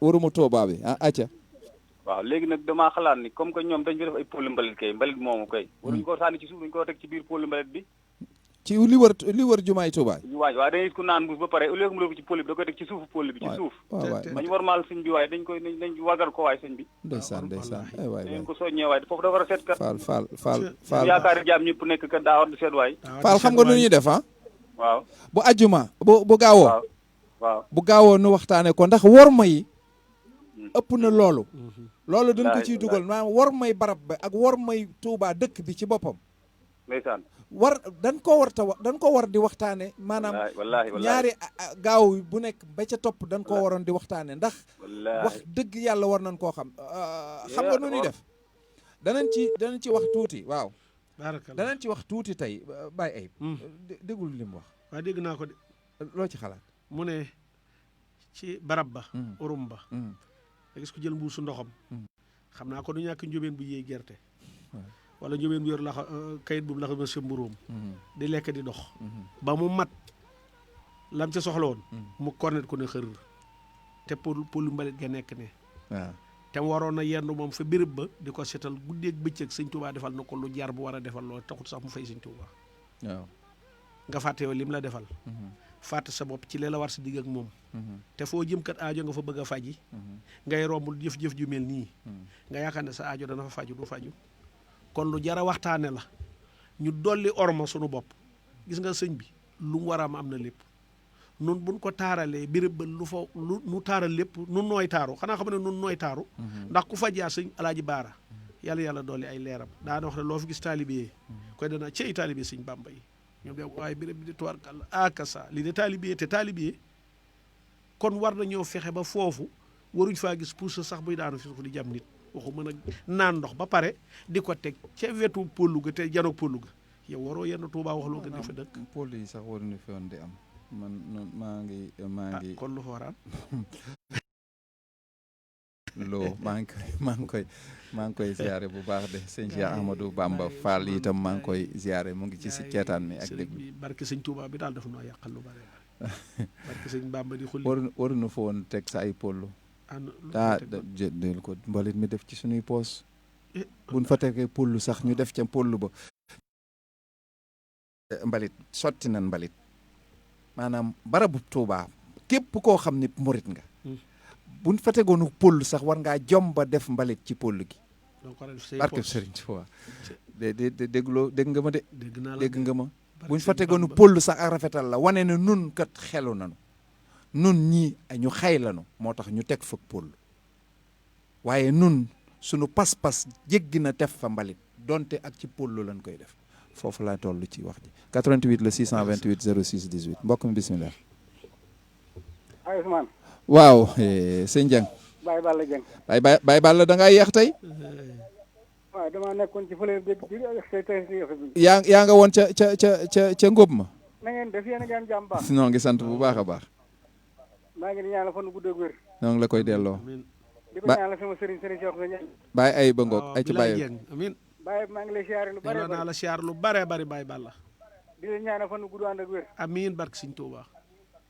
wurumu Tuubaa bi acca waaw léegi nag damaa xalaat ni comme que ñoom dañ fi def ay pôle mbalit kay mbalit moomu kay waruñu ko sànni ci suuf dañu ko teg ci biir pôle mbalit bi ci li wër jumaay Tuubaa waaw dañuy gis ku naan mbuus ba pare au lieu que mu def ko ci pôle bi da koy teg ci suufu pôle bi ci suuf bañu warmaal sëñ bi waaye dañ wagal ko waay sëñ bi ndeysaan ay waay dañ ko soññee waay foofu dafa war a seet kat Fall yaakaari jaam ñëpp nekk kat daa war di seet waay Fall xam nga nu ñuy def waaw bu ajjuma bu gaawoo waaw bu gaawoo nu waxtaane ko ndax worma yi ëpp na loolu dañ ko ciy dugal maanaam wormay barab ba ak wormay Tuubaa dëkk bi ci boppam ndeysaan dañ ko war di waxtaane maanaam ñaari gaaw bu nekk ba ca topp dañ ko waroon di waxtaane ndax wax dëgg yàlla war nañ koo xam nga nu ñuy def danañ ci wax tuuti waaw danañ ci wax tuuti tey Baye Ayib déggul li mu wax waaw dégg naa ko de loo ci xalaat mu ne ci barab ba urum ba nga gis ko jël mbuusu ndoxam xam naa ko du ñàkk njóbeen bu yéey gerte wala njóbeen bu yor laxa kayit bu laxa ma sa mburóom di lekk di dox ba mu mat lam ca soxla woon mu kornet ko ne xër te polu mbalit ga nekk ne waaw te waroon na yendu moom fa béréb ba di ko setal guddeeg bëccëg sëñ Tuubaa defal na ko lu jar bu war a defal loolu taxut sax mu fay sëñ Tuubaa waaw nga fàtte yow lim la defal fàtte sa bopp ci lee la war sa digg ak moom te foo jëm kat aajo nga fa bëgg a faji ngay romb jëf-jëf ju mel nii nga yaakaar ne sa aajo dana fa faju du faju kon lu jara waxtaane la ñu dolli orma sunu bopp gis nga sëñ bi lu mu war a am na lépp nun buñ ko taaralee béréb ba lu nu taaral lépp nun nooy taaru xanaa xam ne nun nooy taaru ndax ku faj yaa sëñ Alaaji Baara yàlla dolli ay leeram daana wax ne loo fi gis taalibe koy dana cey taalibe sëñ Bàmba yi ñoom de waaye béréb bi di tuwaar kàlla akasa li de taalibe te taalibe kon war na ñoo fexe ba foofu waruñ faa gis puus sax buy daanu fi suuf di jam nit waxu mën a naan ndox ba pare di ko teg ca wetu pollu ga te janoog pollu ga yow waroo yenn Tuubaa wax loo gën di fa dëkk pollu yi sax waruñu fi woon di am man maa ngi kon lu fa war a am loo maa ngi koy ziare bu baax de sëñ Cheikh Ahmadou Bamba Fall itam maa ngi koy ziare mu ngi ci si ceetaan mi ak déglu barke sëñ Tuubaa bi daal dafa noo yàqal lu bare barke sëñ Bamba di xulli waruñu fa woon teg sa ay pollu del ko mbalit mi def ci suñuy poos buñ fa tegee pollu sax ñu def ca pollu ba mbalit sotti nañ mbalit maanaam barabu Tuubaa képp koo xam ne murit nga buñ fa tegoonu pollu sax war ngaa jomba def mbalit ci pollu gi barke Sëriñ Tuubaa dégg nga ma de dégg nga ma buñ fa tegoonu pollu sax ak rafetal la wane ne nun kat xelu nanu nun ñii ñu xay lanu moo tax ñu teg fa pollu waaye nun sunu pas-pas jéggi na tef fa mbalit donte ak ci pollo lañ koy def foofu laa toll ci wax ji 88 la 628 06 18 mbokk mi bismillah. ay Ousmane. waaw sëñ Dieng. Baye Balla Dieng. Baye Balla da ngaa yeex tey. waaw damaa nekkoon ci fële bi yaa nga woon ca ngóob ma. na ngeen def yéen a ngi am jàmm baax. noo ngi sant bu baax a baax. maa ngi di ñaanal fan gudd ak wér. noo ngi la koy delloo. di ko ñaanal sama sëriñ Cheikh Ndiaye. Baye ay ba ngoog ay ci Baye. amiin. Baye maa ngi lay siyaare lu bare naa la siyaar lu bare bari Baye Balla. di la ñaanal fan gudd ànd ak wér. amiin barke Sëñ Tuuba.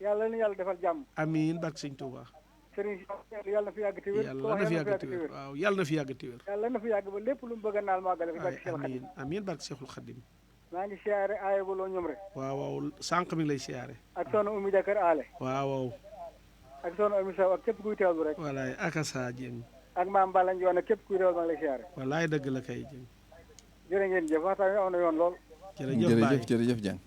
yàlla na yàlla defal jàmm. amiin barke Sëñ Tuuba. sëriñ yàlla na fi yàgg te wér. yàlla na fi yàgg te wér waaw yàlla na fi yàgg te wér. yàlla na fi yàgg ba lépp lu mu bëgg a naal maagale fi barke Seexul Xadim. amiin barke Seexul Xadim. maa ngi siyaare aaye ba loo ñoom rek. waaw waaw sànq mi ngi lay siyaare. ak soxna Oumy Jakar aale. waaw waaw. ak soxna Oumy Sow ak képp kuy teewlu rek. walaay akasa Dieng. ak maam Balla Ndione képp kuy teewlu maa ngi lay siyaare. walaay dëgg la kay Dieng. jërë ngeen jëf waxtaan wi aw na yoon lool. jërëjëf Dieng.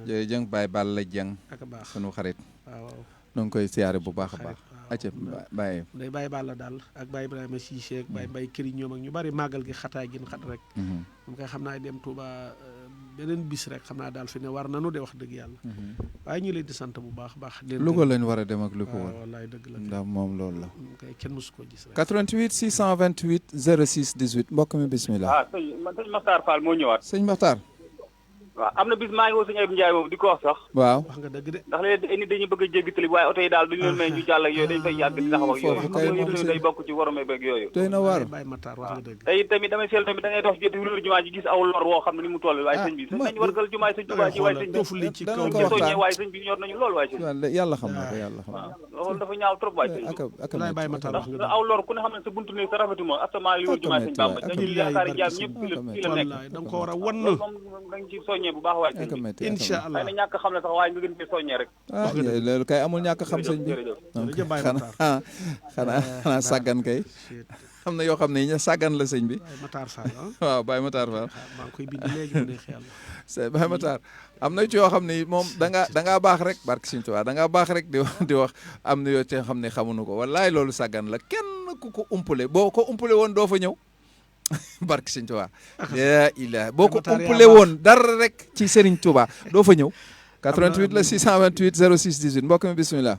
jërëjëf Baye Balla Dieng. ak baax sunu xarit. waaw nu ngi koy siyaare bu baax a baax. acca Baye. day Baye Balla daal ak Baye Ibrahima Cissé ak Baye Mbaye këri ñoom ak ñu bari màggal gi xataay gin xat rek. moom kay xam naa dem Touba beneen bis rek xam naa daal fi ne war nanu de wax dëgg yàlla. waaye ñu leen di sant bu baax baax. Louga lañ war a dem ak lu ko woon. wallaay dëgg la ndax moom loolu la. kay kenn mësu koo gis rek. 88 628 06 18 mbokk mi bismillah. sëñ Makhtar Fall moo ñëwaat. sëñ Makhtar. waaw am na bis maa ngi woo sëñ Ayib Ndiaye boobu di ko wax sax. waaw wax nga dëgg de. ndax léegi ay nit dañuy bëgg a jéggi tali waaye oto yi daal duñu leen may ñu jàll ak yooyu dañ fay yàgg di taxaw ak yooyu. foofu day bokk ci warome beeg yooyu. doy na waar. Baye Matar wax nga dëgg. tey tamit damay seetlu tamit da ngay dox ci wéru jumaa ji gis aw lor woo xam ne ni mu toll waaye sëñ bi nañ wargal jumaa sëñ Tuubaa ji waaye sëñ bi ci kaw soññee waaye sëñ bi ñor nañu lool waaye sëñ bi yàlla xam na ko yàlla xam na ko loolu dafa ñaaw trop waaye sëñ bi Baye Matar wax nga ndax aw lor ku ne xam ne sa buntu ne sa rafetuma asama li wéru jumaa sëñ Bamba dañu yaakaari jaam ñëpp fi la nekk da nga ko war a wan moom da nga ci soññee bu baax waaye sëñ bi incha allah na ñàkk xam ne sax waaye nga gën cee soññee rek loolu kay amul ñàkk xam sëñ bi xanaa sàggan kay xam na yoo xam ne ña sàggan la sëñ bi Matar Fall waaw Baye Matar Fall maa ngi koy bind léegi mu neex yàlla c'est Baye Matar am na ci yoo xam ne moom da ngaa baax rek barke Sëñ Tuubaa da ngaa baax rek di wax am na yoo ci xam ne xamuñu ko wallaay loolu sàggan la kenn ku ko umpule boo ko umpule woon doo fa ñëw barke Sëñ Tuubaa la ilaha boo ko umpule woon dara rek ci Sëriñ Tuubaa doo fa ñëw 88 la 628 06 18 mbokk mi bismillah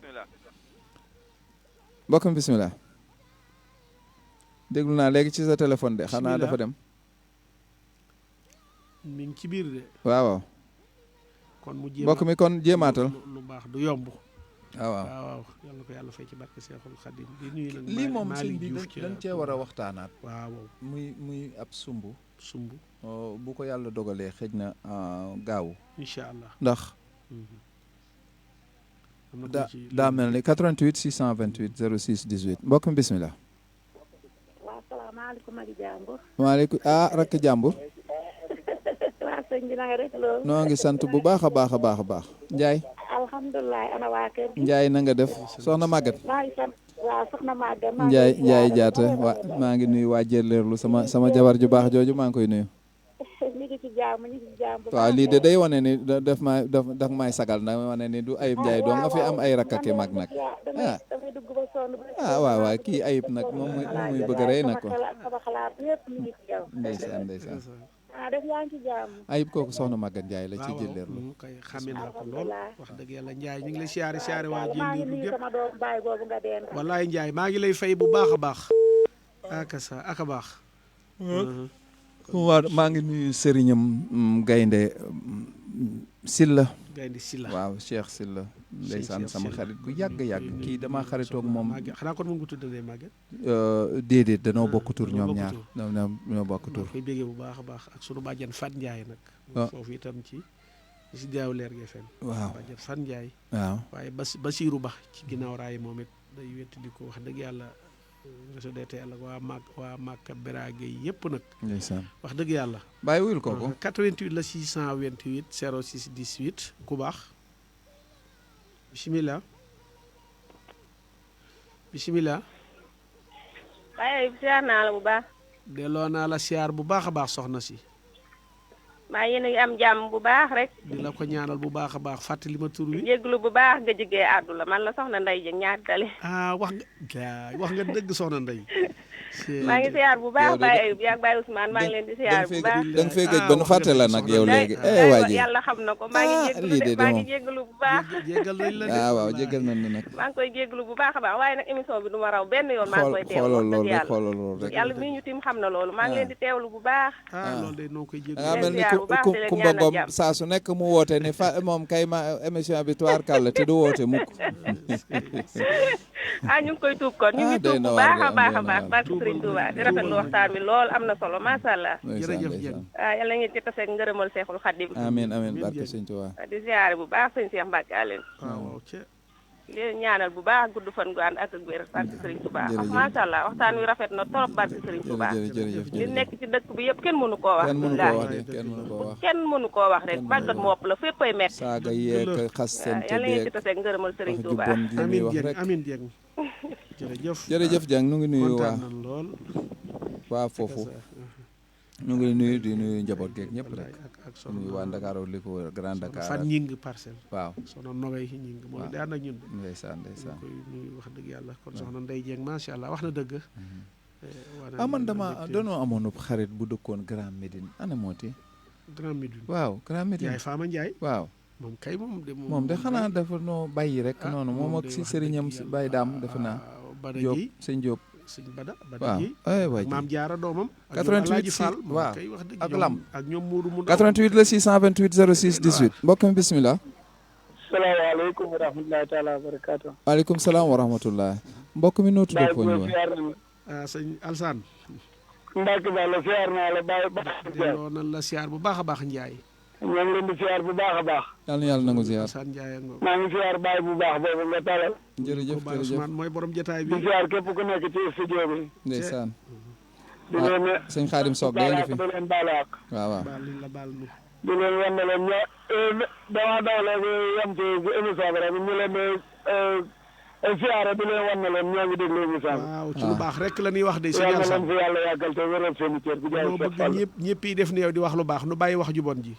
mbokk mi bismillah déglu naa léegi ci sa téléphone de xanaa dafa dem mi ngi ci biir de waaw kon mu jéem mbokk mi kon jéemaatal lu baax du yomb waaw yàlla ko yàlla fay ci barke Seexul Xadim di nuyu nag lii moom sëñ bi dañ cee war a waxtaanaat waaw muy ab sumb bu ko yàlla dogalee xëj na gaawu incha allah ndax daa mel ni 88 628 06 18 mbokk mi bismillah waaw salaamaaleykum ak jàmbur waaleykum rakk jàmbur waaw sëñ bi na nga def loolu noo ngi sant bu baax a baax a baax a baax Njaay alhamdulilah ana waa kër gi Njaay na nga def soxna Maguette maa ngi sant waaw soxna Maguette Njaay jaata maa ngi nuyu waa Jëleerlu sama jabar ju baax jooju maa ngi koy nuyu ñu ngi ci jàmm waaw lii de day wane ni daf may sagal na wane ni du Ayib Njaay doo nga fi am ay rakkake mag nag damay dugg ba sonn waaw kii Ayib nag moom muy bëgg a rey nag ko sama xalaat yëpp mi ngi ci yow ndeysaan def yaa ngi ci jàmm Ayib kooku soxna Maguette Njaay la ci Jëleerlu kay xame naa ko lool wax dëgg yàlla Njaay ñu ngi lay siyaare waa Jëleerlu gépp sama doom baay boobu nga deen wallaay Njaay maa ngi lay fay bu baax a baax aka baax waaw maa ngi nuyu sëriñam Gaynde Silla waaw Cheikh Silla ndeysaan sama xarit bu yàgg kii dama xaritoog moom xanaa kon mu ngi tuddee Maguette déedéet danoo bokk tur ñoom ñaar ñoo bokk tur koy bégee bu baax a baax ak sunu bàjjen Fat Ndiaye nag foofu itam ci jaaw leer gi fen waaw bàjjen Fat Ndiaye waaw waaye Basiiru Ba ci ginnaaw raay moom it day wetti di ko wax dëgg yàlla réseau DTL ak waa Màkka Beraage yëpp nag ndeysaan wax dëgg yàlla bàyyi wuyul kooku 88 la 628 06 18 ku baax bisimilah waaye siyaar naa la bu baax delloo naa la siyaar bu baax a baax soxna si maa yéen a ngi am jàmm bu baax rek di la ko ñaanal bu baax a baax fàttali ma tur wi jéglu bu baax nga jigee àddu la man la soxna Ndey Jëng ñaari tali wax nga dëgg soxna Ndey maa ngi siyaar bu baax Baye Ayib yaag Baye Ousmane maa ngi leen di siyaar bu baax. da nga fee gëj ba nu fàtte la nag yow léegi. waa ji yàlla xam na ko maa ngi jéggalu bu baax. waaw jéggal nañ la nag. maa ngi koy jéggalu bu baax a baax waaye nag émission bi du ma raw benn yoon. maa ngi koy teewlu xoolal loolu rek yàlla mi ñu tim xam na loolu maa ngi leen di teewlu bu baax. loolu day noo koy jéggalu. mel ni Kumba Ngom saa su nekk mu woote ne moom kay ma émission bi tubaarkàlla te du woote mukk. ñu ngi koy tuub kon ñu ngi tuub bu baax a baax a baax barke Sëriñ Tuuba di rafetlu waxtaan bi lool am na solo macha allah. jërëjëf Dieng. yàlla ngeen ci taseeg ngërëmal Seexul Xadim. amiin amiin barke Sëriñ Tuuba. di ziare bu baax sëñ Cheikh Mbacke Alioune. di ñaanal bu baax gudd fan gu ànd ak wér barke Sëriñ Tuuba. macha allah waxtaan wi rafet na trop barke Sëriñ Tuuba. li nekk ci dëkk bi yëpp kenn mënu koo wax. kenn mënu koo wax rek màggat mu wopp la féppay metti. saaga yeeg xasante yàlla ngeen ci taseeg ngërëmal Sëriñ Tuuba. amiin Dieng. jërëjëf Dieng ñu ngi nuyu waa foofu ñu ngi nuyu di nuyu njaboot geeg ñëpp rek nuyu waa Ndakaaru li ko Grand Dakar fan ñing parcelle waaw soxna Nogay ñing mooy daan ak ñun ndeysaan koy nuyu wax dëgg yàlla kon soxna Ndey Dieng macha allah wax na dëgg man danoo amoon xarit bu dëkkoon Grand Médine ana mooti Grand Médine waaw Grand Médine Ndiaye Fama Ndiaye waaw moom kay moom de xanaa dafa noo bàyyi rek noonu moom ak si sëriñam si Baye Daam defe naa Diop sëñ Diop sëñ Bada waaw waay maam Jaara doomam 88 waaw ak lam ak ñoom Modou mu 88 la 628 06 18 mbokk mi bismillah salaamaaleykum wa rahmatulahi taala wa barakaatu waaleykum salaam wa rahmatullah mbokk mi noo tudd ko ñu sëñ Alsaan Mbacke Ba la siyaar naa la bàyyi ba delloo nan la siyaar bu baax a baax Njaay ñoo ngi leen di siyaar bu baax a baax yàlla na yàlla nangu siyaar maa ngi siyaar baay bu baax boobu nga talal jërëjëf Ousmane mooy borom jotaay bi di siyaar képp ku nekk ci studio bi ndeysaan di leen sëñ Xaadim Soog day ngi fi di leen baalu àq waaw waaw di leen wan ne leen dama daw léegi yem ci émission bi rek ñu leen siyaare di leen wan ne leen ñoo ngi déglu émission bi waaw ci lu baax rek la ñuy wax de sëñ yàlla Alsaan leen fi yàlla yàggal te wéral seen i cër bi jaay bëgg ñëpp yi def ne yow di wax lu baax nu bàyyi wax ju bon ji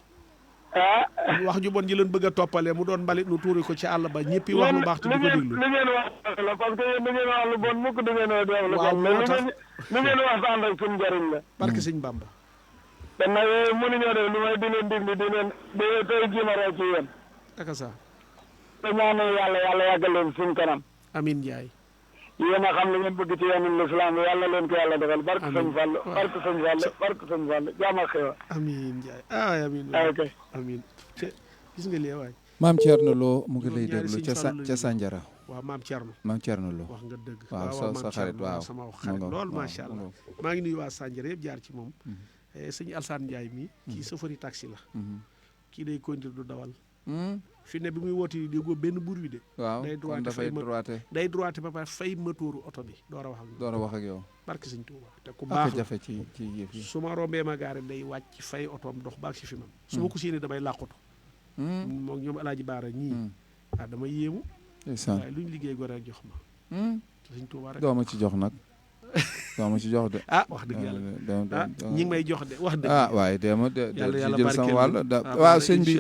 wax ju bon ji leen bëgg a toppale mu doon mbalit nu tuuri ko ci àll ba ñëpp yi wax lu baax te di ko déglu li ngeen wax la parce que yéen da ngeen wax lu bon mukk da ngeen wax lu bon mais li ngeen wax ànd ak suñu njëriñ la barke sëñ Bamba te nag mënuñoo def lu may di leen diglu di leen di tey jimaroo ci yéen aka sa te ñaanal yàlla yàggal leen suñu kanam amin Njaay yéen a xam li ngeen bëgg ci yoonu l'islam bi yàlla leen ko yàlla defal barke sëñ Fall barke sëñ Fall barke sëñ Fall jaam ak xewa amin Njaay amin ok amin gis nga lii waay maam Thierno Lo mu ngi lay déglu ca Sandiara waaw maam Thierno Lo wax nga dëgg waaw sa xarit waaw sama xarit lool macha allah maa ngi nuyu waa Sandiara yëpp jaar ci moom sëñ Alsaan Njaay mi kii chauffeur taxi la kii day conduire du dawal fi ne bi muy woote yi déggoo benn bur wi de waaw day droité ba pare fay motoru oto bi door a wax ak yow barke sëñ Tuuba te ku baax jafe ci yëf yi su ma rombee ma gaare day wàcc fay otoom dox baag si fi man su ma ko séenee damay làqutu moom ñoom Alaaji Baara ñii dama yéemu waaye lu ñu liggéey gore ak jox ma te sëñ Tuuba rek doo ma ci jox nag doo ma ci jox de wax dëgg yàlla ñi ngi may jox de wax dëgg waaye dema de ci jël sama wàll waaw sëñ bi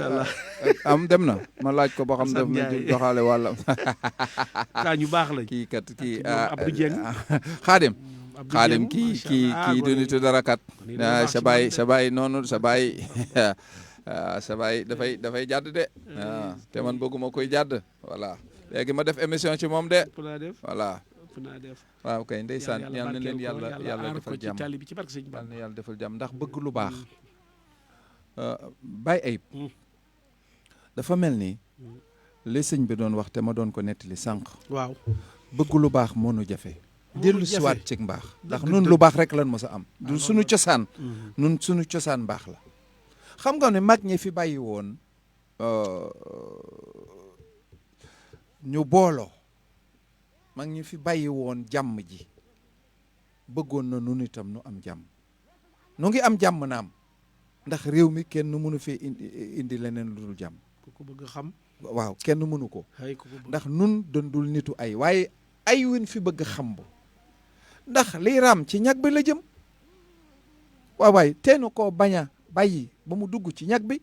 am dem na ma laaj ko ba xam def na joxaale wàllam kaa ñu baax lañ kii Abdou Dieng xaadim kii du nitu dara kat sa baay noonu sa baay dafay jàdd de te man bëgguma koy jàdd voilà léegi ma def émission ci moom de voilà waaw kay ndeysaan yal na leen yàlla defal jàmm yal na yàlla defal jàmm ndax bëgg lu baax Baye Ayib dafa mel ni li sëñ bi doon wax te ma doon ko nettali sànq waaw bëgg lu baax moo nu jafe dellu siwaat ci mbaax ndax nun lu baax rek lan mos a am du suñu cosaan nun suñu cosaan baax la xam nga ne mag ñi fi bàyyi woon ñu booloo mag ñi fi bàyyi woon jàmm ji bëggoon na nun itam nu am jàmm nu ngi am jàmm naam ndax réew mi kenn mënu fee indi leneen lu dul jàmm ku bëgg xam waaw kenn mënu ko ndax nun dëndul nitu ay waaye ay win fi bëgg xam bu ndax liy raam ci ñag bi la jëm waaw waay teenu koo bañ a bàyyi ba mu dugg ci ñag bi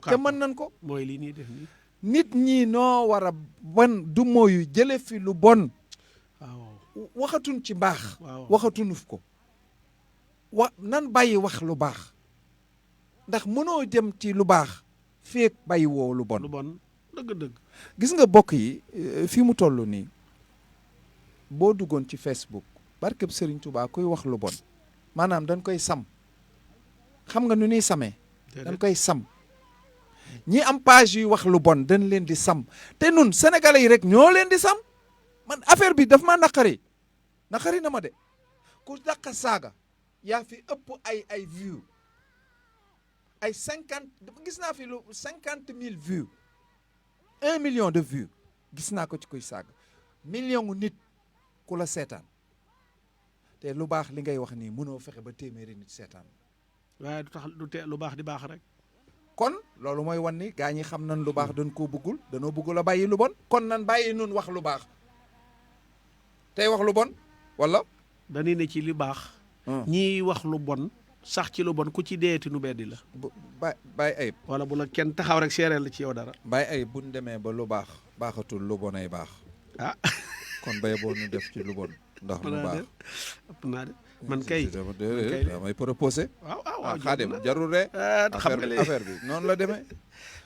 te mën nañ ko mooy lii nii def nii nit ñi noo war a bon du mooyu jële fi lu bon waxatuñ ci mbaax waxatuñu ko nan bàyyi wax lu baax ndax mënoo dem ci lu baax feek bàyyi woo lu bon dëgg-dëgg gis nga bokk yi fi mu toll nii boo duggoon ci Facebook barkeb Serigne Touba kuy wax lu bon maanaam dañ koy sam xam nga nu ñuy samee dañ koy sam ñi am page yuy wax lu bon dañ leen di sam te nun sénégalais yi rek ñoo leen di sam man affaire bi daf ma naqari na ma de ku dàq saaga yaa fi ëpp ay vues ay 50 gis naa fi lu 50 000 vues 1 million de vues gis naa ko ci kuy saaga million nit ku la seetaan te lu baax li ngay wax nii mënoo fexe ba téeméeri nit seetaan waaye du tax du tee lu baax di baax rek kon loolu mooy wan ni gaa ñi xam nañ lu baax dañ koo bëggul danoo bëggul a bàyyi lu bon kon nan bàyyi nun wax lu baax tey wax lu bon wala dañuy ne ci li baax ñiy wax lu bon sax ci lu bon ku ci deeti nu beddi la bàyyi ayib wala bu la kenn taxaw rek seereel la ci yow dara bàyyi ayib buñ demee ba lu baax baaxatul lu bon ay baax kon bay boo nu def ci lu bon ndax lu baax ëpp naa de man kay damay proposé waaw Xaadim jarul rek affaire bi noonu la demee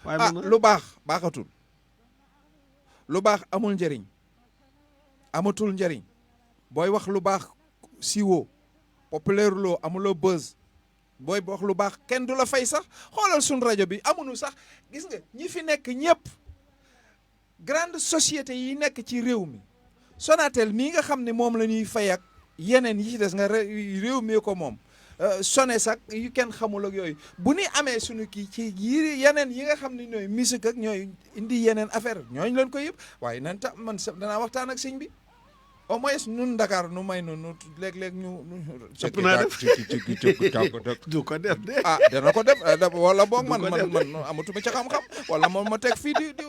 waaye lu baax baaxatul lu baax amul njëriñ amatul njëriñ booy wax lu baax siiwoo populaire loo amuloo buzz booy wax lu baax kenn du la fay sax xoolal suñ rajo bi amuñu sax gis nga ñi fi nekk ñëpp grande société yi nekk ci réew mi Sonatel mii nga xam ne moom la ñuy fay ak yeneen yi ci des nga réew mi ko moom Sones ak yu kenn xamul ak yooyu bu ni amee suñu kii ci yi yeneen yi nga xam ne ñooy musique ak ñooy indi yeneen affaire ñooñu leen ko yëpp waaye nan ta man danaa waxtaan ak sëñ bi au moins nun Dakar nu may nu léeg-léeg ñu ëpp naa def du ko def de dana ko def wala boog man amatuma ca xam-xam wala moom ma teg fii di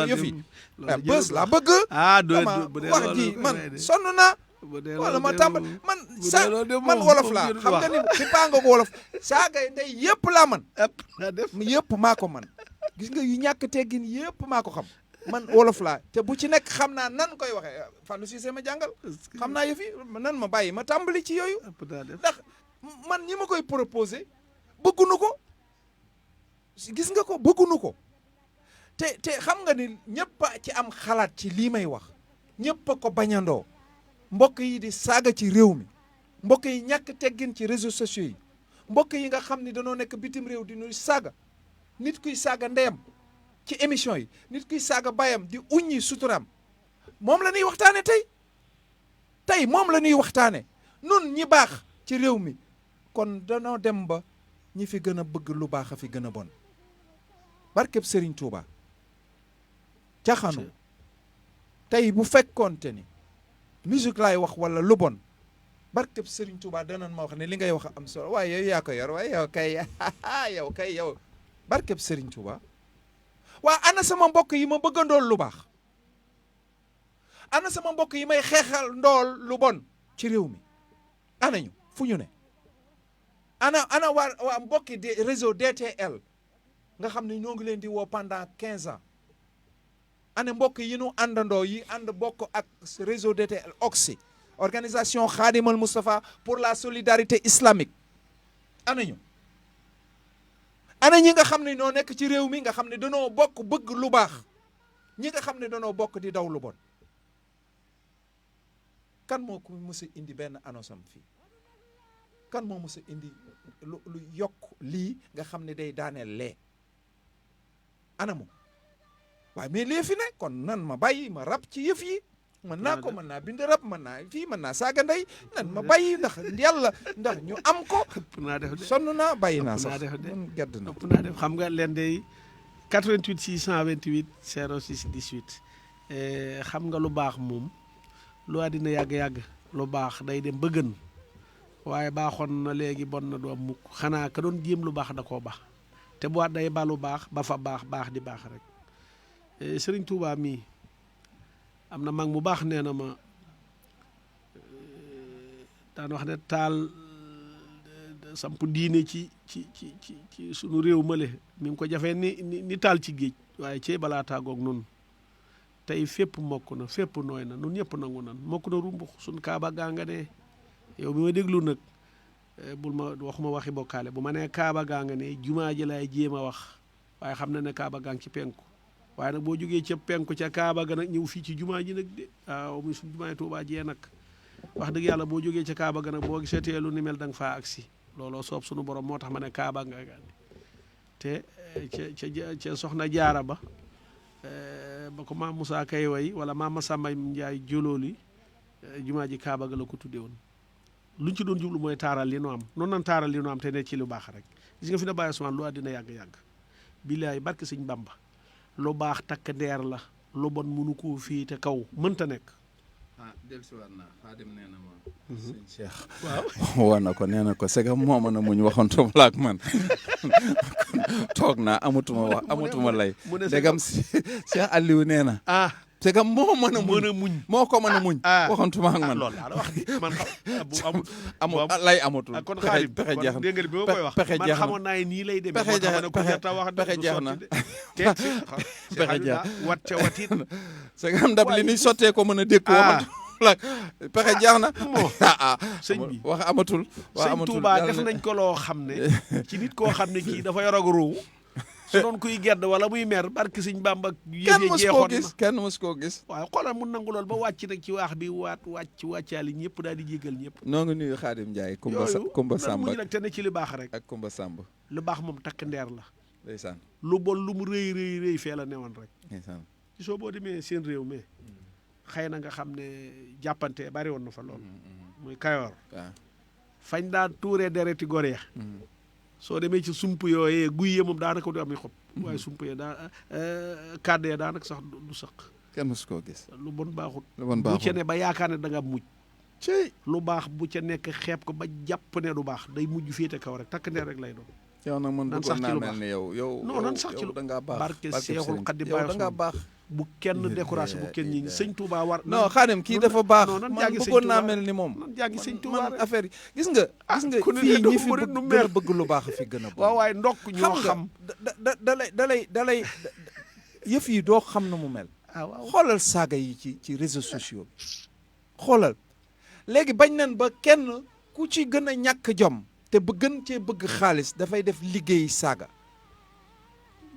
yëf yi bës laa bëgg wax ji man sonn naa wala ma tàmbal man wolof laa xam nga ni si paa nga wolof saagay ndey yëpp laa man yëpp maa ko man gis nga yu ñàkk teggin yëpp maa ko xam man wolof laa te bu ci nekk xam naa nan koy waxee Fallou Cissé ma jàngal xam naa yëf yi nan ma bàyyi ma tàmbali ci yooyu ndax man ñi ma koy proposé bëggunu ko gis nga ko bëggunu ko te xam nga ni ñëpp a ci am xalaat ci lii may wax ñëpp a ko bañandoo mbokk yi di saaga ci réew mi mbokk yi ñàkk teggin ci réseaux sociaux yi mbokk yi nga xam ni danoo nekk bitim réew di nuy saaga nit kuy saaga ndeyam ci émission yi nit kuy saaga bayam di uññi suturam moom la ñuy waxtaane tey moom la ñuy waxtaane nun ñi baax ci réew mi kon danoo dem ba ñi fi gën a bëgg lu baax a fi gën a bon barkeb Serigne Touba caxanu tey bu fekkoonte ni musique laay wax wala lu bon barkeb Serigne Touba danañ ma wax ne li ngay wax am solo waaye yow yaa ko yor waaye yow kay yow barkeb Serigne Touba waa ana sama mbokk yi ma bëgg ndool lu baax ana sama mbokk yi may xeexal ndool lu bon ci réew mi ana ñu fu ñu ne ana waa mbokki réseau DTL nga xam ne ñoo ngi leen di woo pendant 15 ans ana mbokk yi ñu àndandoo yi ànd bokk ak réseau DTL OXI organisation Khadimal Moustapha pour la solidarité islamique ana ñu ana ñi nga xam ne ñoo nekk ci réew mi nga xam ne danoo bokk bëgg lu baax ñi nga xam ne danoo bokk di daw lu bon kan moo ko mës a indi benn annonce am fii kan moo mës a indi lu yokk lii nga xam ne day daaneel lee ana moom waaye mais lee fi ne kon nan ma bàyyi ma rab ci yëf yi mën naa ko mën naa bind rab mën naa fii mën naa saaga ndey nan ma bàyyi ndax yàlla ndax ñu am ko sonn naa bàyyi naa sax man gedd na ëpp naa def xam nga leen day 88 628 06 18 xam nga lu baax moom lu àddina yàgg-yàgg lu baax day dem ba gën waaye baaxoon na léegi bon na du am mukk xanaa ka doon jéem lu baax da koo baax te bu waat day ba lu baax ba fa baax di baax rek Sëriñ Tuubaa mii am na mag mu baax nee na ma daan wax ne taal samp diine ci sunu réew male mi ngi ko jafee ni taal ci géej waaye cey balaa tàggoog noonu tey fépp mokk na fépp nooy na nun ñëpp nangu nan mokk na rumbux suñ kaaba gaa nga ne yow bi ma déglu nag bul ma waxuma waxi bokkaale bu ma nee kaaba gaa nga ne jumaa ji laay jéem a wax waaye xam na ne kaaba gaa ngi ci penku waaye nag boo jógee ca penku ca kaaba ga nag ñëw fii ci jumaa ji nag de waaw muy suñ jumaa Tuubaa jee nag wax dëgg yàlla boo jógee ca kaaba ga nag boo gisee teelu ni mel da nga faa agsi looloo soob sunu borom moo tax ma ne kaaba nga te ca soxna jaara ba ba ko maam Moussa Kay way wala maam Masamba Njaay jolooli jumaa ji kaaba ga la ko tudde woon luñ ci doon jublu mooy taaral li nu am noonu nan taaral li nu am te ne ci lu baax rek gis nga fi ne bàyyi Ousmane lu àddina yàgg-yàgg billaay barke sëñ Bamba lu baax takk ndeer la lu bon mënu koo fii te kaw mënta nekk dellusiwaat naa Xaadim nee na ma sëñ Cheikh waaw war na ko nee na ko c'est que moo mën a muñ waxantuma la ak man toog naa amatuma lay dégam Cheikh Aliou nee na c'est que moo mën a muñ moo ko mën a muñ waxantuma ak man loolu laa la wax di man amul lay amatul kon Xaadim pexe jeex na dégg nga bi ma koy wax man xamoon naa nii lay demee pexe jeex na pexe jeex na wat ca watit c'est que ndab li ñuy sottee ko mën a dékk la pexe jeex na sëñ bi wax amatul sëñ Touba def nañ ko loo xam ne ci nit koo xam ne kii dafa yor ak ruu su doon kuy gedd wala muy mer barki sëñ Bamba yëf jeexoon na kenn mës koo gis waaw xoolal mu nangu lool ba wàcc nag ci waax bi wàccaali ñëpp daal di jégal ñëpp noo ngi nuyu Xaadim Njaay Kumba Samba muñ nag te ne ci li baax rek ak Kumba Samba lu baax moom takk ndeer la ndeysaan lu bon lu mu rëy fee la newoon rek ndeysaan soo boo demee seen réew mi xëy na nga xam ne jàppante bari woon na fa lool muy Kayoor fañ daan tuuree dereti gore ya soo demee ci sump yooyee guy yee moom daanaka du am xob waaye sump yee kàddu yee daanaka sax du sëq kenn mësu koo gis lu bon baaxut bu ca ne ba yaakaar ne da nga mujj ci lu baax bu ca nekk xeeb ko ba jàpp ne du baax day mujj féete kaw rek takk ndeer rek lay doon yow nag man bëggoon naa mel ni yow non nan sax ci lu da ngaa baax barke Seexul Xadiim yow da ngaa baax bu kenn découragé bu kenn ñi sëñ Touba war non Xaadim kii dafa baax nan man bëggoon naa mel ni moom nan jàngi sëñ Touba man affaire yi gis nga fii ñi fi gën a bëgg lu baax fi gën a bëgg waaw waaye ndokk ñoo xam dalay yëf yi doo xam na mu mel xoolal saaga yi ci réseaux sociaux bi xoolal léegi bañ nañ ba kenn ku ci gën a ñàkk jom te ba gën cee bëgg xaalis dafay def liggéey saaga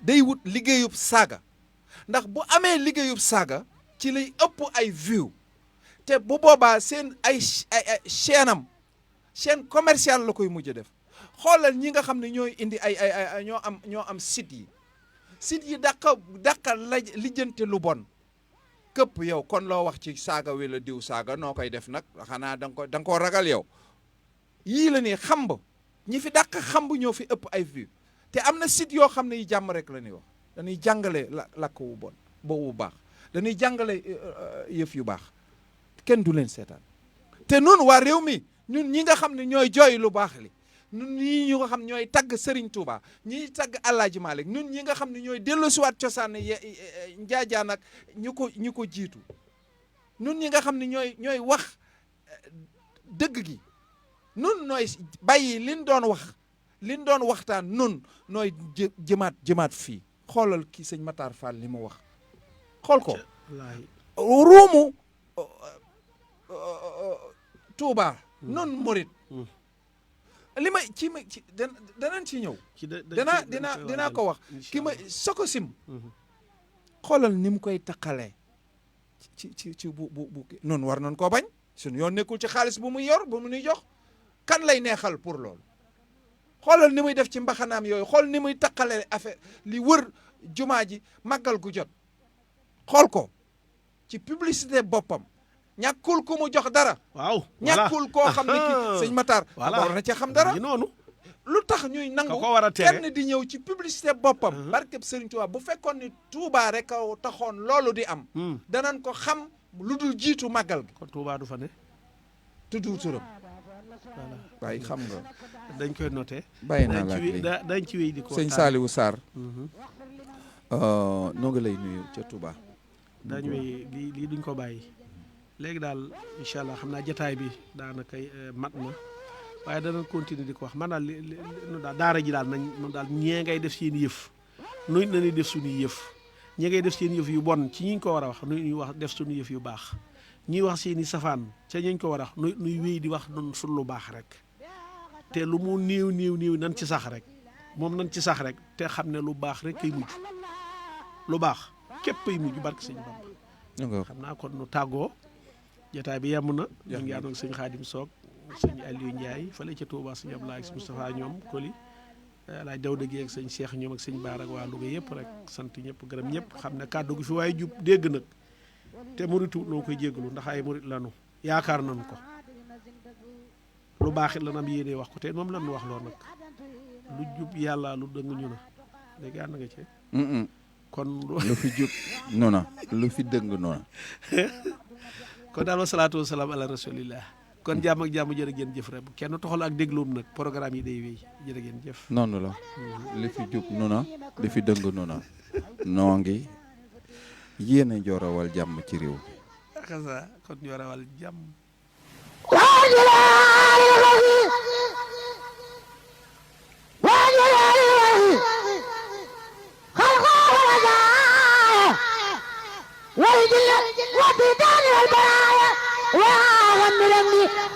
day wut liggéeyub saaga ndax bu amee liggéeyub saaga ci lay ëpp ay view te bu boobaa seen ay chaîne commerciale la koy mujj def xoolal ñi nga xam ne ñooy indi ay ñoo am site yi dàqa lijjante lu bon këpp yow kon loo wax ci saaga wi la diw saaga noo koy def nag xanaa da nga koo ragal yow yii la nii xamb ñi fi dàq xamb ñoo fi ëpp ay view te am na site yoo xam ne yi jàmm rek la ñuy wax dañuy jàngale lakk wu bon boobu baax dañuy jàngale yëf yu baax kenn du leen seetaan te nun waa réew mi ñun ñi nga xam ne ñooy jooy lu baax li ñun ñii ñu nga xam ñooy tagg Serigne Touba ñiy tagg Alaaji Malik ñun ñi nga xam ne ñooy delloosiwaat cosaan njaajaan ak ñu ko jiitu ñun ñi nga xam ne ñooy wax dëgg gi nun nooy bàyyi liñ doon waxtaan nun nooy jëmaat fii xoolal kii sëñ Matar Fall li mu wax xool ko ruumu Touba nun murit li ma ci danañ ci ñëw dinaa ko wax ki ma Sococim xoolal ni mu koy taqalee ci bu nun war nañ koo bañ suñu yoon nekkul ci xaalis bu muy yor bu mu nuy jox kan lay neexal pour loolu xoolal ni muy def ci mbaxanaam yooyu xool ni muy taqalee affaire li wër jumaa ji màggal gu jot xool ko ci publicité boppam ñàkkul ku mu jox dara waaw ñàkkul koo xam ne ki sëñ Matar war na ci xam dara noonu lu tax ñuy nangu kenn di ñëw ci publicité boppam barkeb Sëriñ Tuubaa bu fekkoon ni Tuubaa rek a taxoon loolu di am danañ ko xam lu dul jiitu màggal gi kon Tuubaa du fa ne tuddu turam waaye xam nga dañ koy noté bàyyi naa la léegi dañ ci wéy di ko sëñ Saliou Sarr noo ngi lay nuyu ca Touba dañ wéy lii duñ ko bàyyi léegi daal incha allah xam naa jataay bi daanaka mat na waaye dana continuer di ko wax man daal daal daara ji daal nañ daal ñee ngay def seen yëf nuy nañuy def suñuy yëf ñi ngay def seen yëf yu bon ci ñi ñu ko war a wax nuy wax def suñu yëf yu baax ñuy wax seeni safaan ca ñañ ko war a wax nuy wéy di wax nun suñ lu baax rek te lu mu néew nan ci sax rek moom nan ci sax rek te xam ne lu baax rek kay mujj lu baax képp ay mujj barke sëñ Bamba xam naa kon nu tàggoo jotaay bi yemm na ñu ngi àndoon sëñ Xaadim Soog sëñ Aliou Ndiaye fële ca Touba sëñ Abdoulaye ak Moustapha ñoom Koli laaj daw dëggee ak sëñ Cheikh ñoom ak sëñ Baar ak waa Louga yëpp rek sant ñëpp gërëm ñëpp xam ne kàddu gi fi waaye jub dégg nag te muritu noo koy jéggalu ndax ay murit lanu yaakaar nañu ko lu baax it la nam yéene wax ko te moom lan nu wax loo nag lu jub yàlla lu dëng ñu na léegi ànd nga ci kon lu fi jub noona lu fi dëng noona kon daal wasalaatu wasalaam ala rasulillah kon jàmm ak jàmm jërë ngeen jëf rek bu kenn toxal ak dégloom nag programme yi day wéy jërë ngeen jëf noonu la li fi jub noona li fi dëng noona noo ngi yéene njoorawal jàmm ci réew mi xasa kon njoorawal jàmm والجل وبدان البرايا ومن